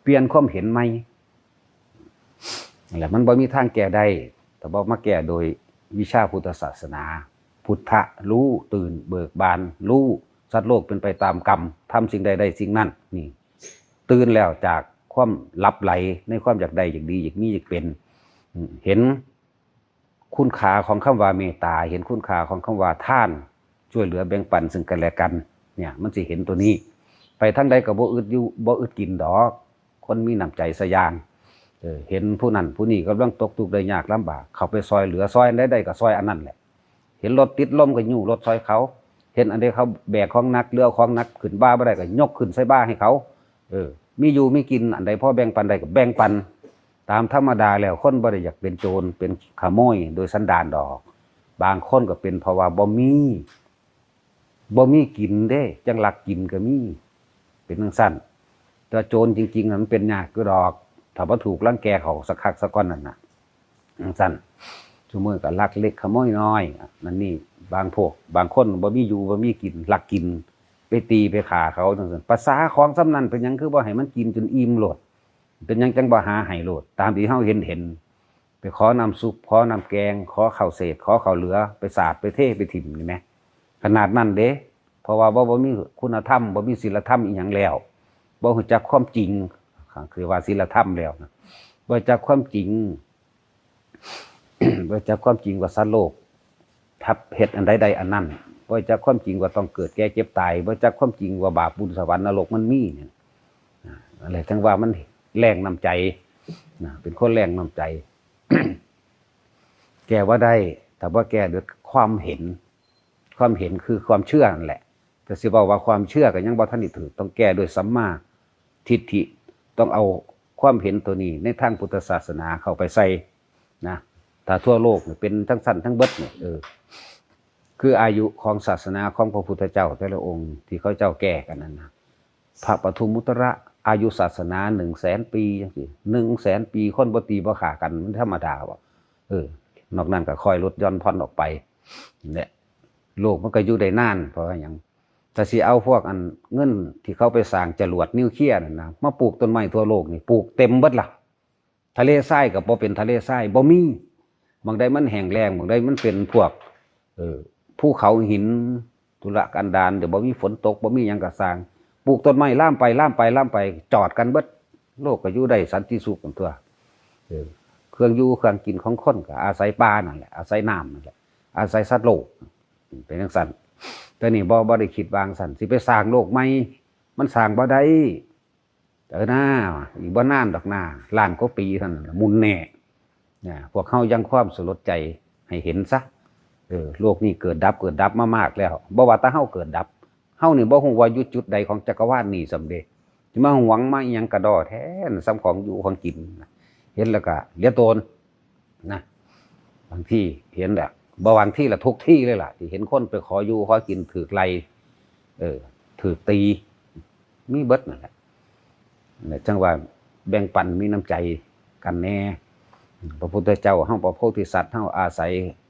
ປ່ຽນຄວາມເຫັນໃໝ່ ແລ້ວມັນບໍ່ມີທາງແກ້ໄດ້ ຖ້າບໍ່ມາແກ້ໂດຍວິຊາພຸດທະສາສະໜາ. ພຸດທະ ຮູ້ຕື່ນເບີກບານ ຮູ້ສັດໂລກເປັນໄປຕາມກຳ ທຳສິ່ງໃດໄດ້ສິ່ງນັ້ນ ນີ້ ຕື່ນແລ້ວຈາກຄວາມຫຼັບໄຫຼໃນຄວາມຢາກໄດ້ ຢາກດີ ຢາກມີ ຢາກເປັນ ເຫັນ ຄຸນຄ່າຂອງຄຳວ່າເມດຕາ ເຫັນຄຸນຄ່າຂອງຄຳວ່າທານ ຊ່ວຍເຫຼືອແບ່ງປັນເຊິ່ງກັນແລະກັນ ເນຍ ມັນຊິເຫັນໂຕນີ້ ໄປທາງໃດກໍບໍ່ອຶດຢູ່ ບໍ່ອຶດກິນດອກ ຄົນມີນ້ຳໃຈຊະຢ່າງ ເອີ ເຫັນຜູ້ນັ້ນຜູ້ນີ້ກຳລັງຕົກທຸກໄດ້ຍາກລຳບາກ ເຂົ້າໄປຊ່ອຍເຫຼືອ ຊ່ອຍອັນໃດໄດ້ກໍຊ່ອຍອັນນັ້ນແຫຼະ ເຫັນລົດຕິດລົມກໍຍູ້ລົດຊ່ອຍເຂົາ ເຫັນອັນໃດເຂົາແບກຂອງໜັກ ຫຼື ເອົາຂອງໜັກຂຶ້ນບ່າບໍ່ໄດ້ກໍຍົກຂຶ້ນໃສ່ບ່າໃຫ້ເຂົາ ເອີ ມີຢູ່ມີກິນ ອັນໃດພໍແບ່ງປັນໄດ້ກໍແບ່ງປັນ. ຕາມທຳມະດາແລ້ວ ຄົນບໍ່ໄດ້ຢາກເປັນໂຈນ ເປັນຂະໂມຍໂດຍສັນດານດອກ ບາງຄົນກໍເປັນເພາະວ່າບໍ່ມີ ບໍ່ມີກິນເດ້ ຈັ່ງລັກກິນກໍມີ ເປັນຈັ່ງຊັ້ນ ແຕ່ໂຈນຈິງໆ ມັນເປັນຍາກຢູ່ດອກ ຖ້າບໍ່ຖືກລັງແກເຂົາສະຄັກສະກ່ອນນັ້ນນະ ຈັ່ງຊັ້ນ ຊຸມື້ກໍລັກເລັກຂະໂມຍນ້ອຍ ອັນນີ້ ບາງພວກ ບາງຄົນບໍ່ມີຢູ່ບໍ່ມີກິນ ລັກກິນ ໄປຕີໄປຂ້າເຂົາ ຈັ່ງຊັ້ນ ປະສາຂອງສ່ຳນັ້ນ ເປັນຫຍັງຄືບໍ່ໃຫ້ມັນກິນຈົນອີ່ມໂລດ ເປັນຫຍັງຈັ່ງບໍ່ຫາໃຫ້ໂລດ ຕາມທີ່ເຮົາເຫັນເຫັນ ໄປຂໍນ້ຳຊຸບ ຂໍນ້ຳແກງ ຂໍເຂົ້າເສດ ຂໍເຂົ້າເຫຼືອ ໄປສາດໄປເທໄປຖິ້ມນີ້ແໝ ຂະໜາດນັ້ນເດ້ ເພາະວ່າບໍ່ ບໍ່ມີຄຸນນະທຳ ບໍ່ມີສິນລະທຳອີ່ຫຍັງແລ້ວ ບໍ່ຮູ້ຈັກຄວາມຈິງ ຄືວ່າສິນລະທຳແລ້ວນະ ບໍ່ຮູ້ຈັກຄວາມຈິງ ບໍ່ຮູ້ຈັກຄວາມຈິງວ່າສັດໂລກ ທັບເຮັດອັນໃດໄດ້ອັນນັ້ນ ບໍ່ຮູ້ຈັກຄວາມຈິງວ່າຕ້ອງເກີດແກ່ເຈັບຕາຍ ບໍ່ຮູ້ຈັກຄວາມຈິງວ່າບາບບຸນສະຫວັນນະລົກມັນມີນີ້ ນັ້ນແຫຼະ ຈັ່ງວ່າມັນແລ້ງນ້ຳໃຈນະ ເປັນຄົນແລ້ງນ້ຳໃຈ ແກ້ບໍ່ໄດ້ ຖ້າບໍ່ແກ້ດ້ວຍຄວາມເຫັນ ຄວາມເຫັນຄືຄວາມເຊື່ອນັ້ນແຫຼະ ແຕ່ຊິເວົ້າວ່າຄວາມເຊື່ອກໍຍັງບໍ່ທັນໄດ້ຖືກ ຕ້ອງແກ້ດ້ວຍສຳມາທິດຖິ ຕ້ອງເອົາຄວາມເຫັນໂຕນີ້ໃນທາງພຸດທະສາສະໜາເຂົ້າໄປໃສ່ນະ ຖ້າທົ່ວໂລກນີ້ເປັນທັງຊັ້ນທັງເບິດນີ້ ເອີ ຄືອາຍຸຂອງສາສະໜາຂອງພະພຸດທະເຈົ້າແຕ່ລະອົງທີ່ເຂົາເຈົ້າແກ້ກັນນັ້ນນະ ພະປະທຸມມຸດຕະລະ ອາຍຸສາສະໜາໜຶ່ງແສນປີ ຈັ່ງຊີ້ ໜຶ່ງແສນປີ ຄົນບໍ່ຕີບໍ່ຂ້າກັນ ມັນທຳມະດາບໍ? ເອີ ນອກນັ້ນກໍຄ່ອຍຫຼຸດຢ່ອນຜ່ອນອອກໄປ ແລະ ໂລກມັນກໍຢູ່ໄດ້ນານ ເພາະວ່າຫຍັງ? ຖ້າຊິເອົາພວກອັນເງິນທີ່ເຂົາໄປສ້າງຈະຫຼວດນິວເຄຍນັ້ນນະ ມາປູກຕົ້ນໄມ້ທົ່ວໂລກນີ້ ປູກເຕັມເບິດລະ ທະເລຊາຍກໍບໍ່ເປັນທະເລຊາຍ ບໍ່ມີ ໝ່ອງໃດມັນແຫ້ງແລ້ງ ໝ່ອງໃດມັນເປັນພວກ ເອີ ພູເຂົາຫີນ ທຸລະກັນດານ ຫຼືບໍ່ມີຝົນຕົກ ບໍ່ມີຫຍັງກໍຊ່າງ ປູກຕົ້ນໄມ້ລາມໄປ ລາມໄປ ລາມໄປ ຈອດກັນເບິດ ໂລກກໍຢູ່ໄດ້ສັນຕິສຸກນັ້ນตั่ວ. ເອີ ເຄື່ອງຢູ່ເຄື່ອງກິນຂອງຄົນກໍອາໄສປ່ານັ້ນແຫຼະ ອາໄສນ້ຳນັ້ນແຫຼະ ອາໄສສັດໂລກ ເປັນຈັ່ງຊັ້ນ. ແຕ່ນີ້ບໍ່ ບໍ່ໄດ້ຄິດວ່າຈັ່ງຊັ້ນ ຊິໄປສ້າງໂລກໃໝ່ ມັນສ້າງບໍ່ໄດ້. ເອີນາ ອີກບໍ່ນານດອກນາ ລ້ານກວ່າປີເທົ່ານັ້ນລະ ໝຸນແນ່ນະ. ພວກເຮົາຍັງຄວາມສະຫຼົດໃຈໃຫ້ເຫັນຊະ. ເອີ ໂລກນີ້ເກີດດັບ ເກີດດັບມາມາກແລ້ວ ບໍ່ວ່າແຕ່ເຮົາເກີດດັບ ເຮົານີ້ບໍ່ຮູ້ວ່າຢູ່ຈຸດໃດຂອງຈັກກະວານນີ້ຊ້ຳເດ ຊິມາຫວງມາອີ່ຫຍັງກະດໍ້ແທ້ ສ່ຳຂອງຢູ່ຂອງກິນ ເຫັນແລ້ວກະເຫຼືອໂຕນນະ. ບາງທີເຫັນແຫຼະ ບໍ່ບາງທີລະ ທຸກທີເລີຍລະ ທີ່ເຫັນຄົນໄປຂໍຢູ່ຂໍກິນຖືກໄລ່ ເອີ ຖືກຕີ ມີເບິດນັ້ນແຫຼະ. ແລະ ຈັ່ງວ່າແບ່ງປັນມີນ້ຳໃຈກັນແດ່. ພະພຸດທະເຈົ້າເຮົາ ພະໂພທິສັດເຮົາ ອາໄສ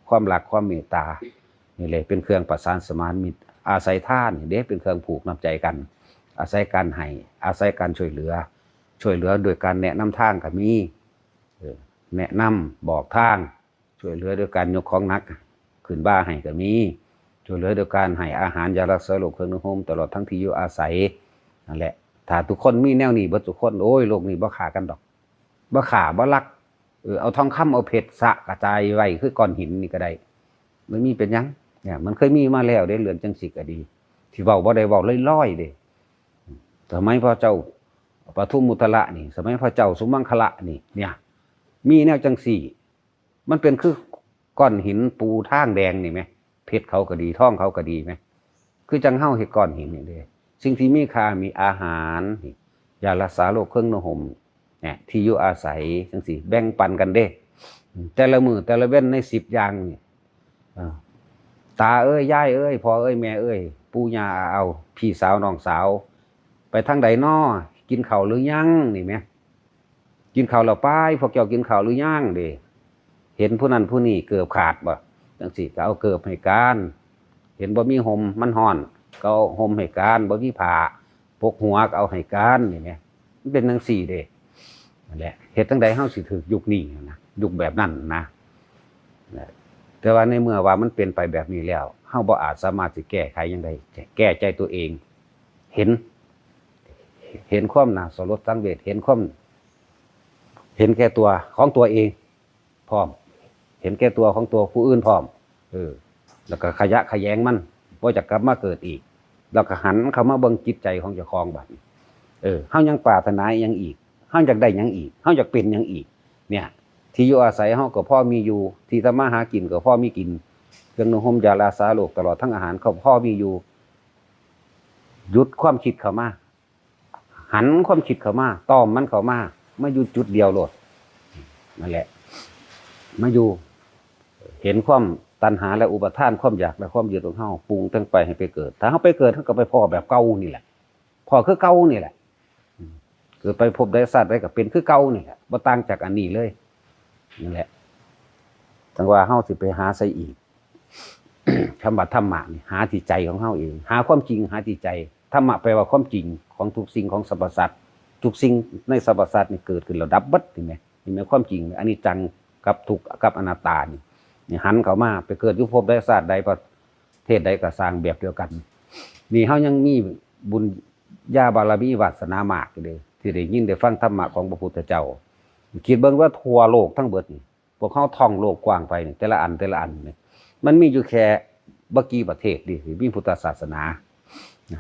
ຄວາມຮັກຄວາມເມດຕານີ້ແຫຼະ ເປັນເຄື່ອງປະສານສະໝານມິດ, ອາໄສທານນີ້ເດ້ ເປັນເຄື່ອງຜູກນ້ຳໃຈກັນ, ອາໄສການໃຫ້, ອາໄສການຊ່ວຍເຫຼືອ, ຊ່ວຍເຫຼືອໂດຍການແນະນຳທາງກໍມີ, ເອີ ແນະນຳບອກທາງ, ຊ່ວຍເຫຼືອໂດຍການຍົກຂອງໜັກຂຶ້ນບ່າໃຫ້ກໍມີ, ຊ່ວຍເຫຼືອໂດຍການໃຫ້ອາຫານ ຢາຮັກສາໂລກ ເຄື່ອງນຸ່ງຫົ່ມ ຕະຫຼອດທັງທີ່ຢູ່ອາໄສ. ນັ້ນແຫຼະ ຖ້າທຸກຄົນມີແນວນີ້ເບິດທຸກຄົນ ໂອ້ຍ ໂລກນີ້ບໍ່ຂ້າກັນດອກ ບໍ່ຂ້າບໍ່ລັກ ເອີ ເອົາທອງຄຳເອົາເພັດສະກະຈາຍໄວ້ຄືກ້ອນຫີນນີ້ກໍໄດ້ ມັນມີເປັນຫຍັງ? ເນຍ ມັນເຄີຍມີມາແລ້ວເດ້ ເລື່ອງຈັ່ງຊີ້ກໍດີ ທີ່ເວົ້າບໍ່ໄດ້ເວົ້າລອຍໆເດ້. ສະໄໝພະເຈົ້າປະທຸມມຸດຕະລະນີ້ ສະໄໝພະເຈົ້າສຸມັງຄະລະນີ້ ເນຍ ມີແນວຈັ່ງຊີ້ ມັນເປັນຄືກ້ອນຫີນປູທາງແດງນີ້ແໝ ເພັດເຂົາກໍດີ ທອງເຂົາກໍດີແໝ ຄືຈັ່ງເຮົາເຮັດກ້ອນຫີນນີ້ເດ້. ສິ່ງທີ່ມີຄ່າມີອາຫານ ຢາຮັກສາໂລກ ເຄື່ອງນຸ່ງຫົ່ມ ທີ່ຢູ່ອາໄສ ຈັ່ງຊີ້ ແບ່ງປັນກັນເດ້ ແຕ່ລະມື້ແຕ່ລະເວັນໃນສິບຢ່າງນີ້. ຕາເອີຍ ຍາຍເອີຍ ພໍ່ເອີຍ ແມ່ເອີຍ ປູ່ຍ່າອາເອົາ ພີ່ສາວນ້ອງສາວ ໄປທາງໃດນໍ? ກິນເຂົ້າຫຼືຍັງ? ນີ້ແໝ ກິນເຂົ້າແລ້ວໄປ ພວກເຈົ້າກິນເຂົ້າຫຼືຍັງເດ? ເຫັນຜູ້ນັ້ນຜູ້ນີ້ເກີບຂາດບໍ່? ຈັ່ງຊີ້ກໍເອົາເກີບໃຫ້ການ, ເຫັນບໍ່ມີຮົ່ມມັນຮ້ອນ ກໍເອົາຮົ່ມໃຫ້ການ, ບໍ່ມີຜ້າປົກຫົວກໍເອົາໃຫ້ການ ນີ້ແໝ ມັນເປັນຈັ່ງຊີ້ເດ້. ນັ້ນແຫຼະ ເຮັດຈັ່ງໃດເຮົາຊິຖືກຍຸກນີ້ນະ ຍຸກແບບນັ້ນນະ. ແຕ່ວ່າໃນເມື່ອວ່າມັນເປັນໄປແບບນີ້ແລ້ວ ເຮົາບໍ່ອາດສາມາດຊິແກ້ໄຂຫຍັງໄດ້ ແກ້ໃຈຕົວເອງ ເຫັນ ເຫັນຄວາມໜ້າສະຫຼົດສັງເວດ ເຫັນຄວາມ ເຫັນແກ່ຕົວຂອງຕົວເອງພ້ອມ ເຫັນແກ່ຕົວຂອງຕົວຜູ້ອື່ນພ້ອມ ເອີ ແລ້ວກໍຂະຫຍະຂະແຫຍງມັນ ບໍ່ຢາກກັບມາເກີດອີກ ແລ້ວກໍຫັນເຂົ້າມາເບິ່ງຈິດໃຈຂອງເຈົ້າຂອງບັດນີ້ ເອີ ເຮົາຍັງປາດຖະໜາຫຍັງອີກ? ເຮົາຢາກໄດ້ຫຍັງອີກ? ເຮົາຢາກເປັນຫຍັງອີກ? ເນຍ ທີ່ຢູ່ອາໄສເຮົາກໍພໍມີຢູ່ ທີ່ທຳມາຫາກິນກໍພໍມີກິນ ເຄື່ອງນຸ່ງຫົ່ມຢາຮັກສາໂລກ ຕະຫຼອດທັງອາຫານກໍພໍມີຢູ່. ຢຸດຄວາມຄິດເຂົ້າມາ ຫັນຄວາມຄິດເຂົ້າມາ ຕ້ອມມັນເຂົ້າມາ ມາຢູ່ຈຸດດຽວໂລດ ນັ້ນແຫຼະ ມາຢູ່ ເຫັນຄວາມຕັນຫາ ແລະ ອຸປາທານ ຄວາມຢາກ ແລະ ຄວາມຍຶດຂອງເຮົາ ປຸງແຕ່ງໄປໃຫ້ໄປເກີດ. ຖ້າເຮົາໄປເກີດ ເຮົາກໍໄປພໍ້ແບບເກົ່ານີ້ແຫຼະ ພໍ້ຄືເກົ່ານີ້ແຫຼະ ເກີດໄປພົບໃດຊາດໃດກໍເປັນຄືເກົ່ານີ້ແຫຼະ ບໍ່ຕ່າງຈາກອັນນີ້ເລີຍ. ນັ້ນແຫຼະ ຈັ່ງວ່າເຮົາຊິໄປຫາໃສອີກ? ຄຳວ່າທຳມະນີ້ ຫາທີ່ໃຈຂອງເຮົາເອງ ຫາຄວາມຈິງ ຫາທີ່ໃຈ. ທຳມະແປວ່າຄວາມຈິງຂອງທຸກສິ່ງ ຂອງສັບພະສັດ ທຸກສິ່ງໃນສັບພະສັດນີ້ເກີດຂຶ້ນແລ້ວດັບເບິດ ເຫັນໄໝ? ເຫັນໄໝ? ຄວາມຈິງ ອະນິດຈັງ ກັບທຸກ ກັບອະນັດຕານີ້ ນີ້ຫັນເຂົ້າມາ ໄປເກີດຢູ່ພົບໃດຊາດໃດ ປະເທດໃດກໍຊ່າງ ແບບດຽວກັນ. ນີ້ເຮົາຍັງມີບຸນຍາບາລະມີວາສະນາມາກຢູ່ເດ້ ທີ່ໄດ້ຍິນໄດ້ຟັງທຳມະຂອງພະພຸດທະເຈົ້າ. ຄິດເບິ່ງວ່າທົ່ວໂລກທັງເບິດນີ້ ພວກເຮົາທ່ອງໂລກກວ້າງໄປນີ້ ແຕ່ລະອັນ ແຕ່ລະອັນນີ້ ມັນມີຢູ່ແຄ່ບໍ່ກີ່ປະເທດເດ້ ທີ່ມີພຸດທະສາສະໜາ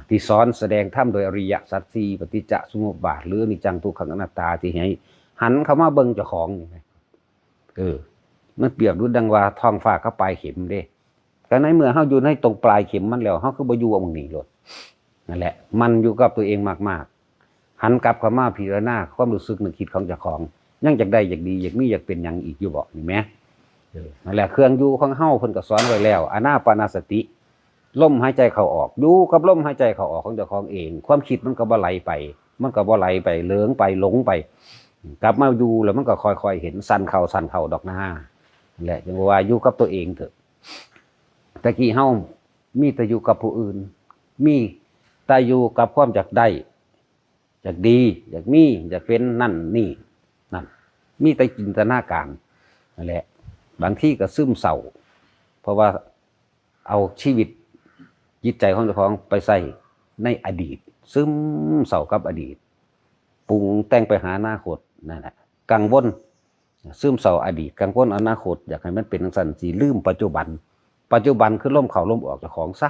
ທີ່ສອນສະແດງທຳໂດຍອະລິຍະສັດສີ່ ປະຕິດຈະສະມຸບບາດ ຫຼື ອະນິດຈັງ ທຸກຂັງ ອະນັດຕາ ທີ່ໃຫ້ຫັນເຂົ້າມາເບິ່ງເຈົ້າຂອງນີ້. ເອີ ມັນປຽບດູດດັ່ງວ່າທ້ອງຟ້າກັບປາຍເຂັມເດ້. ກໍໃນເມື່ອເຮົາຢູ່ໃນຕົງປາຍເຂັມມັນແລ້ວ ເຮົາຄືບໍ່ຢູ່ໝ່ອງນີ້ໂລດ? ນັ້ນແຫຼະ ໝັ່ນຢູ່ກັບຕົວເອງມາກໆ ຫັນກັບເຂົ້າມາພິຈາລະນາຄວາມຮູ້ສຶກນຶກຄິດຂອງເຈົ້າຂອງ ຍັງຢາກໄດ້ ຢາກດີ ຢາກມີ ຢາກເປັນຫຍັງອີກຢູ່ບໍ່? ນີ້ແໝ ເອີ ນັ້ນແຫຼະ ເຄື່ອງຢູ່ຂອງເຮົາເພິ່ນກໍສອນໄວ້ແລ້ວ ອານາປານະສະຕິ ລົມຫາຍໃຈເຂົ້າອອກ ຢູ່ກັບລົມຫາຍໃຈເຂົ້າອອກຂອງເຈົ້າຂອງເອງ ຄວາມຄິດມັນກໍບໍ່ໄຫຼໄປ ມັນກໍບໍ່ໄຫຼໄປ ເຫຼີງໄປ ຫຼົງໄປ ກັບມາຢູ່ແລ້ວມັນກໍຄ່ອຍໆເຫັນ ສັ້ນເຂົ້າ ສັ້ນເຂົ້າດອກນາ. ແຫຼະ ຈຶ່ງວ່າຢູ່ກັບຕົວເອງເຖາະ. ແຕ່ກີ້ເຮົາມີແຕ່ຢູ່ກັບຜູ້ອື່ນ ມີແຕ່ຢູ່ກັບຄວາມຢາກໄດ້ ຢາກດີ ຢາກມີ ຢາກເປັນນັ້ນນີ້ນັ້ນ ມີແຕ່ຈິນຕະນາການນັ້ນແຫຼະ. ບາງທີກໍຊຶມເສົ້າ ເພາະວ່າເອົາຊີວິດ ຈິດໃຈຂອງເຈົ້າຂອງໄປໃສ່ໃນອະດີດ, ຊຶມເສົ້າກັບອະດີດ, ປຸງແຕ່ງໄປຫາອະນາຄົດ, ນັ້ນແຫຼະ ກັງວົນ, ຊຶມເສົ້າອະດີດ, ກັງວົນອະນາຄົດ, ຢາກໃຫ້ມັນເປັນຈັ່ງຊັ້ນ, ຊິລືມປັດຈຸບັນ. ປັດຈຸບັນຄືລົມເຂົ້າລົມອອກເຈົ້າຂອງຊະ,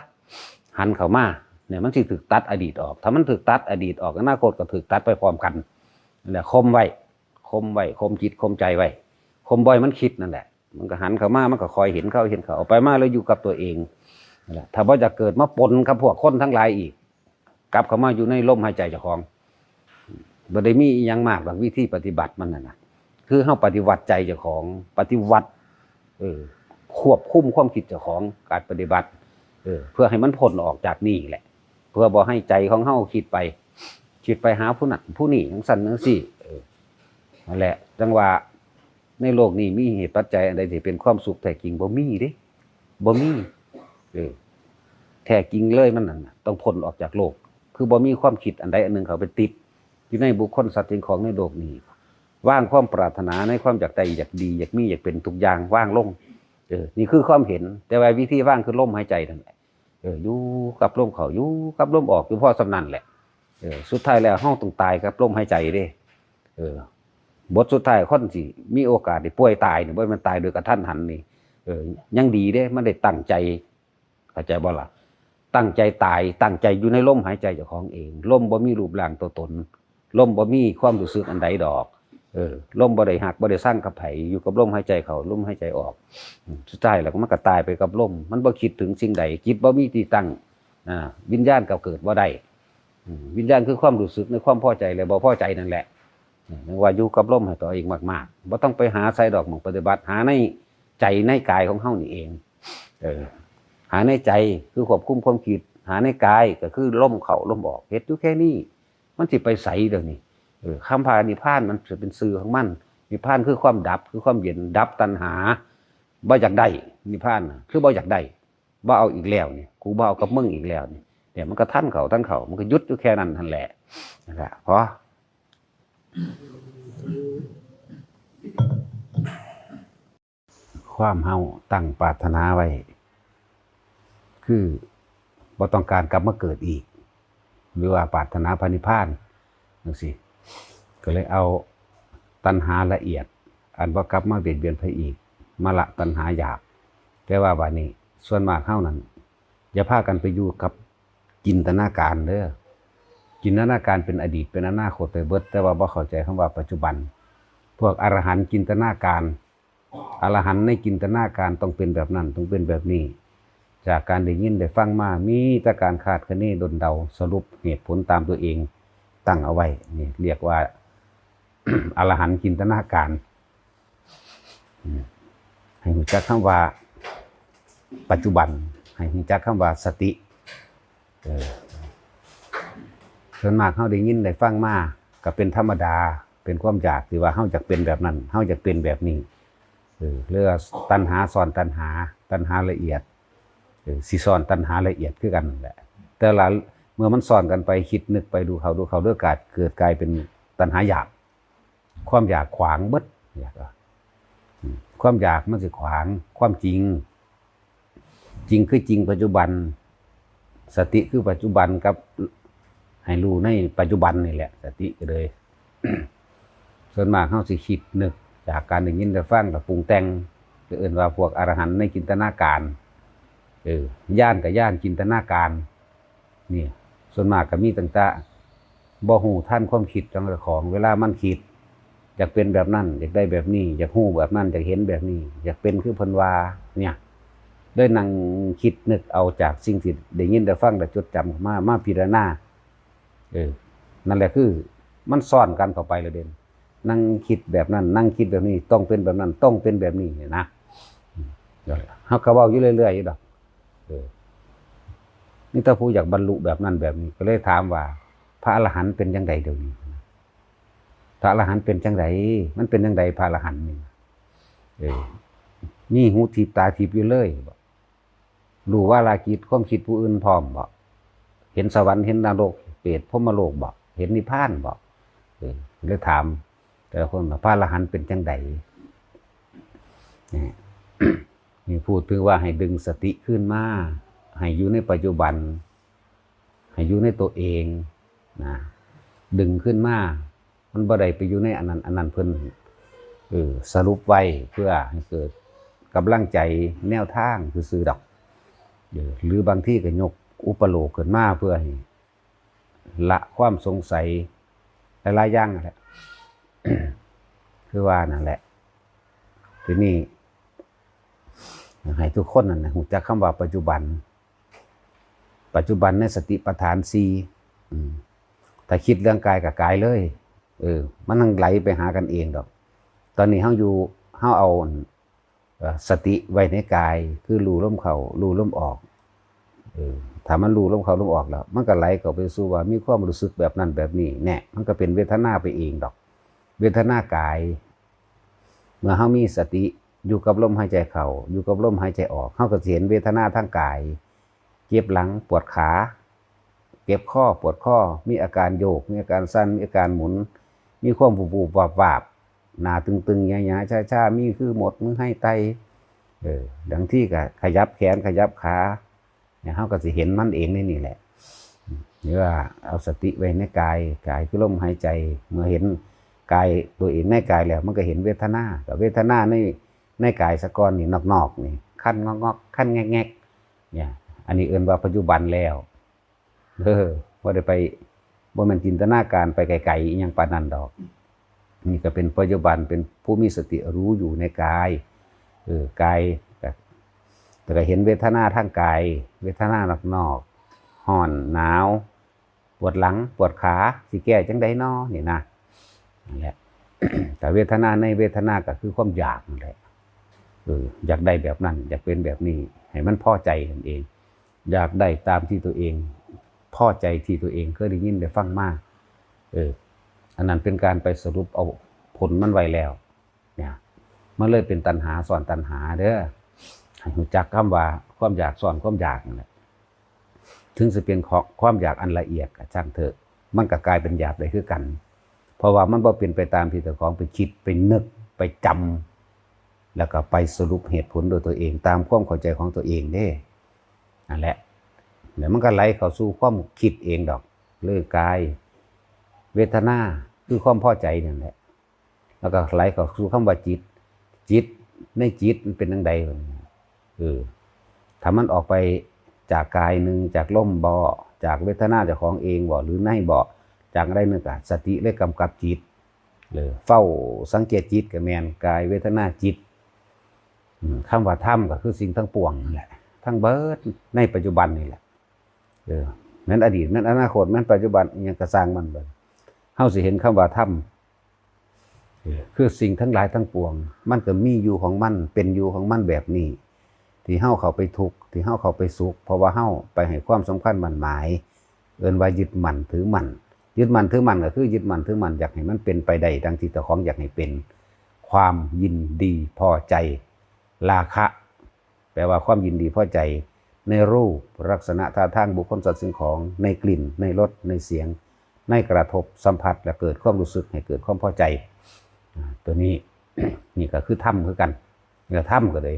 ຫັນເຂົ້າມາ, ນີ້ມັນຊິຖືກຕັດອະດີດອອກ. ຖ້າມັນຖືກຕັດອະດີດອອກ, ອະນາຄົດກໍຖືກຕັດໄປພ້ອມກັນ. ນັ້ນແຫຼະ, ຂົ່ມໄວ້, ຂົ່ມໄວ້, ຂົ່ມຈິດຂົ່ມໃຈໄວ້, ຂົ່ມບໍ່ໃຫ້ມັນຄິດ. ນັ້ນແຫຼະ, ມັນກໍຫັນເຂົ້າມາ, ມັນກໍຄ່ອຍເຫັນເຂົ້າເຫັນເຂົ້າ, ເອົາໄປມາແລ້ວຢູ່ກັບຕົວເອງ. ນັ້ນແຫຼະ, ຖ້າບໍ່ຢາກເກີດມາປົນກັບພວກຄົນທັງຫຼາຍອີກ, ກັບເຂົ້າມາຢູ່ໃນລົມຫາຍໃຈເຈົ້າຂອງ. ບໍ່ໄດ້ມີອີ່ຫຍັງມາກດອກ, ວິທີປະຕິບັດມັນນັ້ນນະ ຄືເຮົາປະຕິວັດໃຈເຈົ້າຂອງ, ປະຕິວັດ, ເອີ, ຄວບຄຸມຄວາມຄິດເຈົ້າຂອງ, ການປະຕິບັດ, ເອີ, ເພື່ອໃຫ້ມັນພົ້ນອອກຈາກນີ້ແຫຼະ, ເພື່ອບໍ່ໃຫ້ໃຈຂອງເຮົາຄິດໄປ, ຄິດໄປຫາຜູ້ນັ້ນຜູ້ນີ້, ຈັ່ງຊັ້ນຈັ່ງຊີ້. ເອີ, ນັ້ນແຫຼະ, ຈັ່ງວ່າໃນໂລກນີ້ມີເຫດປັດໄຈອັນໃດທີ່ເປັນຄວາມສຸກແທ້ຈິງ? ບໍ່ມີເດ້, ບໍ່ມີ. ເອີ, ແທ້ຈິງເລີຍມັນນັ້ນນະ ຕ້ອງພົ້ນອອກຈາກໂລກ, ຄືບໍ່ມີຄວາມຄິດອັນໃດອັນໜຶ່ງເຂົ້າໄປຕິດຢູ່ໃນບຸກຄົນສັດສິ່ງຂອງໃນໂລກນີ້. ວາງຄວາມປາດຖະໜາໃນຄວາມຢາກໄດ້ ຢາກດີ ຢາກມີ ຢາກເປັນທຸກຢ່າງ, ວາງລົງ. ເອີ, ນີ້ຄືຄວາມເຫັນ, ແຕ່ວ່າວິທີວາງຄືລົມຫາຍໃຈນັ້ນແຫຼະ. ເອີ, ຢູ່ກັບລົມເຂົ້າ, ຢູ່ກັບລົມອອກ, ຢູ່ພໍສ່ຳນັ້ນແຫຼະ. ເອີ, ສຸດທ້າຍແລ້ວເຮົາຕ້ອງຕາຍກັບລົມຫາຍໃຈເດ້. ເອີ, ບົດສຸດທ້າຍຄົນທີ່ມີໂອກາດໄດ້ປ່ວຍຕາຍນີ້ ບໍ່ແມ່ນຕາຍໂດຍກະທັນຫັນນີ້. ເອີ, ຍັງດີເດ້, ມັນໄດ້ຕັ້ງໃຈ. ເຂົ້າໃຈບໍ່ລະ? ຕັ້ງໃຈຕາຍ, ຕັ້ງໃຈຢູ່ໃນລົມຫາຍໃຈເຈົ້າຂອງເອງ. ລົມບໍ່ມີຮູບຮ່າງຕົວຕົນ, ລົມບໍ່ມີຄວາມຮູ້ສຶກອັນໃດດອກ. ເອີ, ລົມບໍ່ໄດ້ຮັກ, ບໍ່ໄດ້ຊັງກັບໃຜ, ຢູ່ກັບລົມຫາຍໃຈເຂົ້າ, ລົມຫາຍໃຈອອກ. ອືມ, ສຸດທ້າຍແລ້ວມັນກໍຕາຍໄປກັບລົມ, ມັນບໍ່ຄິດເຖິງສິ່ງໃດ, ຈິດບໍ່ມີທີ່ຕັ້ງ, ອາ, ວິນຍານກໍເກີດບໍ່ໄດ້. ອືມ, ວິນຍານຄືຄວາມຮູ້ສຶກໃນຄວາມພໍໃຈ ແລະ ບໍ່ພໍໃຈນັ້ນແຫຼະ. ອືມ, ຈັ່ງວ່າຢູ່ກັບລົມໃຫ້ຕົວເອງມາກໆ, ບໍ່ຕ້ອງໄປຫາໃສດອກໝ່ອງປະຕິບັດ, ຫາໃນໃຈໃນກາຍຂອງເຮົານີ້ເອງ. ເອີ, ຫາໃນໃຈ ຄືຄວບຄຸມຄວາມຄິດ, ຫາໃນກາຍ ກໍຄືລົມເຂົ້າລົມອອກ, ເຮັດຢູ່ແຄ່ນີ້. ມັນຊິໄປໃສດຽວນີ້? ເອີ, ຄຳວ່ານິບພານມັນຈະເປັນຊື່ຂອງມັນ. ນິບພານຄືຄວາມດັບ, ຄືຄວາມເຢັນ, ດັບຕັນຫາ. ບໍ່ຢາກໄດ້, ນິບພານນະ ຄືບໍ່ຢາກໄດ້, ບໍ່ເອົາອີກແລ້ວນີ້, ກູບໍ່ເອົາກັບມຶງອີກແລ້ວນີ້. ເນຍ, ມັນກໍທັນເຂົ້າ, ທັນເຂົ້າ, ມັນກໍຢຸດຢູ່ແຄ່ນັ້ນຫັ້ນແຫຼະ. ນັ້ນລະ, ພໍ. ຄວາມເຮົາຕັ້ງປາດຖະໜາໄວ້ ຄືບໍ່ຕ້ອງການກັບມາເກີດອີກ ຫຼືວ່າປາດຖະໜາພະນິບພານຈັ່ງຊີ້, ກໍເລີຍເອົາຕັນຫາລະອຽດ ອັນບໍ່ກັບມາບຽດບຽນໃຜອີກ ມາລະຕັນຫາຢາກ. ແຕ່ວ່າບາດນີ້ ສ່ວນມາກເຮົານັ້ນ ຢ່າພາກັນໄປຢູ່ກັບຈິນຕະນາການເດີ້. ຈິນຕະນາການເປັນອະດີດ ເປັນອະນາຄົດໄປເບິດ, ແຕ່ວ່າບໍ່ເຂົ້າໃຈຄຳວ່າປັດຈຸບັນ. ພວກອະລະຫັນຈິນຕະນາການ, ອະລະຫັນໃນຈິນຕະນາການຕ້ອງເປັນແບບນັ້ນ, ຕ້ອງເປັນແບບນີ້. ຈາກການໄດ້ຍິນໄດ້ຟັງມາ, ມີແຕ່ການຄາດຄະເນ, ດົນເດົາ, ສະຫຼຸບເຫດຜົນຕາມຕົວເອງຕັ້ງເອົາໄວ້. ນີ້ລຽກວ່າ ອະລະຫັນຈິນຕະນາການ. ອືມ ໃຫ້ຮູ້ຈັກຄຳວ່າປັດຈຸບັນ, ໃຫ້ຮູ້ຈັກຄຳວ່າສະຕິ. ເອີ ສ່ວນມາກເຮົາໄດ້ຍິນໄດ້ຟັງມາກໍເປັນທຳມະດາ, ເປັນຄວາມຢາກທີ່ວ່າເຮົາຢາກເປັນແບບນັ້ນ, ເຮົາຢາກເປັນແບບນີ້. ເອີ ເລີຍວ່າຕັນຫາຊ້ອນຕັນຫາ, ຕັນຫາລະອຽດ, ເອີ ຊິຊ້ອນຕັນຫາລະອຽດຄືກັນແຫຼະ. ແຕ່ລະເມື່ອມັນຊ້ອນກັນໄປ, ຄິດນຶກໄປ, ດູເຂົ້າ, ດູເຂົ້າ, ເລີຍກາຍ, ເກີດກາຍເປັນຕັນຫາຢາກ. ຄວາມຢາກຂວາງເບິດ, ຢາກ ອາ ຄວາມຢາກມັນຊິຂວາງຄວາມຈິງ. ຈິງຄືຈິງປັດຈຸບັນ, ສະຕິຄືປັດຈຸບັນກັບໃຫ້ຮູ້ໃນປັດຈຸບັນນີ້ແຫຼະ, ສະຕິກໍເລີຍ. ສ່ວນມາກເຮົາຊິຄິດນຶກຈາກການໄດ້ຍິນໄດ້ຟັງ ແລ້ວປຸງແຕ່ງ, ກໍເອີ້ນວ່າພວກອະລະຫັນໃນຈິນຕະນາການ. ເອີ ຍານກໍຍານຈິນຕະນາການ. ນີ້ ສ່ວນມາກກໍມີຕັ້ງແຕ່ບໍ່ຮູ້ທັນຄວາມຄິດຂອງເຈົ້າຂອງ. ເວລາມັນຄິດ ຢາກເປັນແບບນັ້ນ, ຢາກໄດ້ແບບນີ້, ຢາກຮູ້ແບບນັ້ນ, ຢາກເຫັນແບບນີ້, ຢາກເປັນຄືເພິ່ນວ່າ, ເນຍ ໄດ້ນັ່ງຄິດນຶກເອົາຈາກສິ່ງທີ່ໄດ້ຍິນໄດ້ຟັງ ໄດ້ຈົດຈຳມາ, ມາພິຈາລະນາ. ເອີ ນັ້ນແຫຼະ ຄືມັນຊ້ອນກັນເຂົ້າໄປແລ້ວເດ້. ນັ່ງຄິດແບບນັ້ນ, ນັ່ງຄິດແບບນີ້, ຕ້ອງເປັນແບບນັ້ນ, ຕ້ອງເປັນແບບນີ້, ນີ້ນະ. ເຮົາກໍເວົ້າຢູ່ເລື້ອຍໆຢູ່ດອກ. ເອີ ມີແຕ່ຜູ້ຢາກບັນລຸແບບນັ້ນແບບນີ້, ກໍເລີຍຖາມວ່າ ພະອະລະຫັນເປັນຈັ່ງໃດດຽວນີ້? ພະອະລະຫັນເປັນຈັ່ງໃດ? ມັນເປັນຈັ່ງໃດພະອະລະຫັນນີ້? ເອີ ມີຫູທິບຕາທິບຢູ່ເລີຍບໍ? ຮູ້ວາລະຈິດຄວາມຄິດຜູ້ອື່ນພ້ອມບໍ? ເຫັນສະຫວັນ, ເຫັນນະລົກ, ເປດ, ພົມມະໂລກບໍ? ເຫັນນິບພານບໍ? ເອີ ເລີຍຖາມແຕ່ລະຄົນວ່າ ພະອະລະຫັນເປັນຈັ່ງໃດ? ນີ້ ນີ້ ຜູ້ຖືວ່າໃຫ້ດຶງສະຕິຄືນມາ, ໃຫ້ຢູ່ໃນປັດຈຸບັນ ໃຫ້ຢູ່ໃນຕົວເອງນະ ດຶງຂຶ້ນມາ ມັນບໍ່ໄດ້ໄປຢູ່ໃນອັນນັ້ນ ອັນນັ້ນເພິ່ນ ເອີ ສະຫຼຸບໄວ້ເພື່ອໃຫ້ເກີດກຳລັງໃຈແນວທາງຊື່ໆດອກ ເອີ ຫຼືບາງທີກໍຍົກອຸປະໂລກຂຶ້ນມາເພື່ອໃຫ້ ລະຄວາມສົງໄສຫຼາຍໆຢ່າງນັ້ນແຫຼະ ຄືວ່ານັ້ນແຫຼະ. ທີນີ້ໃຫ້ທຸກຄົນນັ້ນນະ ຮູ້ຈັກຄຳວ່າປັດຈຸບັນ ປັດຈຸບັນໃນສະຕິປະທານສີ່ ອືມ ຖ້າຄິດເລື່ອງກາຍກໍກາຍເລີຍ ເອີ ມັນຍັງໄຫຼໄປຫາກັນເອງດອກ. ຕອນນີ້ເຮົາຢູ່ ເຮົາເອົາ ເອີ ສະຕິໄວ້ໃນກາຍ ຄືຮູ້ລົມເຂົ້າ ຮູ້ລົມອອກ ເອີ ຖ້າມັນຮູ້ລົມເຂົ້າລົມອອກແລ້ວ ມັນກໍໄຫຼເຂົ້າໄປສູ່ວ່າມີຄວາມຮູ້ສຶກແບບນັ້ນແບບນີ້ແນ່ ມັນກໍເປັນເວທະນາໄປເອງດອກ ເວທະນາກາຍ. ເມື່ອເຮົາມີສະຕິຢູ່ກັບລົມຫາຍໃຈເຂົ້າ ຢູ່ກັບລົມຫາຍໃຈອອກ ເຮົາກໍຊິເຫັນເວທະນາທາງກາຍ ເຈັບຫຼັງ ປວດຂາ ເຈັບຄໍ ປວດຄໍ ມີອາການໂຍກ ມີອາການສັ່ນ ມີອາການໝູນ ມີຄວາມວູບໆວາບໆ ໜ້າຕຶງໆ ຫຍາໆ ຊາໆ ມີຄືມົດ ມືໄຮ້ ໄຕ່ ເອີ ບາງທີກໍຂະຫຍັບແຂນ ຂະຫຍັບຂາ ເຮົາກໍຊິເຫັນມັນເອງໃນນີ້ແຫຼະ ຫຼືວ່າເອົາສະຕິໄວ້ໃນກາຍ ກາຍຄືລົມຫາຍໃຈ ເມື່ອເຫັນກາຍຕົວເອງໃນກາຍແລ້ວ ມັນກໍເຫັນເວທະນາ ກໍເວທະນາໃນ ໃນກາຍສາກ່ອນນີ້ ນອກໆນີ້ ຄັນງອກໆ ຄັນແງກໆ ນີ້ ອັນນີ້ເອີ້ນວ່າປັດຈຸບັນແລ້ວ ເອີ ບໍ່ໄດ້ໄປ ບໍ່ແມ່ນຈິນຕະນາການໄປໄກໆອີ່ຫຍັງປານນັ້ນດອກ. ນີ້ກໍເປັນປັດຈຸບັນ ເປັນຜູ້ມີສະຕິຮູ້ຢູ່ໃນກາຍ ເອີ ກາຍ ແລ້ວກໍເຫັນເວທະນາທາງກາຍ ເວທະນານອກໆ ຮ້ອນ ໜາວ ປວດຫຼັງ ປວດຂາ ຊິແກ້ຈັ່ງໃດນໍ ນີ້ນະ ນັ້ນແຫຼະ. ແຕ່ເວທະນາໃນເວທະນາກໍຄືຄວາມຢາກນັ້ນແຫຼະ ເອີ ຢາກໄດ້ແບບນັ້ນ ຢາກເປັນແບບນີ້ ໃຫ້ມັນພໍໃຈນັ້ນເອງ ຢາກໄດ້ຕາມທີ່ຕົວເອງພໍໃຈ ທີ່ຕົວເອງເຄີຍໄດ້ຍິນໄດ້ຟັງມາ ເອີ ອັນນັ້ນເປັນການໄປສະຫຼຸບເອົາຜົນມັນໄວ້ແລ້ວ ເນຍ ມັນເລີຍເປັນຕັນຫາຊ້ອນຕັນຫາເດີ. ໃຫ້ຮູ້ຈັກຄຳວ່າຄວາມຢາກຊ້ອນຄວາມຢາກນັ້ນແຫຼະ. ເຖິງຊິເປັນຄວາມຢາກອັນລະອຽດກໍຊ່າງເຖາະ ມັນກໍກາຍເປັນຫຍາບໄດ້ຄືກັນ ເພາະວ່າມັນບໍ່ເປັນໄປຕາມທີ່ເຈົ້າຂອງໄປຄິດ ໄປນຶກ ໄປຈຳ ແລ້ວກໍໄປສະຫຼຸບເຫດຜົນໂດຍຕົວເອງ ຕາມຄວາມເຂົ້າໃຈຂອງຕົວເອງເດ້ ນັ້ນແຫຼະ. ແລ້ວມັນກໍໄຫຼເຂົ້າສູ່ຄວາມຄິດເອງດອກ ເລີຍກາຍ ເວທະນາ ຄືຄວາມພໍໃຈນັ້ນແຫຼະ. ແລ້ວກໍໄຫຼເຂົ້າສູ່ຄຳວ່າຈິດ ຈິດ ໃນຈິດມັນເປັນຈັ່ງໃດ ເອີ ຖ້າມັນອອກໄປຈາກກາຍໜຶ່ງ ຈາກລົມບໍ ຈາກເວທະນາເຈົ້າຂອງເອງບໍ ຫຼືໃນບໍ ຈາກອັນໃດໜຶ່ງ ກໍສະຕິເລີຍກຳກັບຈິດ ຫຼືເຝົ້າສັງເກດຈິດກໍແມ່ນ ກາຍ ເວທະນາ ຈິດ. ອືມ ຄຳວ່າທຳກໍຄືສິ່ງທັງປວງນັ້ນແຫຼະ ທັງເບິດໃນປັດຈຸບັນນີ້ແຫຼະ ເອີ ແມ່ນອະດີດ ແມ່ນອະນາຄົດ ແມ່ນປັດຈຸບັນ ອີ່ຫຍັງກໍຊ່າງມັນ ເຮົາຊິເຫັນຄຳວ່າທຳ ເອີ ຄືສິ່ງທັງຫຼາຍທັງປວງ ມັນກໍມີຢູ່ຂອງມັນ ເປັນຢູ່ຂອງມັນແບບນີ້ ທີ່ເຮົາເຂົ້າໄປທຸກ ທີ່ເຮົາເຂົ້າໄປສຸກ ເພາະວ່າເຮົາໄປໃຫ້ຄວາມສຳຄັນໝັ້ນໝາຍ ເອີ້ນວ່າຍຶດໝັ້ນຖືໝັ້ນ. ຍຶດໝັ້ນຖືໝັ້ນກໍຄືຍຶດໝັ້ນຖືໝັ້ນ ຢາກໃຫ້ມັນເປັນໄປໄດ້ດັ່ງທີ່ເຈົ້າຂອງຢາກໃຫ້ເປັນ ຄວາມຍິນດີພໍໃຈ ລາຄະ ແປວ່າຄວາມຍິນດີພໍໃຈໃນຮູບ ລັກສະນະ ທ່າທາງ ບຸກຄົນ ສັດ ສິ່ງຂອງ ໃນກິ່ນ ໃນລົດ ໃນສຽງ ໃນກະທົບສຳຜັດ ແລະ ເກີດຄວາມຮູ້ສຶກໃຫ້ເກີດຄວາມພໍໃຈ ອາ ຕົວນີ້ ນີ້ກໍຄືທຳຄືກັນ ແລ້ວທຳກໍເລີຍ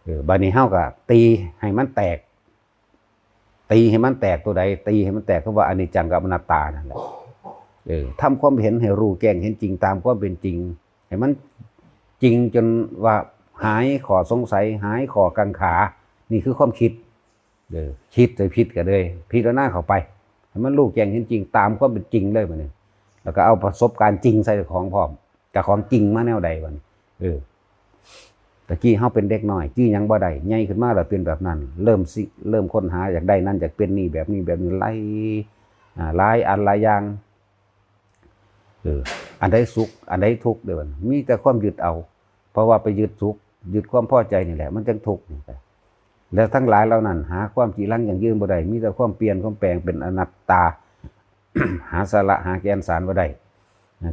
ເອີ ບາດນີ້ເຮົາກໍຕີໃຫ້ມັນແຕກ ຕີໃຫ້ມັນແຕກຕົວໃດ? ຕີໃຫ້ມັນແຕກ ຄືວ່າອະນິດຈັງກັບອະນັດຕານັ້ນແຫຼະ ເອີ ທຳຄວາມເຫັນໃຫ້ຮູ້ແຈ້ງເຫັນຈິງຕາມຄວາມເປັນຈິງ ໃຫ້ມັນຈິງຈົນວ່າຫາຍຂໍ້ສົງໄສ ຫາຍຂໍ້ກັງຂາ ນີ້ຄືຄວາມຄິດ ເອີ ຄິດໃສ່ຜິດກໍເລີຍ ພິຈາລະນາເຂົ້າໄປ ໃຫ້ມັນຮູ້ແຈ້ງເຫັນຈິງຕາມຄວາມເປັນຈິງເລີຍບາດນີ້ ແລ້ວກໍເອົາປະສົບການຈິງໃສ່ເຈົ້າຂອງພ້ອມ ເຈົ້າຂອງຈິງມາແນວໃດບາດນີ້ ເອີ ຕະກີ້ເຮົາເປັນເດັກນ້ອຍ ຈື່ຫຍັງບໍ່ໄດ້ ໃຫຍ່ຂຶ້ນມາແລ້ວເປັນແບບນັ້ນ ເລີ່ມຊິ ເລີ່ມຄົ້ນຫາ ຢາກໄດ້ນັ້ນ ຢາກເປັນນີ້ ແບບນີ້ ແບບນີ້ ຫຼາຍ ອາ ຫຼາຍອັນຫຼາຍຢ່າງ ເອີ ອັນໃດສຸກ ອັນໃດທຸກເດ້ ມັນມີແຕ່ຄວາມຍຶດເອົາ ເພາະວ່າໄປຍຶດສຸກ ຍຶດຄວາມພໍໃຈນີ້ແຫຼະ ມັນຈຶ່ງທຸກ ແລ້ວທັງຫຼາຍເຫຼົ່ານັ້ນ ຫາຄວາມຈີລັງຢັ້ງຢືນບໍ່ໄດ້ ມີແຕ່ຄວາມປ່ຽນ ຄວາມແປງ ເປັນອະນັດຕາ ຫາສາລະ ຫາແກ່ນສານບໍ່ໄດ້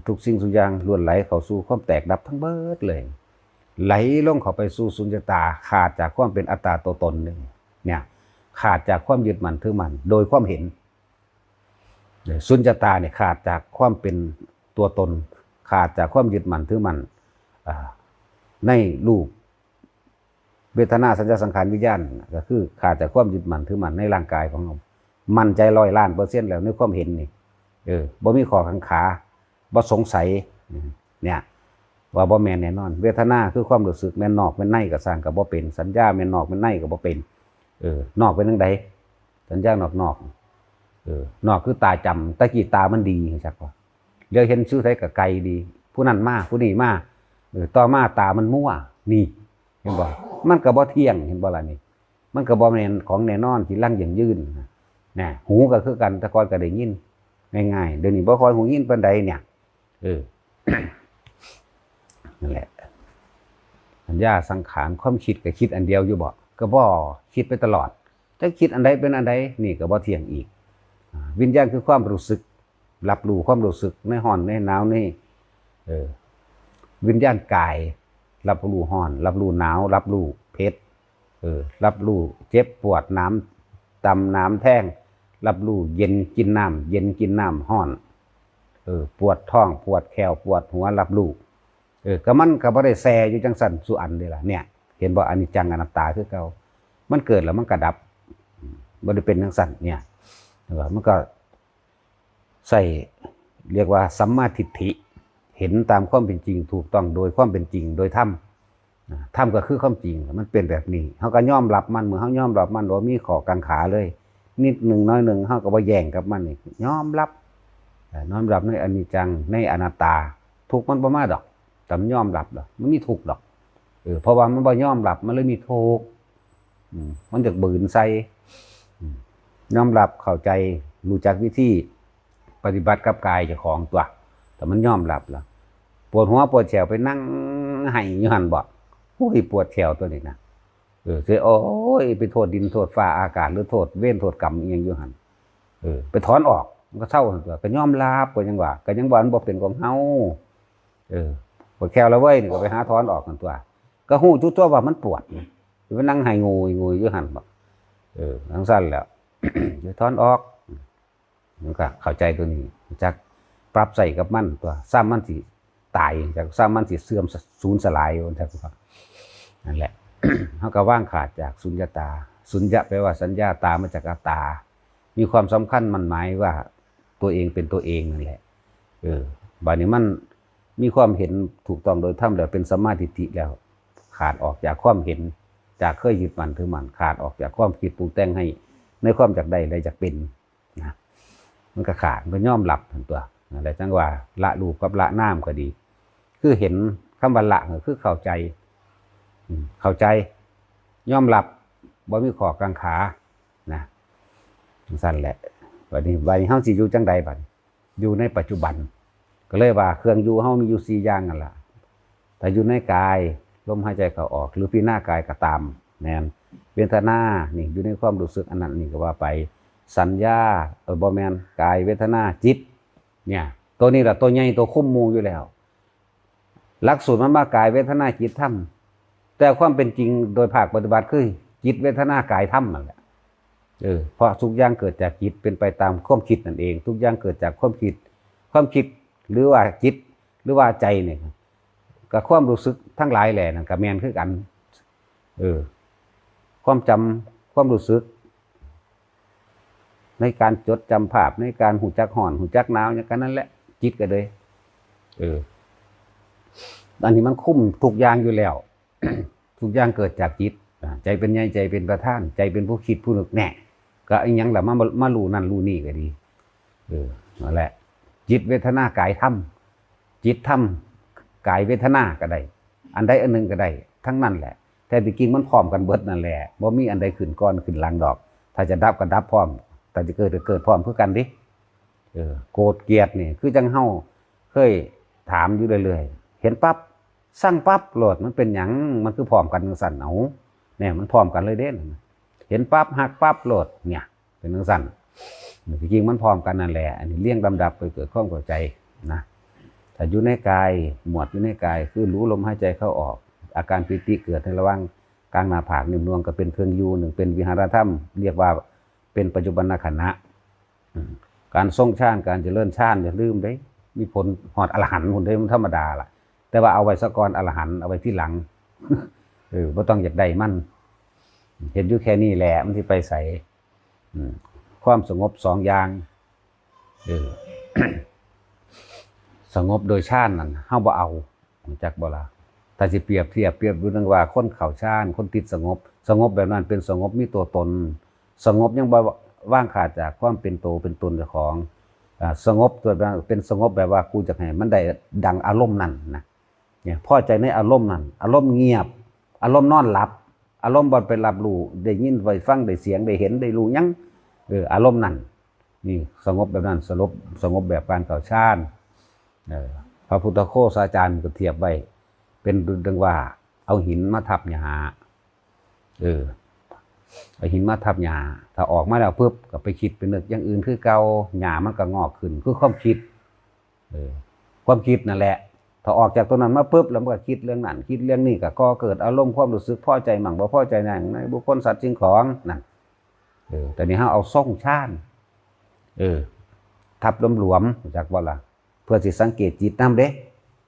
ທຸກສິ່ງທຸກຢ່າງລ້ວນໄຫຼເຂົ້າສູ່ຄວາມແຕກດັບທັງເບິດເລີຍ ໄຫຼລົງເຂົ້າໄປສູ່ສຸນຍະຕາ ຂາດຈາກຄວາມເປັນອັດຕາຕົວຕົນເລີຍ ເນຍ ຂາດຈາກຄວາມຍຶດໝັ້ນຖືໝັ້ນໂດຍຄວາມເຫັນ ສຸນຍະຕານີ້ຂາດຈາກຄວາມເປັນຕົວຕົນ ຂາດຈາກຄວາມຍຶດໝັ້ນຖືໝັ້ນ ອາ ໃນຮູບ ເວທະນາ ສັນຍາ ສັງຂານ ວິນຍານ ກໍຄືຂາດຈາກຄວາມຍຶດໝັ້ນຖືໝັ້ນໃນຮ່າງກາຍຂອງເຮົາ ໝັ້ນໃຈຮ້ອຍລ້ານເປີເຊັນແລ້ວໃນຄວາມເຫັນນີ້ ເອີ ບໍ່ມີຂໍ້ກັງຂາ ບໍ່ສົງໄສ ເອີ ເນຍ ວ່າບໍ່ແມ່ນແນ່ນອນ. ເວທະນາຄືຄວາມຮູ້ສຶກ ແມ່ນນອກແມ່ນໃນກໍຊ່າງກໍບໍ່ເປັນ, ສັນຍາແມ່ນນອກແມ່ນໃນກໍບໍ່ເປັນ. ເອີ ນອກເປັນຈັ່ງໃດ? ສັນຍານອກໆ ເອີ ນອກຄືຕາຈຳ, ແຕ່ກີ້ຕາມັນດີ ຮູ້ຈັກບໍ່? ຫຼຽວເຫັນຊື່ໃດກໍໄກດີ, ຜູ້ນັ້ນມາ ຜູ້ນີ້ມາ, ເອີ ຕໍ່ມາຕາມັນມົວ ນີ້ ເຫັນບໍ່? ມັນກໍບໍ່ທ່ຽງ ເຫັນບໍ່ລະນີ້? ມັນກໍບໍ່ແມ່ນຂອງແນ່ນອນທີ່ຮັ່ງຢັ້ງຢືນນະ. ຫູກໍຄືກັນ, ແຕ່ກ່ອນກໍໄດ້ຍິນງ່າຍໆ, ດຽວນີ້ບໍ່ຄ່ອຍຫູຍິນປານໃດເນຍ. ເອີ ນັ້ນແຫຼະ ສັນຍາ ສັງຂານ ຄວາມຄິດກໍຄິດອັນດຽວຢູ່ບໍ? ກໍບໍ່, ຄິດໄປຕະຫຼອດ, ຈັກຄິດອັນໃດເປັນອັນໃດ, ນີ້ກໍບໍ່ທ່ຽງອີກ. ອາ ວິນຍານຄືຄວາມຮູ້ສຶກ, ຮັບຮູ້ຄວາມຮູ້ສຶກໃນຮ້ອນໃນໜາວນີ້. ເອີ ວິນຍານກາຍ ຮັບຮູ້ຮ້ອນ ຮັບຮູ້ໜາວ ຮັບຮູ້ເຜັດ ເອີ ຮັບຮູ້ເຈັບປວດ ໜາມຕຳໜາມແທງ ຮັບຮູ້ເຢັນກິນນ້ຳເຢັນກິນນ້ຳຮ້ອນ ເອີ ປວດທ້ອງປວດແຂ້ວປວດຫົວ ຮັບຮູ້. ເອີ ກໍມັນກໍບໍ່ໄດ້ແຊ່ຢູ່ຈັ່ງຊັ້ນສູ່ອັນເດ້ລະ ເນຍ ເຫັນບໍ່? ອະນິດຈັງອະນັດຕາຄືເກົ່າ, ມັນເກີດແລ້ວມັນກໍດັບ ອາ ບໍ່ໄດ້ເປັນຈັ່ງຊັ້ນເນຍ. ມັນກໍ ໃຊ້ ຮຽກວ່າ ສຳມາທິດຖິ ເຫັນຕາມຄວາມເປັນຈິງ ຖືກຕ້ອງໂດຍຄວາມເປັນຈິງ ໂດຍທຳ. ນະ ທຳກໍຄືຄວາມຈິງ ມັນເປັນແບບນີ້ ເຮົາກໍຍອມຮັບມັນ. ເມື່ອເຮົາຍອມຮັບມັນ ບໍ່ມີຂໍ້ກັງຂາເລີຍ ນິດໜຶ່ງໜ້ອຍໜຶ່ງ ເຮົາກໍບໍ່ແຍ່ງກັບມັນນີ້ ຍອມຮັບ. ເອີ ຍອມຮັບໃນອະນິດຈັງ ໃນອະນັດຕາ. ທຸກມັນບໍ່ມາດອກ ແຕ່ມັນຍອມຮັບດອກ ມັນມີທຸກດອກ. ເອີ ເພາະວ່າມັນບໍ່ຍອມຮັບ ມັນເລີຍມີທຸກ. ອືມ ມັນຢາກບືນໃສ່. ອືມ ຍອມຮັບເຂົ້າໃຈ ຮູ້ຈັກວິທີປະຕິບັດກັບກາຍເຈົ້າຂອງຕົວະ ແຕ່ມັນຍອມຮັບລະ. ປວດຫົວປວດແຂ້ວໄປນັ່ງໄຫ້ຢູ່ຫັ້ນບໍ? ໂອ້ຍ ປວດແຂ້ວຕົວນີ້ນະ. ເອີ ຊິ ໂອ້ຍ ໄປໂທດດິນໂທດຟ້າອາກາດ ຫຼືໂທດເວນໂທດກຳອີ່ຫຍັງຢູ່ຫັ້ນ. ເອີ ໄປຖອນອອກ ມັນກໍເຊົາຫັ້ນຕົວະ ກໍຍອມຮັບ. ກໍຍັງວ່າ ກໍຍັງວ່າມັນບໍ່ເປັນຂອງເຮົາ. ເອີ ປວດແຂ້ວລະເວີຍ ນີ້ກໍໄປຫາຖອນອອກຫັ້ນຕົວະ ກໍຮູ້ຢູ່ຕົວະວ່າມັນປວດ ຊິໄປນັ່ງໄຫ້ງຸຍງຸຍຢູ່ຫັ້ນບໍ? ເອີ ຈັ່ງຊັ້ນແຫຼະ ໄປຖອນອອກ. ມັນກໍເຂົ້າໃຈຕົວນີ້ ຮູ້ຈັກປັບໃຊ້ກັບມັນຕົວະ ຊ້ຳມັນຊິຕາຍ ຈັກຊ້ຳມັນຊິເສື່ອມສະ ສູນສະຫຼາຍ ວ່າຊັ້ນ. ນັ້ນແຫຼະ ເຮົາກໍວາງຂາດຈາກສຸນຍະຕາ. ສຸນຍະແປວ່າສັນຍາ, ຕາມາຈາກອາຕາ ມີຄວາມສຳຄັນໝັ້ນໝາຍວ່າຕົວເອງເປັນຕົວເອງນັ້ນແຫຼະ. ເອີ ບາດນີ້ມັນມີຄວາມເຫັນຖືກຕ້ອງໂດຍທຳແລ້ວ ເປັນສຳມາທິດຖິແລ້ວ ຂາດອອກຈາກຄວາມເຫັນ ຈາກເຄີຍຍຶດໝັ້ນຖືໝັ້ນ, ຂາດອອກຈາກຄວາມຄິດປຸງແຕ່ງໃຫ້ໃນຄວາມຢາກໄດ້ ແລະ ຢາກເປັນນະ. ມັນກໍຂາດ ມັນກໍຍອມຮັບຫັ້ນຕົວະ. ນັ້ນແຫຼະ ຈັ່ງວ່າລະຮູບກັບລະນາມກໍດີ ຄືເຫັນ ຄຳວ່າລະກໍຄືເຂົ້າໃຈ. ອືມ ເຂົ້າໃຈ ຍອມຮັບ ບໍ່ມີຂໍ້ກັງຂານະ. ຈັ່ງຊັ້ນແຫຼະ ບາດນີ້ ບາດນີ້ເຮົາຊິຢູ່ຈັ່ງໃດບາດນີ້? ຢູ່ໃນປັດຈຸບັນ ກໍເລີຍວ່າເຄື່ອງຢູ່ເຮົາມີຢູ່ສີ່ຢ່າງນັ້ນລະ. ຖ້າຢູ່ໃນກາຍ ລົມຫາຍໃຈເຂົ້າອອກ ຫຼືພິຈາລະນາກາຍກໍຕາມ ແມ່ນ ເວທະນານີ້ ຢູ່ໃນຄວາມຮູ້ສຶກອັນນັ້ນນີ້ກໍວ່າໄປ, ສັນຍາ ເອີ ບໍ່ແມ່ນ ກາຍ ເວທະນາ ຈິດ ເນຍ ໂຕນີ້ລະ ໂຕໃຫຍ່ ໂຕຄຸມໝູ່ຢູ່ແລ້ວ. ຫຼັກສູດມັນມາກາຍ ເວທະນາ ຈິດ ທຳ ແຕ່ຄວາມເປັນຈິງໂດຍພາກປະຕິບັດຄື ຈິດ ເວທະນາ ກາຍ ທຳ ນັ້ນແຫຼະ. ເອີ ເພາະທຸກຢ່າງເກີດຈາກຈິດ ເປັນໄປຕາມຄວາມຄິດນັ້ນເອງ. ທຸກຢ່າງເກີດຈາກຄວາມຄິດ ຄວາມຄິດ ຫຼືວ່າຈິດ ຫຼືວ່າໃຈນີ້ ກໍຄວາມຮູ້ສຶກທັງຫຼາຍແຫຼະນັ້ນກໍແມ່ນຄືກັນ. ເອີ ຄວາມຈຳ ຄວາມຮູ້ສຶກ ໃນການຈົດຈຳພາບ ໃນການຮູ້ຈັກຮ້ອນ ຮູ້ຈັກໜາວ ຫຍັງກັນນັ້ນແຫຼະ ຈິດກໍເລີຍ. ເອີ ອັນນີ້ມັນຄຸມທຸກຢ່າງຢູ່ແລ້ວ. ທຸກຢ່າງເກີດຈາກຈິດ. ອາ ໃຈເປັນໃຫຍ່ ໃຈເປັນປະທານ ໃຈເປັນຜູ້ຄິດຜູ້ນຶກແນ່ ກໍອີຫຍັງລະ ມາ ມາ ມາຮູ້ນັ້ນຮູ້ນີ້ກໍດີ. ເອີ ນັ້ນແຫຼະ ຈິດ ເວທະນາ ກາຍ ທຳ ຈິດ ທຳ ກາຍ ເວທະນາ ກໍໄດ້ ອັນໃດອັນໜຶ່ງກໍໄດ້ ທັງນັ້ນແຫຼະ. ແທ້ທີ່ຈິງມັນພ້ອມກັນເບິດນັ້ນແຫຼະ ບໍ່ມີອັນໃດຂຶ້ນກ່ອນຂຶ້ນຫຼັງດອກ. ຖ້າຈະດັບກໍດັບພ້ອມ ຖ້າຈະເກີດກໍເກີດພ້ອມຄືກັນເດ້. ເອີ ໂກດກຽດນີ້ ຄືຈັ່ງເຮົາເຄີຍຖາມຢູ່ເລື້ອຍໆ ເຫັນປັບ ຊັງປັບໂລດ ມັນເປັນຫຍັງ ມັນຄືພ້ອມກັນຈັ່ງຊັ້ນ? ເອົາ ແນ່ ມັນພ້ອມກັນເລີຍເດ້ ເຫັນປັບ ຮັກປັບໂລດ ເນຍ ເປັນຈັ່ງຊັ້ນ. ທີ່ຈິງມັນພ້ອມກັນນັ້ນແຫຼະ ອັນນີ້ລຽງລຳດັບໄປເກີດຄວາມເຂົ້າໃຈນະ. ຖ້າຢູ່ໃນກາຍ ໝວດຢູ່ໃນກາຍ ຄືຮູ້ລົມຫາຍໃຈເຂົ້າອອກ ອາການປີຕິເກີດໃນລະຫວ່າງກາງໜ້າຜາກ ນິ້ວໂປ້ງ ກໍເປັນເຄື່ອງຢູ່ໜຶ່ງ ເປັນວິຫາລະທຳ ຮຽກວ່າເປັນປັດຈຸບັນນະຂະນະ. ອືມ ການຊົງຊານ ການຈະເລີນຊານ ຢ່າລືມເດ້ ມີຜົນຮອດອະລະຫັນພຸ້ນເດ້ ມັນທຳມະດາລະ ແຕ່ວ່າເອົາໄວ້ສາກ່ອນ ອະລະຫັນເອົາໄວ້ທີຫຼັງ. ເອີ ບໍ່ຕ້ອງຢາກໄດ້ມັນ ເຮັດຢູ່ແຄ່ນີ້ແຫຼະ ມັນຊິໄປໃສ? ອືມ ຄວາມສະຫງົບສອງຢ່າງ ເອີ ສະຫງົບໂດຍຊານນັ້ນ ເຮົາບໍ່ເອົາ ຮູ້ຈັກບໍ່ລະ? ຖ້າຊິປຽບທຽບ ປຽບເໜືອວ່າຄົນເຂົ້າຊານ ຄົນຕິດສະຫງົບ ສະຫງົບແບບນັ້ນເປັນສະຫງົບມີຕົວຕົນ ສະຫງົບຍັງບໍ່ວາງຂາດຈາກຄວາມເປັນໂຕເປັນຕົນເຈົ້າຂອງ ອາ ສະຫງົບຕົວເປັນສະຫງົບແບບວ່າ ກູຢາກໃຫ້ມັນໄດ້ດັ່ງອາລົມນັ້ນນະ ເນຍ ພໍໃຈໃນອາລົມນັ້ນ ອາລົມງຽບ ອາລົມນອນຫຼັບ ອາລົມບໍ່ໄປຮັບຮູ້ ໄດ້ຍິນ ໄດ້ຟັງ ໄດ້ສຽງ ໄດ້ເຫັນ ໄດ້ຮູ້ຫຍັງ ເອີ ອາລົມນັ້ນ ນີ້ສະຫງົບແບບນັ້ນ ສະຫງົບ ສະຫງົບແບບການເຂົ້າຊານ ເອີ ພະພຸດທະໂຄສາຈານກໍທຽບໄວ້ ເປັນດັ່ງວ່າ ເອົາຫີນມາທັບຫຍ້າ ເອີ ເອົາຫີນມາທັບຫຍ້າ ຖ້າອອກມາແລ້ວປຶບ ກໍໄປຄິດໄປນຶກຢ່າງອື່ນຄືເກົ່າ ຫຍ້າມັນກໍງອກຂຶ້ນ ຄືຄວາມຄິດ ເອີ ຄວາມຄິດນັ້ນແຫຼະ ຖ້າອອກຈາກຕົງນັ້ນມາປຶບ ແລ້ວມັນກໍຄິດເລື່ອງນັ້ນ ຄິດເລື່ອງນີ້ ກໍກໍ່ເກີດອາລົມຄວາມຮູ້ສຶກພໍໃຈໝັ້ງ ບໍ່ພໍໃຈໝັ້ງ ໃນບຸກຄົນ ສັດ ສິ່ງຂອງນັ້ນ ເອີ ຕອນນີ້ເຮົາເອົາຊົງຊານ ເອີ ທັບຫຼວມໆ ຮູ້ຈັກບໍ່ລະ? ເພື່ອຊິສັງເກດຈິດນຳເດ້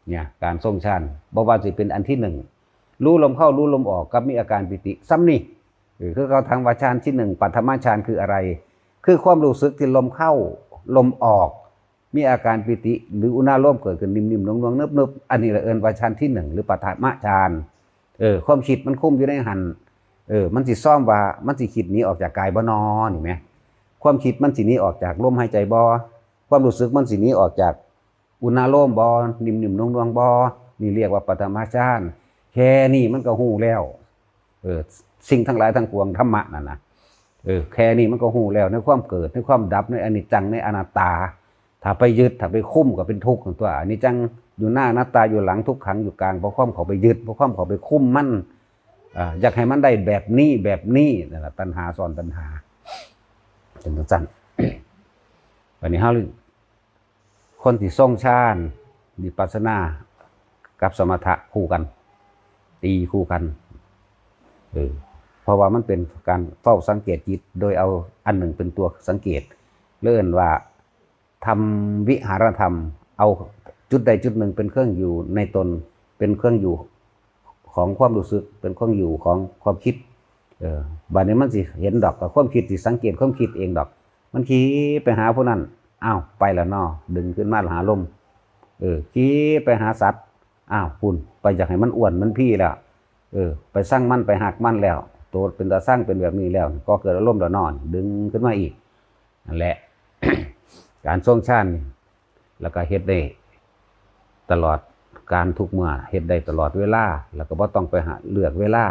ເນຍ ການຊົງຊານ ບໍ່ວ່າຊິເປັນອັນທີໜຶ່ງ ຮູ້ລົມເຂົ້າ ຮູ້ລົມອອກ ກັບມີອາການປີຕິ ສ່ຳນີ້ ເອີ ຄືເຂົາຖາມວ່າ ຊານທີໜຶ່ງ ປະຖະມະຊານຄືອະໄລ? ຄືຄວາມຮູ້ສຶກທີ່ລົມເຂົ້າ ລົມອອກ ມີອາການປີຕິ ຫຼື ອຸນາໂລມເກີດຂຶ້ນ ນິ້ມໆ ນວງໆ ເນີບໆ ອັນນີ້ລະເອີ້ນວ່າ ຊານທີໜຶ່ງ ຫຼື ປະຖະມະຊານ ເອີ ຄວາມຄິດມັນຄຸມຢູ່ໃນຫັ້ນ ເອີ ມັນຊິຊອມວ່າ ມັນຊິຄິດໜີອອກຈາກກາຍບໍ່ນໍ ນີ້ແໝ ຄວາມຄິດມັນຊິໜີອອກຈາກລົມຫາຍໃຈບໍ່? ຄວາມຮູ້ສຶກມັນຊິໜີອອກຈາກອຸນາໂລມບໍ່? ນິ້ມໆ ນວງໆບໍ່? ນີ້ລຽກວ່າປະຖະມະຊານ ແຄ່ນີ້ມັນກໍຮູ້ແລ້ວ ເອີ ສິ່ງທັງຫຼາຍທັງປວງ ທຳມະນັ້ນນະ ເອີ ແຄ່ນີ້ມັນກໍຮູ້ແລ້ວ ໃນຄວາມເກີດ ໃນຄວາມດັບ ໃນອະນິດຈັງ ໃນອະນັດຕາ ຖ້າໄປຍຶດ ຖ້າໄປຄຸມກໍເປັນທຸກຫັ້ນຕົວະ ອະນິດຈັງຢູ່ໜ້າ ອະນັດຕາຢູ່ຫຼັງ ທຸກຂັງຢູ່ກາງ ເພາະຄວາມເຂົ້າໄປຍຶດ ເພາະຄວາມເຂົ້າໄປຄຸມມັນ ອາ ຢາກໃຫ້ມັນໄດ້ແບບນີ້ ແບບນີ້ ນັ້ນລະ ຕັນຫາຊ້ອນຕັນຫາ ເປັນຈັ່ງຊັ້ນ ບາດນີ້ເຮົາ ຄົນທີ່ຊົງຊານ ວິປັດສະນາກັບສະມະຖະຄູ່ກັນ ຕີຄູ່ກັນ ເອີ ເພາະວ່າມັນເປັນການເຝົ້າສັງເກດຈິດ ໂດຍເອົາອັນໜຶ່ງເປັນຕົວສັງເກດ ເອີ້ນວ່າທຳວິຫາລະທຳ ເອົາຈຸດໃດຈຸດໜຶ່ງເປັນເຄື່ອງຢູ່ໃນຕົນ ເປັນເຄື່ອງຢູ່ຂອງຄວາມຮູ້ສຶກ ເປັນເຄື່ອງຢູ່ຂອງຄວາມຄິດ ເອີ ບາດນີ້ມັນຊິເຫັນດອກ ກໍຄວາມຄິດຊິສັງເກດຄວາມຄິດເອງດອກ ມັນຂີ່ໄປຫາຜູ້ນັ້ນ ອ້າວ ໄປແລ້ວນໍ ດຶງຂຶ້ນມາຫາລົມ ເອີ ຂີ່ໄປຫາສັດ ອ້າວ ພຸ້ນ ໄປຢາກໃຫ້ມັນອ້ວນມັນພີແລ້ວ ເອີ ໄປຊັງມັນ ໄປຮັກມັນແລ້ວ ໂຕເປັນຕາຊັງເປັນແບບນີ້ແລ້ວ ກໍເກີດອາລົມແລ້ວນໍ ດຶງຂຶ້ນມາອີກ ນັ້ນແຫຼະ ການຊົງຊານນີ້ ແລ້ວກໍເຮັດໄດ້ຕະຫຼອດການທຸກເມື່ອ ເຮັດໄດ້ຕະຫຼອດເວລາ ແລ້ວກໍບໍ່ຕ້ອງໄປຫາເລືອກເວລາ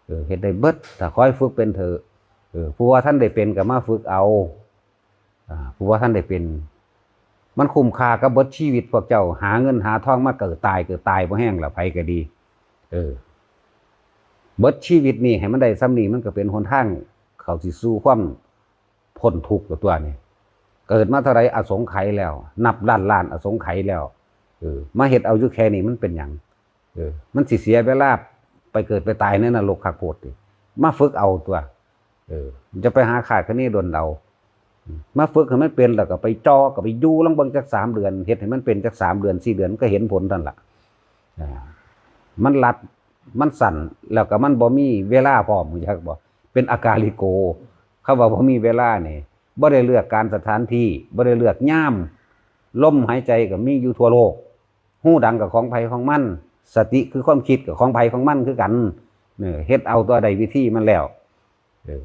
ເອີ ເຮັດໄດ້ເບິດ ຖ້າຄອຍຝຶກເປັນເຖາະ ເອີ ຜູ້ວ່າທັນໄດ້ເປັນກໍມາຝຶກເອົາ ອາ ຜູ້ວ່າທັນໄດ້ເປັນ ມັນຄຸ້ມຄ່າກັບເບິດຊີວິດພວກເຈົ້າ ຫາເງິນຫາທອງມາເກີດຕາຍ ເກີດຕາຍບໍ່ແຮງລະ ໃຜກໍດີ ເອີ ເບິດຊີວິດນີ້ໃຫ້ມັນໄດ້ສ່ຳນີ້ ມັນກໍເປັນຫົນທາງເຂົ້າຊິສູ່ຄວາມພົ້ນທຸກແລ້ວຕົວະນີ້ ເກີດມາເທົ່າໃດອະສົງໄຂແລ້ວ ນັບລ້ານລ້ານອະສົງໄຂແລ້ວ ເອີ ມາເຮັດເອົາຢູ່ແຄ່ນີ້ມັນເປັນຫຍັງ? ເອີ ມັນຊິເສຍເວລາໄປເກີດໄປຕາຍໃນນະລົກຄັກໂພດຕິ ມາຝຶກເອົາຕົວະ ເອີ ຈະໄປຫາຄາດຄະເນດົນເອົາ ມາຝຶກໃຫ້ມັນເປັນ ແລ້ວກໍໄປເຈາະ ກໍໄປຢູ່ລອງເບິ່ງຈັກສາມເດືອນ ເຮັດໃຫ້ມັນເປັນຈັກສາມເດືອນສີ່ເດືອນ ມັນກໍເຫັນຜົນທັນລະ ອາ ມັນລັດ ມັນສັ້ນ ແລ້ວກໍມັນບໍ່ມີເວລາພ້ອມ ຮູ້ຈັກບໍ່? ເປັນອາກາລິໂກ ຄຳວ່າບໍ່ມີເວລານີ້ ບໍ່ໄດ້ເລືອກການສະຖານທີ່ ບໍ່ໄດ້ເລືອກຍາມ ລົມຫາຍໃຈກໍມີຢູ່ທົ່ວໂລກ ຫູດັງກໍຂອງໃຜຂອງມັນ ສະຕິຄືຄວາມຄິດກໍຂອງໃຜຂອງມັນຄືກັນ ເອີ ເຮັດເອົາຕົວະ ໄດ້ວິທີມັນແລ້ວ ເອີ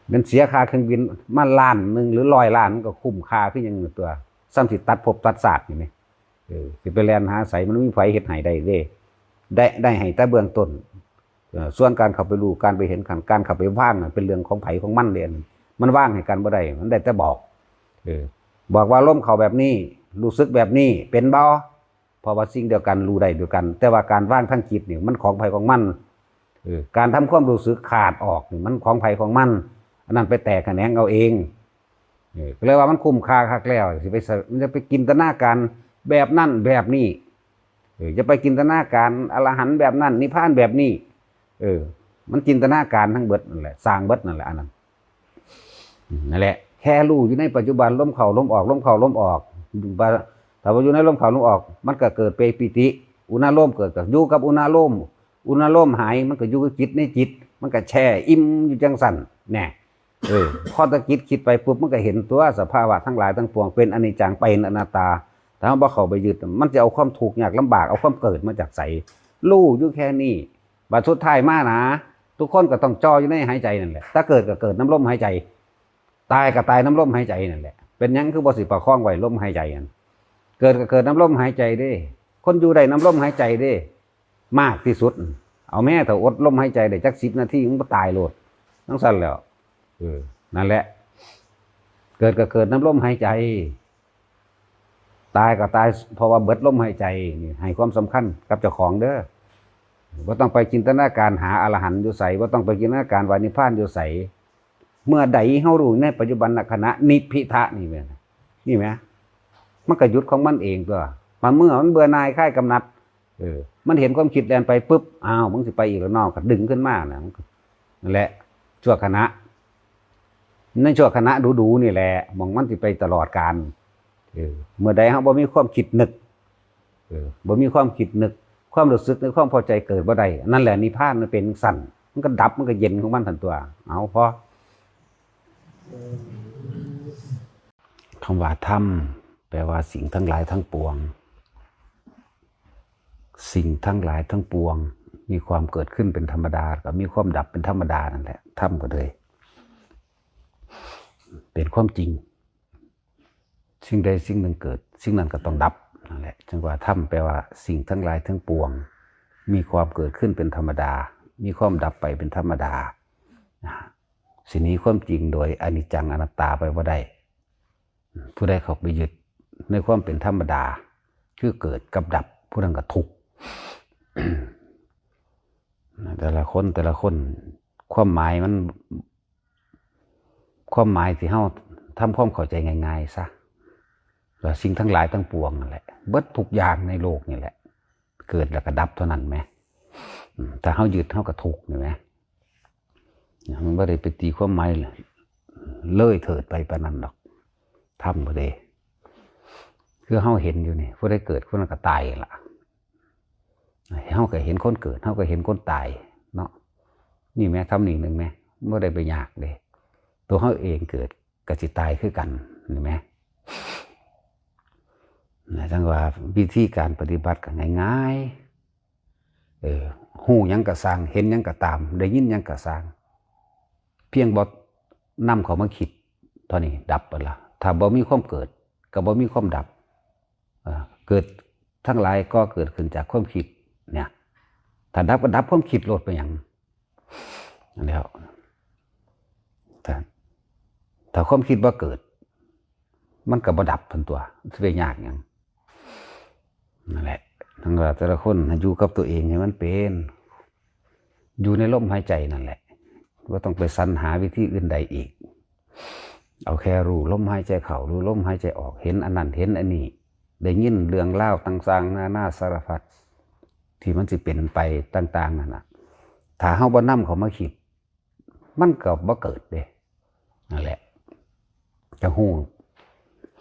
ແມ່ນເສຍຄ່າເຄື່ອງບິນມາລ້ານໜຶ່ງ ຫຼື ຮ້ອຍລ້ານ ມັນກໍຄຸ້ມຄ່າຄືຫຍັງຕົວະ ສ່ຳຊິຕັດພົບຕັດຊາດນີ້ແມ ເອີ ຊິໄປແລ່ນຫາໃສ ມັນບໍ່ມີໃຜເຮັດໃຫ້ໄດ້ເດ້ ໄດ້ ໄດ້ໃຫ້ແຕ່ເບື້ອງຕົ້ນ ເອີ ສ່ວນການເຂົ້າໄປຮູ້ ການໄປເຫັນ ການ ການເຂົ້າໄປວາງນັ້ນ ເປັນເລື່ອງຂອງໃຜຂອງມັນເດ້ ມັນວາງໃຫ້ກັນບໍ່ໄດ້ ມັນໄດ້ແຕ່ບອກ ເອີ ບອກວ່າລົມເຂົ້າແບບນີ້ ຮູ້ສຶກແບບນີ້ ເປັນບໍ່? ເພາະວ່າສິ່ງດຽວກັນ ຮູ້ໄດ້ດຽວກັນ ແຕ່ວ່າການວາງທາງຈິດນີ້ ມັນຂອງໃຜຂອງມັນ ເອີ ການທຳຄວາມຮູ້ສຶກຂາດອອກນີ້ ມັນຂອງໃຜຂອງມັນ ອັນນັ້ນໄປແຕກຂະແໜງເອົາເອງ ເອີ ກໍເລີຍວ່າມັນຄຸ້ມຄ່າຄັກແລ້ວ ຊິໄປ ມັນຈະໄປຈິນຕະນາການແບບນັ້ນແບບນີ້ ເອີ ຢ່າໄປຈິນຕະນາການອະລະຫັນແບບນັ້ນ ນິບພານແບບນີ້ ເອີ ມັນຈິນຕະນາການທັງເບິດນັ້ນແຫຼະ ສ້າງເບິດນັ້ນແຫຼະ ອັນນັ້ນ ນັ້ນແຫຼະ ແຄ່ຮູ້ຢູ່ໃນປັດຈຸບັນ ລົມເຂົ້າລົມອອກ ລົມເຂົ້າລົມອອກ ຖ້າວ່າຢູ່ໃນລົມເຂົ້າລົມອອກ ມັນກໍເກີດເປປີຕິ ອຸນາໂລມເກີດກໍຢູ່ກັບອຸນາໂລມ, ອຸນາໂລມຫາຍມັນກໍຢູ່ກັບຈິດໃນຈິດ, ມັນກໍແຊ່ອີ່ມຢູ່ຈັ່ງຊັ້ນແນ່. ເອີ ພໍຕະກິດຄິດໄປປຸບ ມັນກໍເຫັນຕົວະ ສະພາວະທັງຫຼາຍທັງປວງເປັນອະນິດຈັງ ເປັນອະນັດຕາ. ຖ້າເຮົາບໍ່ເຂົ້າໄປຍຶດ ມັນຈະເອົາຄວາມທຸກຍາກລຳບາກ ເອົາຄວາມເກີດມາຈາກໃສ? ຮູ້ຢູ່ແຄ່ນີ້. ບັດສຸດທ້າຍມານະ ທຸກຄົນກໍຕ້ອງຈ່ອຢູ່ໃນຫາຍໃຈນັ້ນແຫຼະ. ຖ້າເກີດກໍເກີດນຳລົມຫາຍໃຈ, ຕາຍກໍຕາຍນຳລົມຫາຍໃຈນັ້ນແຫຼະ. ເປັນຫຍັງຄືບໍ່ຊິປະຄອງໄວ້ລົມຫາຍໃຈຫັ້ນ? ເກີດກໍເກີດນຳລົມຫາຍໃຈເດ້. ຄົນຢູ່ໄດ້ນຳລົມຫາຍໃຈເດ້ ມາກທີ່ສຸດ. ເອົາແມ້ ຖ້າອົດລົມຫາຍໃຈໄດ້ຈັກສິບນາທີ ມັນກໍຕາຍໂລດ. ຈັ່ງຊັ້ນແຫຼ້ວ. ເອີ ນັ້ນແຫຼະ. ເກີດກໍເກີດນຳລົມຫາຍໃຈ, ຕາຍກໍຕາຍເພາະວ່າເບິດລົມຫາຍໃຈ. ນີ້ໃຫ້ຄວາມສຳຄັນກັບເຈົ້າຂອງເດີ. ບໍ່ຕ້ອງໄປຈິນຕະນາການຫາອະລະຫັນຢູ່ໃສ, ບໍ່ຕ້ອງໄປຈິນຕະນາການວ່ານິບພານຢູ່ໃສ. ເມື່ອໃດເຮົາຮູ້ໃນປັດຈຸບັນນະຂະນະ ນິບພິທະນີ້ແມ່ນ ນີ້ແໝ ມັນກໍຢຸດຂອງມັນເອງຕົວະ. ບາງເມື່ອມັນເບື່ອໜ່າຍຄາຍກຳໜັດ, ເອີ ມັນເຫັນຄວາມຄິດແລ່ນໄປປຶບ, ອ້າວ ມຶງຊິໄປອີກແລ້ວເນາະ, ກໍດຶງຂຶ້ນມານະ. ນັ້ນແຫຼະ ຊົ່ວຂະນະ, ໃນຊົ່ວຂະນະດູໆນີ້ແຫຼະ ໝ່ອງມັນຊິໄປຕະຫຼອດການ. ເອີ ເມື່ອໃດເຮົາບໍ່ມີຄວາມຄິດນຶກ, ເອີ ບໍ່ມີຄວາມຄິດນຶກ, ຄວາມຮູ້ສຶກໃນຄວາມພໍໃຈເກີດບໍ່ໄດ້, ອັນນັ້ນແຫຼະນິບພານ. ມັນເປັນຈັ່ງຊັ້ນ, ມັນກໍດັບ, ມັນກໍເຢັນຂອງມັນຫັ້ນຕົວະ. ເອົາ ພໍ. ຄຳວ່າທຳ ແປວ່າສິ່ງທັງຫຼາຍທັງປວງ. ສິ່ງທັງຫຼາຍທັງປວງມີຄວາມເກີດຂຶ້ນເປັນທຳມະດາ ແລ້ວກໍມີຄວາມດັບເປັນທຳມະດານັ້ນແຫຼະ. ທຳກໍເລີຍເປັນຄວາມຈິງ. ສິ່ງໃດສິ່ງໜຶ່ງເກີດ, ສິ່ງນັ້ນກໍຕ້ອງດັບ. ນັ້ນແຫຼະ ຈຶ່ງວ່າທຳ ແປວ່າສິ່ງທັງຫຼາຍທັງປວງ ມີຄວາມເກີດຂຶ້ນເປັນທຳມະດາ, ມີຄວາມດັບໄປເປັນທຳມະດາ. ຊິໜີຄວາມຈິງໂດຍອະນິດຈັງອະນັດຕາໄປບໍ່ໄດ້. ຜູ້ໃດເຂົ້າໄປຍຶດໃນຄວາມເປັນທຳມະດາ ຄືເກີດກັບດັບ, ຜູ້ນັ້ນກໍທຸກ. ແຕ່ລະຄົນ, ແຕ່ລະຄົນ, ຄວາມໝາຍມັນ, ຄວາມໝາຍທີ່ເຮົາທຳຄວາມເຂົ້າໃຈງ່າຍໆຊະ, ວ່າສິ່ງທັງຫຼາຍທັງປວງນັ້ນແຫຼະ, ເບິດທຸກຢ່າງໃນໂລກນີ້ແຫຼະ ເກີດແລ້ວກໍດັບເທົ່ານັ້ນແໝ. ອືມ ຖ້າເຮົາຍຶດ ເຮົາກໍທຸກນີ້ແໝ. ມັນບໍ່ໄດ້ໄປຕີຄວາມໝາຍເລີຍເຖີດໄປປານນັ້ນດອກ. ທຳບໍ່ເດ້ ຄືເຮົາເຫັນຢູ່ນີ້, ຜູ້ໃດເກີດ ຜູ້ນັ້ນກໍຕາຍລະ. ເຮົາກໍເຫັນຄົນເກີດ, ເຮົາກໍເຫັນຄົນຕາຍເນາະ. ນີ້ແໝ ທຳນີ້ໜຶ່ງແໝ, ບໍ່ໄດ້ໄປຍາກເດ້. ຕົວເຮົາເອງເກີດ ກໍຊິຕາຍຄືກັນ, ເຫັນໄໝ? ຈັ່ງວ່າວິທີການປະຕິບັດກໍງ່າຍໆ. ເອີ ຮູ້ຫຍັງກໍຊ່າງ, ເຫັນຫຍັງກໍຕາມ, ໄດ້ຍິນຫຍັງກໍຊ່າງ, ພຽງບໍ່ນຳເຂົ້າມາຄິດເທົ່ານີ້ ດັບເບິດລະ. ຖ້າບໍ່ມີຄວາມເກີດ ກໍບໍ່ມີຄວາມດັບ. ເອີ ເກີດ ທັງຫຼາຍກໍເກີດຂຶ້ນຈາກຄວາມຄິດເນຍ. ຖ້າດັບກໍດັບຄວາມຄິດໂລດ, ເປັນຫຍັງ? ແລ້ວ ຖ້າ ຖ້າຄວາມຄິດບໍ່ເກີດ ມັນກໍບໍ່ດັບຫັ້ນຕົວະ, ຊິໄປຍາກຫຍັງ? ນັ້ນແຫຼະ ທັງວ່າແຕ່ລະຄົນໃຫ້ຢູ່ກັບຕົວເອງໃຫ້ມັນເປັນ, ຢູ່ໃນລົມຫາຍໃຈນັ້ນແຫຼະ, ບໍ່ຕ້ອງໄປສັນຫາວິທີອື່ນໃດອີກ. ເອົາແຄ່ຮູ້ລົມຫາຍໃຈເຂົ້າ, ຮູ້ລົມຫາຍໃຈອອກ, ເຫັນອັນນັ້ນເຫັນອັນນີ້, ໄດ້ຍິນເລື່ອງລາວຕ່າງໆນານາສາລະພັດ ທີ່ມັນຊິເປັນໄປຕ່າງໆນັ້ນນະ. ຖ້າເຮົາບໍ່ນຳເຂົ້າມາຄິດ ມັນກໍບໍ່ເກີດເດ້. ນັ້ນແຫຼະ ຈະຮູ້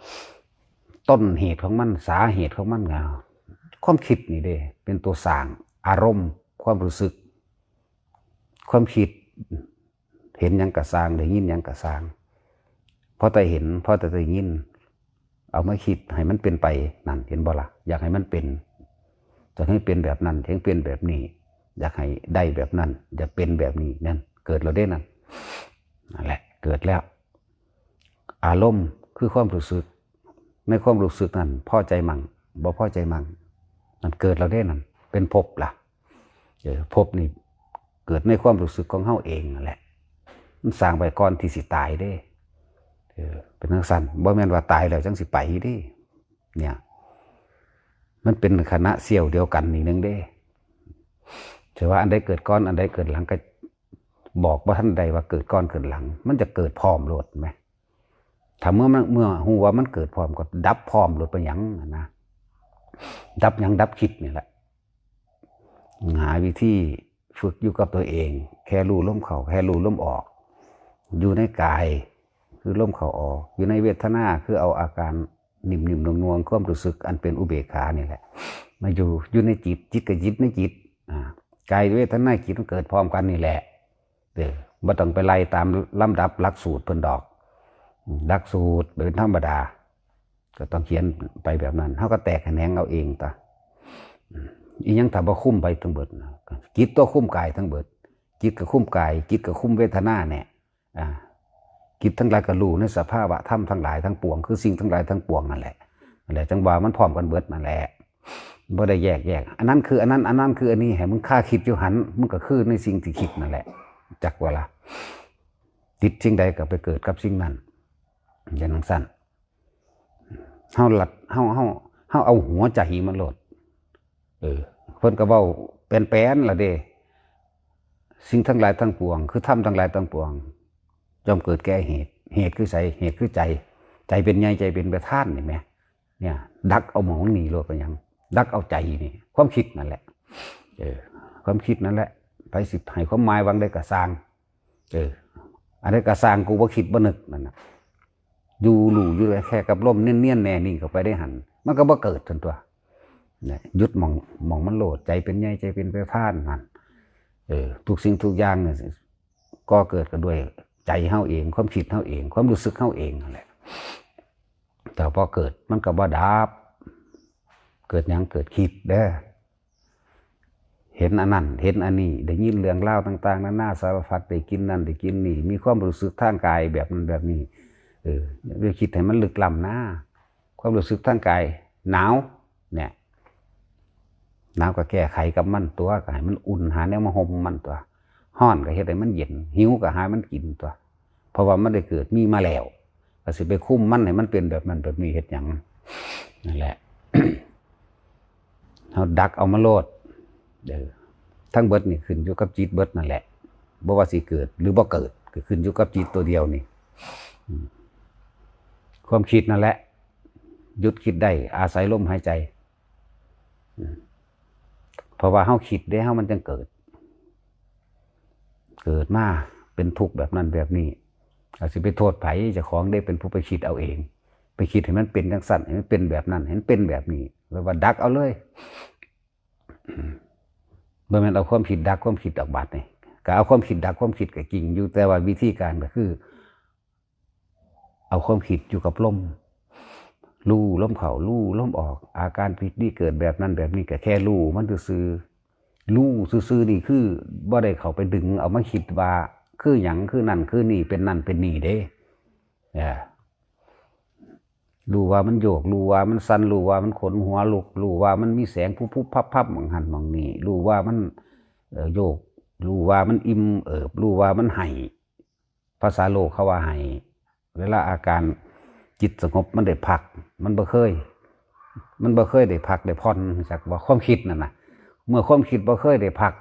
ຕົ້ນເຫດຂອງມັນ, ສາເຫດຂອງມັນ, ຄວາມຄິດນີ້ເດ້ ເປັນຕົວສ້າງອາລົມ, ຄວາມຮູ້ສຶກ, ຄວາມຄິດ. ເຫັນຫຍັງກະຊ່າງ, ໄດ້ຍິນຫຍັງກະຊ່າງ, ພໍແຕ່ເຫັນ, ພໍແຕ່ໄດ້ຍິນ, ເອົາມາຄິດໃຫ້ມັນເປັນໄປ. ນັ້ນ ເຫັນບໍ່ລະ? ຢາກໃຫ້ມັນເປັນ, ຢາກໃຫ້ເປັນແບບນັ້ນ, ຢາກໃຫ້ເປັນແບບນີ້, ຢາກໃຫ້ໄດ້ແບບນັ້ນ, ຢາກເປັນແບບນີ້. ນັ້ນ ເກີດແລ້ວເດ້ນັ້ນ. ນັ້ນແຫຼະ ເກີດແລ້ວ. ອາລົມຄືຄວາມຮູ້ສຶກ, ໃນຄວາມຮູ້ສຶກນັ້ນ ພໍໃຈໝັ່ງ, ບໍ່ພໍໃຈໝັ່ງ, ນັ້ນເກີດແລ້ວເດ້ນັ້ນ, ເປັນພົບລະ. ເອີ ພົບນີ້ເກີດໃນຄວາມຮູ້ສຶກຂອງເຮົາເອງນັ້ນແຫຼະ, ມັນສ້າງໄວ້ກ່ອນທີ່ຊິຕາຍເດ້. ເອີ ເປັນຈັ່ງຊັ້ນ, ບໍ່ແມ່ນວ່າຕາຍແລ້ວຈັ່ງຊິໄປເດ້. ເນຍ ມັນເປັນຂະນະສ່ຽວດຽວກັນນີ້ໜຶ່ງເດ້. ແຕ່ວ່າອັນໃດເກີດກ່ອນ ອັນໃດເກີດຫຼັງ ກໍບອກບໍ່ທັນໄດ້ວ່າເກີດກ່ອນເກີດຫຼັງ, ມັນຈະເກີດພ້ອມໂລດແມ. ຖ້າເມື່ອມັນ, ເມື່ອຮູ້ວ່າມັນເກີດພ້ອມ ກໍດັບພ້ອມໂລດ. ເປັນຫຍັງນະ? ດັບຫຍັງ? ດັບຄິດນີ້ແຫຼະ. ຫາວິທີຝຶກຢູ່ກັບຕົວເອງ, ແຄ່ຮູ້ລົມເຂົ້າ, ແຄ່ຮູ້ລົມອອກ, ຢູ່ໃນກາຍຄືລົມເຂົ້າອອກ, ຢູ່ໃນເວທະນາຄືເອົາອາການ ນິ້ມໆນວງໆ ຄວາມຮູ້ສຶກອັນເປັນອຸເບກຂານີ້ແຫຼະ ມາຢູ່ ຢູ່ໃນຈິດ ຈິດກໍຈິດໃນຈິດ ອາ ກາຍເວທະນາຈິດມັນເກີດພ້ອມກັນນີ້ແຫຼະ ເອີ ບໍ່ຕ້ອງໄປໄລ່ຕາມລຳດັບຫຼັກສູດເພິ່ນດອກ ຫຼັກສູດເປັນທຳມະດາ ກໍຕ້ອງຂຽນໄປແບບນັ້ນ ເຮົາກໍແຕກຂະແໜງເອົາເອງຕະ ອີ່ຫຍັງຖ້າບໍ່ຄຸມໄປທັງເບິດ ຈິດຕົວະຄຸມກາຍທັງເບິດ ຈິດກໍຄຸມກາຍ ຈິດກໍຄຸມເວທະນາແນ່ ອາ ຈິດທັງຫຼາຍກໍຮູ້ໃນສະພາວະທຳທັງຫຼາຍທັງປວງ ຄືສິ່ງທັງຫຼາຍທັງປວງນັ້ນແຫຼະ ນັ້ນແຫຼະ ຈັ່ງວ່າມັນພ້ອມກັນເບິດນັ້ນແຫຼະ ບໍ່ໄດ້ແຍກແຍະ ອັນນັ້ນຄືອັນນັ້ນ ອັນນັ້ນຄືອັນນີ້ ໃຫ້ມຶງຄາຄິດຢູ່ຫັ້ນ ມັນກໍຄືໃນສິ່ງທີ່ຄິດນັ້ນແຫຼະ ຈັກວ່າລະ ຕິດສິ່ງໃດກໍໄປເກີດກັບສິ່ງນັ້ນ ຢ່າງນັ້ນຊັ້ນ ເຮົາລັດ ເຮົາ ເຮົາ ເຮົາເອົາຫົວໃຈມັນໂລດ ເອີ ເພິ່ນກໍເວົ້າແປນໆລະເດ້ ສິ່ງທັງຫຼາຍທັງປວງ ຄືທຳທັງຫຼາຍທັງປວງ ຍ່ອມເກີດແກ່ເຫດ ເຫດຄືໃສ ເຫດຄືໃຈ ໃຈເປັນໃຫຍ່ ໃຈເປັນປະທານນີ້ແໝ ເນຍ ດັກເອົາໝ່ອງນີ້ໂລດ ເປັນຫຍັງ ດັກເອົາໃຈນີ້ ຄວາມຄິດນັ້ນແຫຼະ ເອີ ຄວາມຄິດນັ້ນແຫຼະ ໃຜຊິໃຫ້ຄວາມໝາຍວ່າໃດກໍຊ່າງ ເອີ ອັນໃດກໍຊ່າງ ກູບໍ່ຄິດບໍ່ນຶກນັ້ນນະ ຢູ່ ຮູ້ຢູ່ແຄ່ກັບລົມ ນຽນໆແນ່ນິ່ງເຂົ້າໄປໃນຫັ້ນ ມັນກໍບໍ່ເກີດຊັ້ນຕົວະ ນະ ຢຸດໝ່ອງ ໝ່ອງມັນໂລດ ໃຈເປັນໃຫຍ່ ໃຈເປັນປະທານນັ້ນ ເອີ ທຸກສິ່ງທຸກຢ່າງ ກໍເກີດກັນດ້ວຍໃຈເຮົາເອງ ຄວາມຄິດເຮົາເອງ ຄວາມຮູ້ສຶກເຮົາເອງນັ້ນແຫຼະ ແຕ່ພໍເກີດມັນກໍບໍ່ດັບ ເກີດຫຍັງ ເກີດຄິດເດີ ເຫັນອັນນັ້ນເຫັນອັນນີ້ ໄດ້ຍິນເລື່ອງລາວຕ່າງໆນານາສາລະພັດ ໄດ້ກິນນັ້ນໄດ້ກິນນີ້ ມີຄວາມຮູ້ສຶກທາງກາຍແບບນັ້ນແບບນີ້ ເອີ ຢ່າໄປຄິດໃຫ້ມັນລຶກລ້ຳນາ ຄວາມຮູ້ສຶກທາງກາຍ ໜາວ ເນຍ ໜາວກໍແກ້ໄຂກັບມັນຕົວະ ກໍໃຫ້ມັນອຸ່ນ ຫາແນວມາຫົ່ມມັນຕົວະ ຮ້ອນກໍເຮັດໃຫ້ມັນເຢັນ ຫິວກໍຫາມັນກິນຕົວະ ເພາະວ່າມັນໄດ້ເກີດມີມາແລ້ວ ກໍຊິໄປຄຸມມັນໃຫ້ມັນເປັນແບບນັ້ນແບບນີ້ເຮັດຫຍັງ ນັ້ນແຫຼະ ເຮົາດັກເອົາມາໂລດ ເອີ ທັງເບິດນີ້ຂຶ້ນຢູ່ກັບຈິດເບິດນັ້ນແຫຼະ ບໍ່ວ່າຊິເກີດ ຫຼື ບໍ່ເກີດ ກໍຂຶ້ນຢູ່ກັບຈິດຕົວດຽວນີ້ ອືມ ຄວາມຄິດນັ້ນແຫຼະ ຢຸດຄິດໄດ້ ອາໄສລົມຫາຍໃຈ ອືມ ເພາະວ່າເຮົາຄິດເດ້ ເຮົາມັນຈັ່ງເກີດ ເກີດມາເປັນທຸກແບບນັ້ນແບບນີ້ ອາດຊິໄປໂທດໃຜ ເຈົ້າຂອງເດ້ເປັນຜູ້ໄປຄິດເອົາເອງ ໄປຄິດໃຫ້ມັນເປັນຈັ່ງຊັ້ນ ໃຫ້ມັນເປັນແບບນັ້ນ ໃຫ້ມັນເປັນແບບນີ້ ແບບວ່າດັກເອົາເລີຍ ບໍ່ແມ່ນເອົາຄວາມຄິດດັກຄວາມຄິດດອກບາດນີ້ ກໍເອົາຄວາມຄິດດັກຄວາມຄິດກໍຈິງຢູ່ ແຕ່ວ່າວິທີການກໍຄື ເອົາຄວາມຄິດຢູ່ກັບລົມ ຮູ້ລົມເຂົ້າ ຮູ້ລົມອອກ ອາການປີຕິເກີດແບບນັ້ນແບບນີ້ ກໍແຄ່ຮູ້ມັນຊື່ໆ ຮູ້ຊື່ໆນີ້ຄືບໍ່ໄດ້ເຂົ້າໄປດຶງເອົາມາຄິດວ່າຄືຫຍັງ ຄືນັ້ນຄືນີ້ ເປັນນັ້ນເປັນນີ້ເດ້ ເອີ ຮູ້ວ່າມັນໂຍກ ຮູ້ວ່າມັນສັ່ນ ຮູ້ວ່າມັນຂົນຫົວລຸກ ຮູ້ວ່າມັນມີແສງພຸບໆພັບໆໝ່ອງຫັ້ນໝ່ອງນີ້ ຮູ້ວ່າມັນ ເອີ ໂຍກ ຮູ້ວ່າມັນອີ່ມເອີບ ຮູ້ວ່າມັນໄຫ້ ພາສາໂລກເຂົາວ່າໄຫ້ ເວລາອາການຈິດສະຫງົບ ມັນໄດ້ພັກ ມັນບໍ່ເຄີຍ ມັນບໍ່ເຄີຍໄດ້ພັກໄດ້ຜ່ອນ ຮູ້ຈັກບໍ່? ຄວາມຄິດນັ້ນນະ ເມື່ອຄວາມຄິດບໍ່ເຄີຍໄດ້ພັກ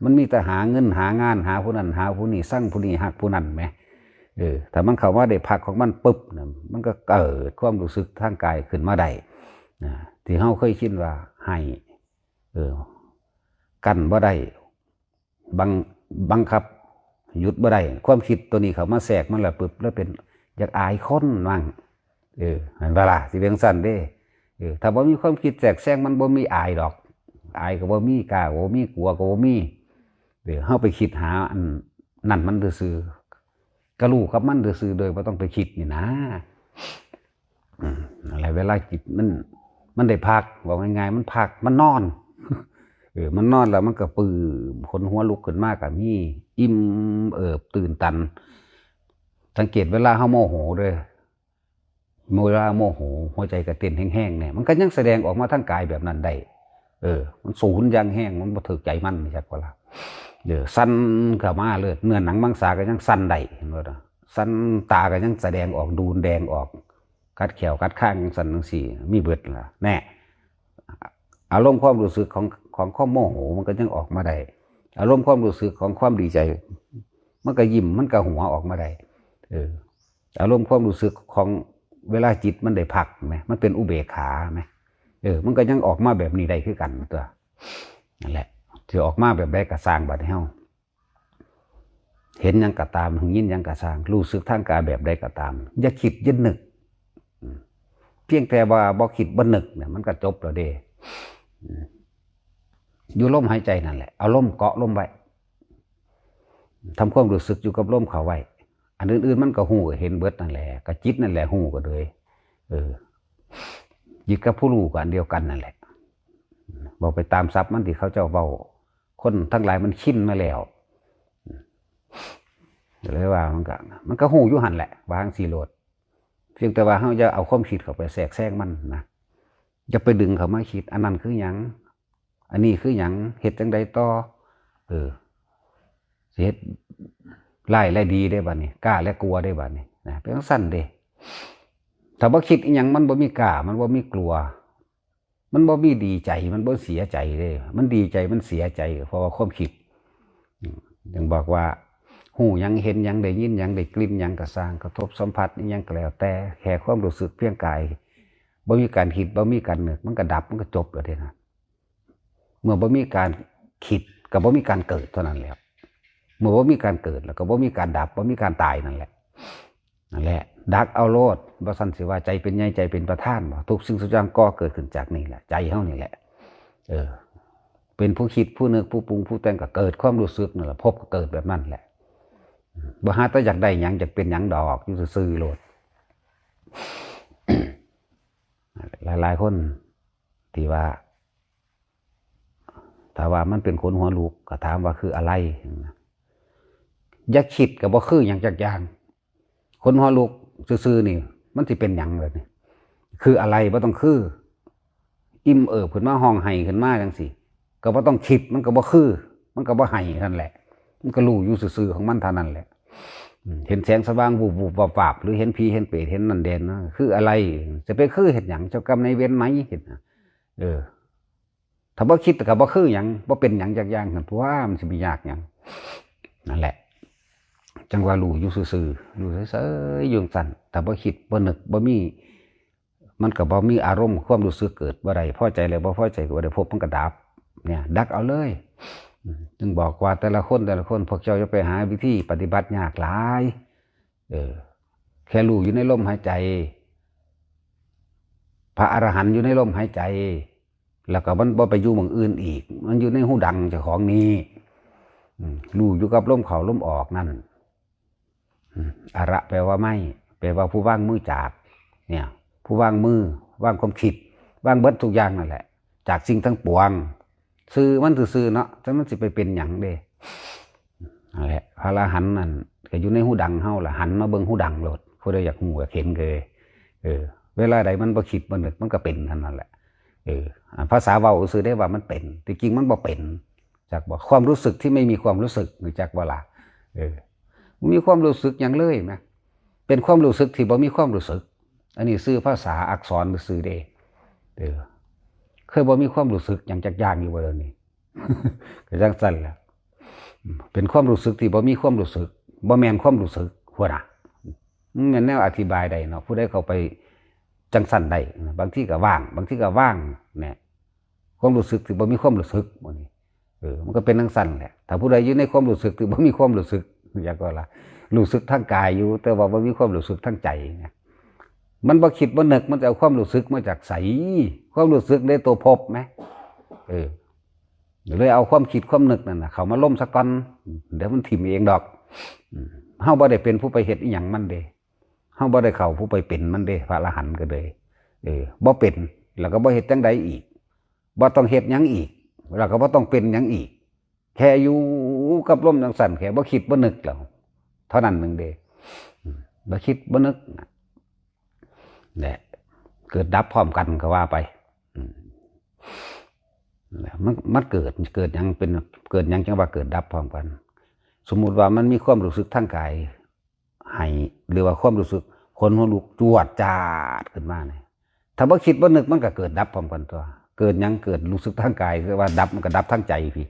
ມັນມີແຕ່ຫາເງິນຫາງານ ຫາຜູ້ນັ້ນຫາຜູ້ນີ້ ຊັງຜູ້ນີ້ ຮັກຜູ້ນັ້ນແໝ ເອີ ຖ້າມັນເຂົ້າມາໄດ້ພັກຂອງມັນປຶບນະ ມັນກໍເກີດຄວາມຮູ້ສຶກທາງກາຍຂຶ້ນມາໄດ້ນະ ທີ່ເຮົາເຄີຍຊິນວ່າໄຫ້ ເອີ ກັ້ນບໍ່ໄດ້ ບັງ ບັງຄັບຢຸດບໍ່ໄດ້ ຄວາມຄິດຕົວນີ້ເຂົ້າມາແຊກມັນລະປຶບ ລະເປັນຢາກອາຍຄົນມັ້ງ ເອີ ເຫັນບໍ່ລະ ຊິເປັນຈັ່ງຊັ້ນເດ້ ເອີ ຖ້າບໍ່ມີຄວາມຄິດແຊກແຊງ ມັນບໍ່ມີອາຍດອກ ອາຍກໍບໍ່ມີ ກ້າກໍບໍ່ມີ ກົວກໍບໍ່ມີ ເອີ ເຮົາໄປຄິດຫາອັນນັ້ນມັນຊື່ໆ ກໍຮູ້ກັບມັນຊື່ໆ ໂດຍບໍ່ຕ້ອງໄປຄິດນີ້ນະ ອືມ ນັ້ນແຫຼະ ເວລາຈິດມັນ ມັນໄດ້ພັກ ເວົ້າງ່າຍໆ ມັນພັກ ມັນນອນ ເອີ ມັນນອນແລ້ວມັນກໍປຶ້ມ ຂົນຫົວລຸກຂຶ້ນມາກໍມີ ອີ່ມເອີບ ຕື່ນຕັນ ສັງເກດເວລາເຮົາໂມໂຫເດີ້ ເວລາໂມໂຫ ຫົວໃຈກໍເຕັ້ນແຮງໆແນ່ ມັນກໍຍັງສະແດງອອກມາທາງກາຍແບບນັ້ນໄດ້ ເອີ ມັນສູນຢ່າງແຮງ ມັນບໍ່ຖືກໃຈມັນ ຈັກວ່າລະ ເອີ ສັ່ນເຂົ້າມາເລີຍ ເນື້ອໜັງມັງສາກໍຍັງສັ່ນໄດ້ ເຫັນບໍ່ລະ ສັ່ນ ຕາກໍຍັງສະແດງອອກ ດູນແດງອອກ ກັດແຂ້ວກັດຄາງຈັ່ງຊັ້ນຈັ່ງຊີ້ ມີເບິດລະ ແນ່ ອາລົມຄວາມຮູ້ສຶກຂອງ ຂອງຄວາມໂມໂຫ ມັນກໍຍັງອອກມາໄດ້ ອາລົມຄວາມຮູ້ສຶກຂອງຄວາມດີໃຈ ມັນກໍຍິ້ມ ມັນກໍຫົວອອກມາໄດ້ ເອີ ອາລົມຄວາມຮູ້ສຶກຂອງເວລາຈິດມັນໄດ້ພັກແໝ ມັນເປັນອຸເບກຂາແໝ ເອີ ມັນກໍຍັງອອກມາແບບນີ້ໄດ້ຄືກັນຕົວະ ນັ້ນແຫຼະ ຊິອອກມາແບບໃດກໍຊ່າງ ບາດນີ້ເຮົາ ເຫັນຫຍັງກໍຕາມ ໄດ້ຍິນຫຍັງກໍຊ່າງ ຮູ້ສຶກທາງກາຍແບບໃດກໍຕາມ ຢ່າຄິດຢ່ານຶກ ອືມ ພຽງແຕ່ວ່າບໍ່ຄິດບໍ່ນຶກນະ ມັນກໍຈົບແລ້ວເດ້. ອືມ ຢູ່ລົມຫາຍໃຈນັ້ນແຫຼະ ເອົາລົມເກາະລົມໄວ້ ທຳຄວາມຮູ້ສຶກຢູ່ກັບລົມເຂົ້າໄວ້. ອັນອື່ນໆມັນກໍຮູ້ເຫັນເບິດນັ້ນແຫຼະ ກໍຈິດນັ້ນແຫຼະຮູ້ກໍເລີຍ. ເອີ ຈິດກັບຜູ້ຮູ້ກໍອັນດຽວກັນນັ້ນແຫຼະ. ເວົ້າໄປຕາມສັບມັນທີ່ເຂົາເຈົ້າເວົ້າ ຄົນທັງຫຼາຍມັນຊິນມາແລ້ວ ກໍເລີຍວ່າມັນກໍ ມັນກໍຮູ້ຢູ່ຫັ້ນແຫຼະ ວ່າຈັ່ງຊີ້ໂລດ. ພຽງແຕ່ວ່າເຮົາຢ່າເອົາຄວາມຄິດເຂົ້າໄປແຊກແຊງມັນນະ ຢ່າໄປດຶງເຂົ້າມາຄິດ ອັນນັ້ນຄືຫຍັງ ອັນນີ້ຄືຫຍັງ ເຮັດຈັ່ງໃດຕໍ່ ເອີ ຊິເຮັດຮ້າຍແລະດີເດ້ບາດນີ້ ກ້າແລະກົວເດ້ບາດນີ້ນະ ເປັນຈັ່ງຊັ້ນເດ້. ຖ້າບໍ່ຄິດອີ່ຫຍັງ ມັນບໍ່ມີກ້າ ມັນບໍ່ມີກົວ ມັນບໍ່ມີດີໃຈ ມັນບໍ່ເສຍໃຈເດ້. ມັນດີໃຈ ມັນເສຍໃຈ ເພາະວ່າຄວາມຄິດ. ອືມ ຈຶ່ງບອກວ່າ ຮູ້ຫຍັງ ເຫັນຫຍັງ ໄດ້ຍິນຫຍັງ ໄດ້ກິ່ນຫຍັງກໍຊ່າງ ກະທົບສຳຜັດອີ່ຫຍັງກໍແລ້ວແຕ່ ແຄ່ຄວາມຮູ້ສຶກພຽງກາຍ ບໍ່ມີການຄິດ ບໍ່ມີການນຶກ ມັນກໍດັບ ມັນກໍຈົບແລ້ວເດ້ນະ. ເມື່ອບໍ່ມີການຄິດ ກໍບໍ່ມີການເກີດເທົ່ານັ້ນແຫຼະ. ເມື່ອບໍ່ມີການເກີດ ແລ້ວກໍບໍ່ມີການດັບ ບໍ່ມີການຕາຍນັ້ນແຫຼະ. ນັ້ນແຫຼະ ດັກເອົາໂລດ ບໍ່ຊັ້ນຊິວ່າໃຈເປັນໃຫຍ່ ໃຈເປັນປະທານບໍ? ທຸກສິ່ງທຸກຢ່າງກໍເກີດຂຶ້ນຈາກນີ້ແຫຼະ ໃຈເຮົານີ້ແຫຼະ. ເອີ ເປັນຜູ້ຄິດ ຜູ້ນຶກ ຜູ້ປຸງ ຜູ້ແຕ່ງ ກໍເກີດຄວາມຮູ້ສຶກນັ້ນແຫຼະ ພົບກໍເກີດແບບນັ້ນແຫຼະ. ບໍ່ຫາແຕ່ຢາກໄດ້ຫຍັງ ຢາກເປັນຫຍັງດອກ ຢູ່ຊື່ໆໂລດ. ຫຼາຍໆຄົນທີ່ວ່າ ຖ້າວ່າມັນເປັນຂົນຫົວລຸກ ກໍຖາມວ່າຄືອະໄລ? ຢ່າຄິດກໍບໍ່ຄືຫຍັງຈັກຢ່າງ. ຂົນຫົວລຸກຊື່ໆນີ້ ມັນຊິເປັນຫຍັງລະນີ້? ຄືອະໄລ? ບໍ່ຕ້ອງຄື. ອີ່ມເອີບຂຶ້ນມາ ຮ້ອງໄຫ້ຂຶ້ນມາຈັ່ງຊີ້ ກໍບໍ່ຕ້ອງຄິດ ມັນກໍບໍ່ຄື ມັນກໍບໍ່ໄຫ້ຫັ້ນແຫຼະ. ມັນກໍຮູ້ຢູ່ຊື່ໆຂອງມັນເທົ່ານັ້ນແຫຼະ. ອືມ ເຫັນແສງສະຫວ່າງວູບໆວາບໆ ຫຼືເຫັນຜີເຫັນເປດ ເຫັນນັ້ນແດນນະ ຄືອະໄລ? ຈະໄປຄືເຮັດຫຍັງ? ເຈົ້າກຳນາຍເວນໃໝ? ເຮັດ ເອີ ຖ້າບໍ່ຄິດກໍບໍ່ຄືຫຍັງ ບໍ່ເປັນຫຍັງຈັກຢ່າງ ນັ້ນຕົວະ ມັນຊິໄປຍາກຫຍັງ? ນັ້ນແຫຼະ ຈັ່ງວ່າຮູ້ຢູ່ຊື່ໆ ຢູ່ເສີຍໆຢູ່ຈັ່ງຊັ້ນ. ຖ້າບໍ່ຄິດ ບໍ່ນຶກ ບໍ່ມີ ມັນກໍບໍ່ມີອາລົມ ຄວາມຮູ້ສຶກເກີດບໍ່ໄດ້ ພໍໃຈແລ້ວບໍ່ພໍໃຈກໍບໍ່ໄດ້ ພົບມັນກໍດັບ. ເນີ້ຍ ດັກເອົາເລີຍ. ອືມ ຈຶ່ງບອກວ່າແຕ່ລະຄົນ ແຕ່ລະຄົນ ພວກເຈົ້າຢ່າໄປຫາວິທີປະຕິບັດຍາກຫຼາຍ. ເອີ ແຄ່ຮູ້ຢູ່ໃນລົມຫາຍໃຈ ພະອະລະຫັນຢູ່ໃນລົມຫາຍໃຈ ແລ້ວກໍມັນບໍ່ໄປຢູ່ໝ່ອງອື່ນອີກ ມັນຢູ່ໃນຮູດັງເຈົ້າຂອງນີ້. ອືມ ຮູ້ຢູ່ກັບລົມເຂົ້າລົມອອກນັ້ນ. ອາລະແປວ່າໄມ້ ແປວ່າຜູ້ວາງມືຈາກ ເນຍ ຜູ້ວາງມື ວາງຄວາມຄິດ ວາງເບິດທຸກຢ່າງນັ້ນແຫຼະ ຈາກສິ່ງທັງປວງ. ຊື່ມັນຊື່ໆເນາະ ແຕ່ມັນຊິໄປເປັນຫຍັງເດ້? ນັ້ນແຫຼະ ພະອະລະຫັນນັ້ນກໍຢູ່ໃນຫູດັງເຮົາລະ ຫັນມາເບິ່ງຫູດັງໂລດ. ຜູ້ໃດຢາກຮູ້ຢາກເຫັນກໍ ເອີ ເວລາໃດມັນບໍ່ຄິດບໍ່ນຶກ ມັນກໍເປັນເທົ່ານັ້ນແຫຼະ. ເອີ ພາສາເວົ້າຊື່ເດ້ວ່າມັນເປັນ ທີ່ຈິງມັນບໍ່ເປັນ. ຈັກບໍ່? ຄວາມຮູ້ສຶກທີ່ໄມ່ມີຄວາມຮູ້ສຶກ ຮູ້ຈັກບໍ່ລະ? ເອີ ບໍ່ມີຄວາມຮູ້ສຶກຫຍັງເລີຍນະ ເປັນຄວາມຮູ້ສຶກທີ່ບໍ່ມີຄວາມຮູ້ສຶກ. ອັນນີ້ຊື່ພາສາອັກສອນຊື່ເດ້. ເອີ ເຄີຍບໍ່ມີຄວາມຮູ້ສຶກຫຍັງຈັກຢ່າງຢູ່ບໍ່ດຽວນີ້? ກໍຈັ່ງຊັ້ນແຫຼະ ເປັນຄວາມຮູ້ສຶກທີ່ບໍ່ມີຄວາມຮູ້ສຶກ ບໍ່ແມ່ນຄວາມຮູ້ສຶກພຸ້ນນະ. ມັນແມ່ນແນວອະທິບາຍໄດ້ເນາະ ຜູ້ໃດເຂົ້າໄປຈັ່ງຊັ້ນໄດ້. ບາງທີກໍວ່າງ ບາງທີກໍວ່າງແນະ ຄວາມຮູ້ສຶກທີ່ບໍ່ມີຄວາມຮູ້ສຶກ ໝູ່ນີ້ ເອີ ມັນກໍເປັນຈັ່ງຊັ້ນແຫຼະ. ຖ້າຜູ້ໃດຢູ່ໃນຄວາມຮູ້ສຶກທີ່ບໍ່ມີຄວາມຮູ້ສຶກ ຢາກວ່າລະ ຮູ້ສຶກທາງກາຍຢູ່ ແຕ່ວ່າບໍ່ມີຄວາມຮູ້ສຶກທາງໃຈນະ ມັນບໍ່ຄິດບໍ່ນຶກ ມັນຈະເອົາຄວາມຮູ້ສຶກມາຈາກໃສ? ຄວາມຮູ້ສຶກເດ້ໂຕພົບແມ ເອີ ເລີຍເອົາຄວາມຄິດຄວາມນຶກນັ້ນນະ ເຂົ້າມາລົມສາກ່ອນ ດຽວມັນຖິ້ມເອງດອກ. ເຮົາບໍ່ໄດ້ເປັນຜູ້ໄປເຮັດອີ່ຫຍັງມັນເດ້ ເຮົາບໍ່ໄດ້ເຂົ້າຜູ້ໄປເປັນມັນເດ້ ພະອະລະຫັນກໍເລີຍ ເອີ ບໍ່ເປັນ ແລ້ວກໍບໍ່ເຮັດຈັ່ງໃດອີກ ບໍ່ຕ້ອງເຮັດຫຍັງອີກ ແລ້ວກໍບໍ່ຕ້ອງເປັນຫຍັງອີກ. ແຄ່ຢູ່ກັບລົມຈັ່ງຊັ້ນ ແຄ່ບໍ່ຄິດບໍ່ນຶກແລ້ວ ເທົ່ານັ້ນໜຶ່ງເດ້. ອືມ ບໍ່ຄິດບໍ່ນຶກນະ ແຫຼະ ເກີດດັບພ້ອມກັນກໍວ່າໄປ. ອືມ ມັນ ມັນເກີດ ເກີດຫຍັງເປັນ ເກີດຫຍັງຈັ່ງວ່າເກີດດັບພ້ອມກັນ? ສົມມຸດວ່າມັນມີຄວາມຮູ້ສຶກທາງກາຍ ໃຫ້ ຫຼືວ່າຄວາມຮູ້ສຶກຂົນຫົວລຸກຈວດຈາດຂຶ້ນມານີ້ ຖ້າບໍ່ຄິດບໍ່ນຶກ ມັນກໍເກີດດັບພ້ອມກັນຕົວະ. ເກີດຫຍັງ? ເກີດຮູ້ສຶກທາງກາຍ ຄືວ່າດັບ ມັນກໍດັບທາງໃຈພີ້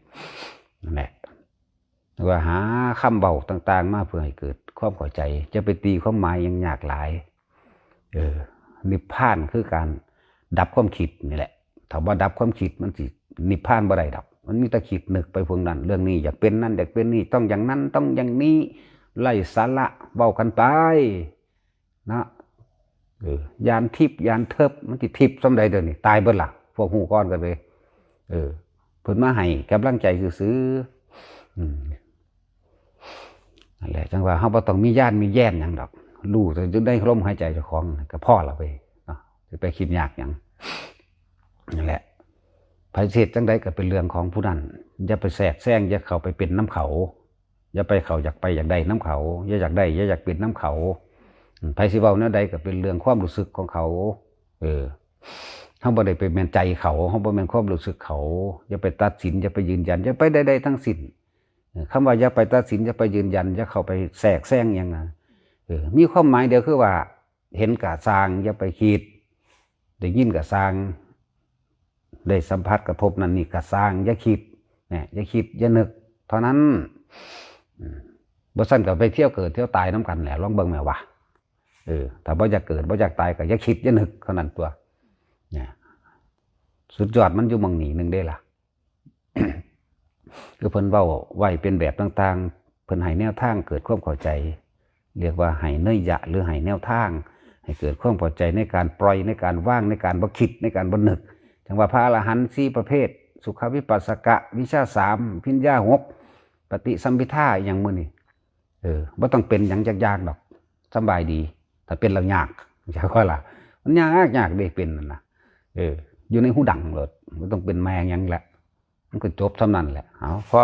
ນັ້ນແຫຼະ. ວ່າຫາຄຳເວົ້າຕ່າງໆມາເພື່ອໃຫ້ເກີດຄວາມເຂົ້າໃຈ ຢ່າໄປຕີຄວາມໝາຍຫຍັງຍາກຫຼາຍ. ເອີ ນິບພານຄືການດັບຄວາມຄິດນີ້ແຫຼະ. ຖ້າບໍ່ດັບຄວາມຄິດ ມັນຊິນິບພານບໍ່ໄດ້ດອກ. ມັນມີແຕ່ຄິດນຶກໄປພວກນັ້ນເລື່ອງນີ້ ຢາກເປັນນັ້ນ ຢາກເປັນນີ້ ຕ້ອງຢ່າງນັ້ນ ຕ້ອງຢ່າງນີ້ ໄຮ້ສາລະເວົ້າກັນໄປເນາະ. ເອີ ຢ້ານທິບຢ້ານເທິບ ມັນຊິທິບສ່ຳໃດດຽວນີ້? ຕາຍເບິດລະ ພວກຮູ້ກ່ອນກັນເລີຍ. ເອີ ເພິ່ນມາໃຫ້ກຳລັງໃຈຊື່ໆ ອືມ ນັ້ນແຫຼະ ຈັ່ງວ່າເຮົາບໍ່ຕ້ອງມີຢ້ານມີແຢ້ນຫຍັງດອກ ຮູ້ແຕ່ຢູ່ໃນລົມຫາຍໃຈເຈົ້າຂອງກໍພໍລະເວີຍເນາະ ຊິໄປຄິດຍາກຫຍັງ. ນັ້ນແຫຼະ ໃຜຊິເຮັດຈັ່ງໃດກໍເປັນເລື່ອງຂອງຜູ້ນັ້ນ ຢ່າໄປແຊກແຊງ ຢ່າເຂົ້າໄປເປັນນຳເຂົາ ຢ່າໄປເຂົ້າ ຢາກໄປຢາກໄດ້ນຳເຂົາ ຢ່າຢາກໄດ້ ຢ່າຢາກເປັນນຳເຂົາ. ອືມ ໃຜຊິເວົ້າແນວໃດກໍເປັນເລື່ອງຄວາມຮູ້ສຶກຂອງເຂົາ. ເອີ ເຮົາບໍ່ໄດ້ໄປແມ່ນໃຈເຂົາ ເຮົາບໍ່ແມ່ນຄວາມຮູ້ສຶກເຂົາ. ຢ່າໄປຕັດສິນ ຢ່າໄປຢືນຢັນ ຢ່າໄປໃດໆທັງສິ້ນ. ເອີ ຄຳວ່າຢ່າໄປຕັດສິນ ຢ່າໄປຢືນຢັນ ຢ່າເຂົ້າໄປແຊກແຊງຫຍັງນະ. ເອີ ມີຄວາມໝາຍດຽວຄືວ່າ ເຫັນກະຊ່າງ ຢ່າໄປຄິດ ໄດ້ຍິນກະຊ່າງ ໄດ້ສຳຜັດກະທົບນັ້ນນີ້ກະຊ່າງ ຢ່າຄິດ ແນະ ຢ່າຄິດຢ່ານຶກເທົ່ານັ້ນ. ອືມ ບໍ່ຊັ້ນກໍໄປທ່ຽວເກີດທ່ຽວຕາຍນຳກັນແຫຼະ ລອງເບິ່ງແມ່ວ່າ. ເອີ ຖ້າບໍ່ຢາກເກີດບໍ່ຢາກຕາຍກໍຢ່າຄິດຢ່ານຶກເທົ່ານັ້ນຕົວະ ນະ. ສຸດຍອດມັນຢູ່ໝ່ອງນີ້ໜຶ່ງເດ້ລະ ຄືເພິ່ນເວົ້າໄວ້ເປັນແບບຕ່າງໆ ເພິ່ນໃຫ້ແນວທາງເກີດຄວາມເຂົ້າໃຈ ຮຽກວ່າໃຫ້ໄນຍະ ຫຼື ໃຫ້ແນວທາງ ໃຫ້ເກີດຄວາມເຂົ້າໃຈໃນການປ່ອຍ ໃນການວາງ ໃນການບໍ່ຄິດ ໃນການບໍ່ນຶກ. ຈັ່ງວ່າພະອະລະຫັນສີ່ປະເພດ ສຸຂະວິປັດສະກະ ວິຊາສາມ ພິນຍາຫົກ ປະຕິສຳພິທາ ອີ່ຫຍັງມື້ນີ້ ເອີ ບໍ່ຕ້ອງເປັນຫຍັງຈັກຢ່າງດອກ ສຳບາຍດີ. ຖ້າເປັນແລ້ວຍາກ ເຈົ້າວ່າລະ ມັນຍາກ ຍາກເດ້ເປັນນັ້ນນະ. ເອີ ຢູ່ໃນຫູດັງໂລດ ບໍ່ຕ້ອງເປັນແມ່ຫຍັງແຫຼະ ມັນກໍຈົບສ່ຳນັ້ນແຫຼະ. ເອົາ ພໍ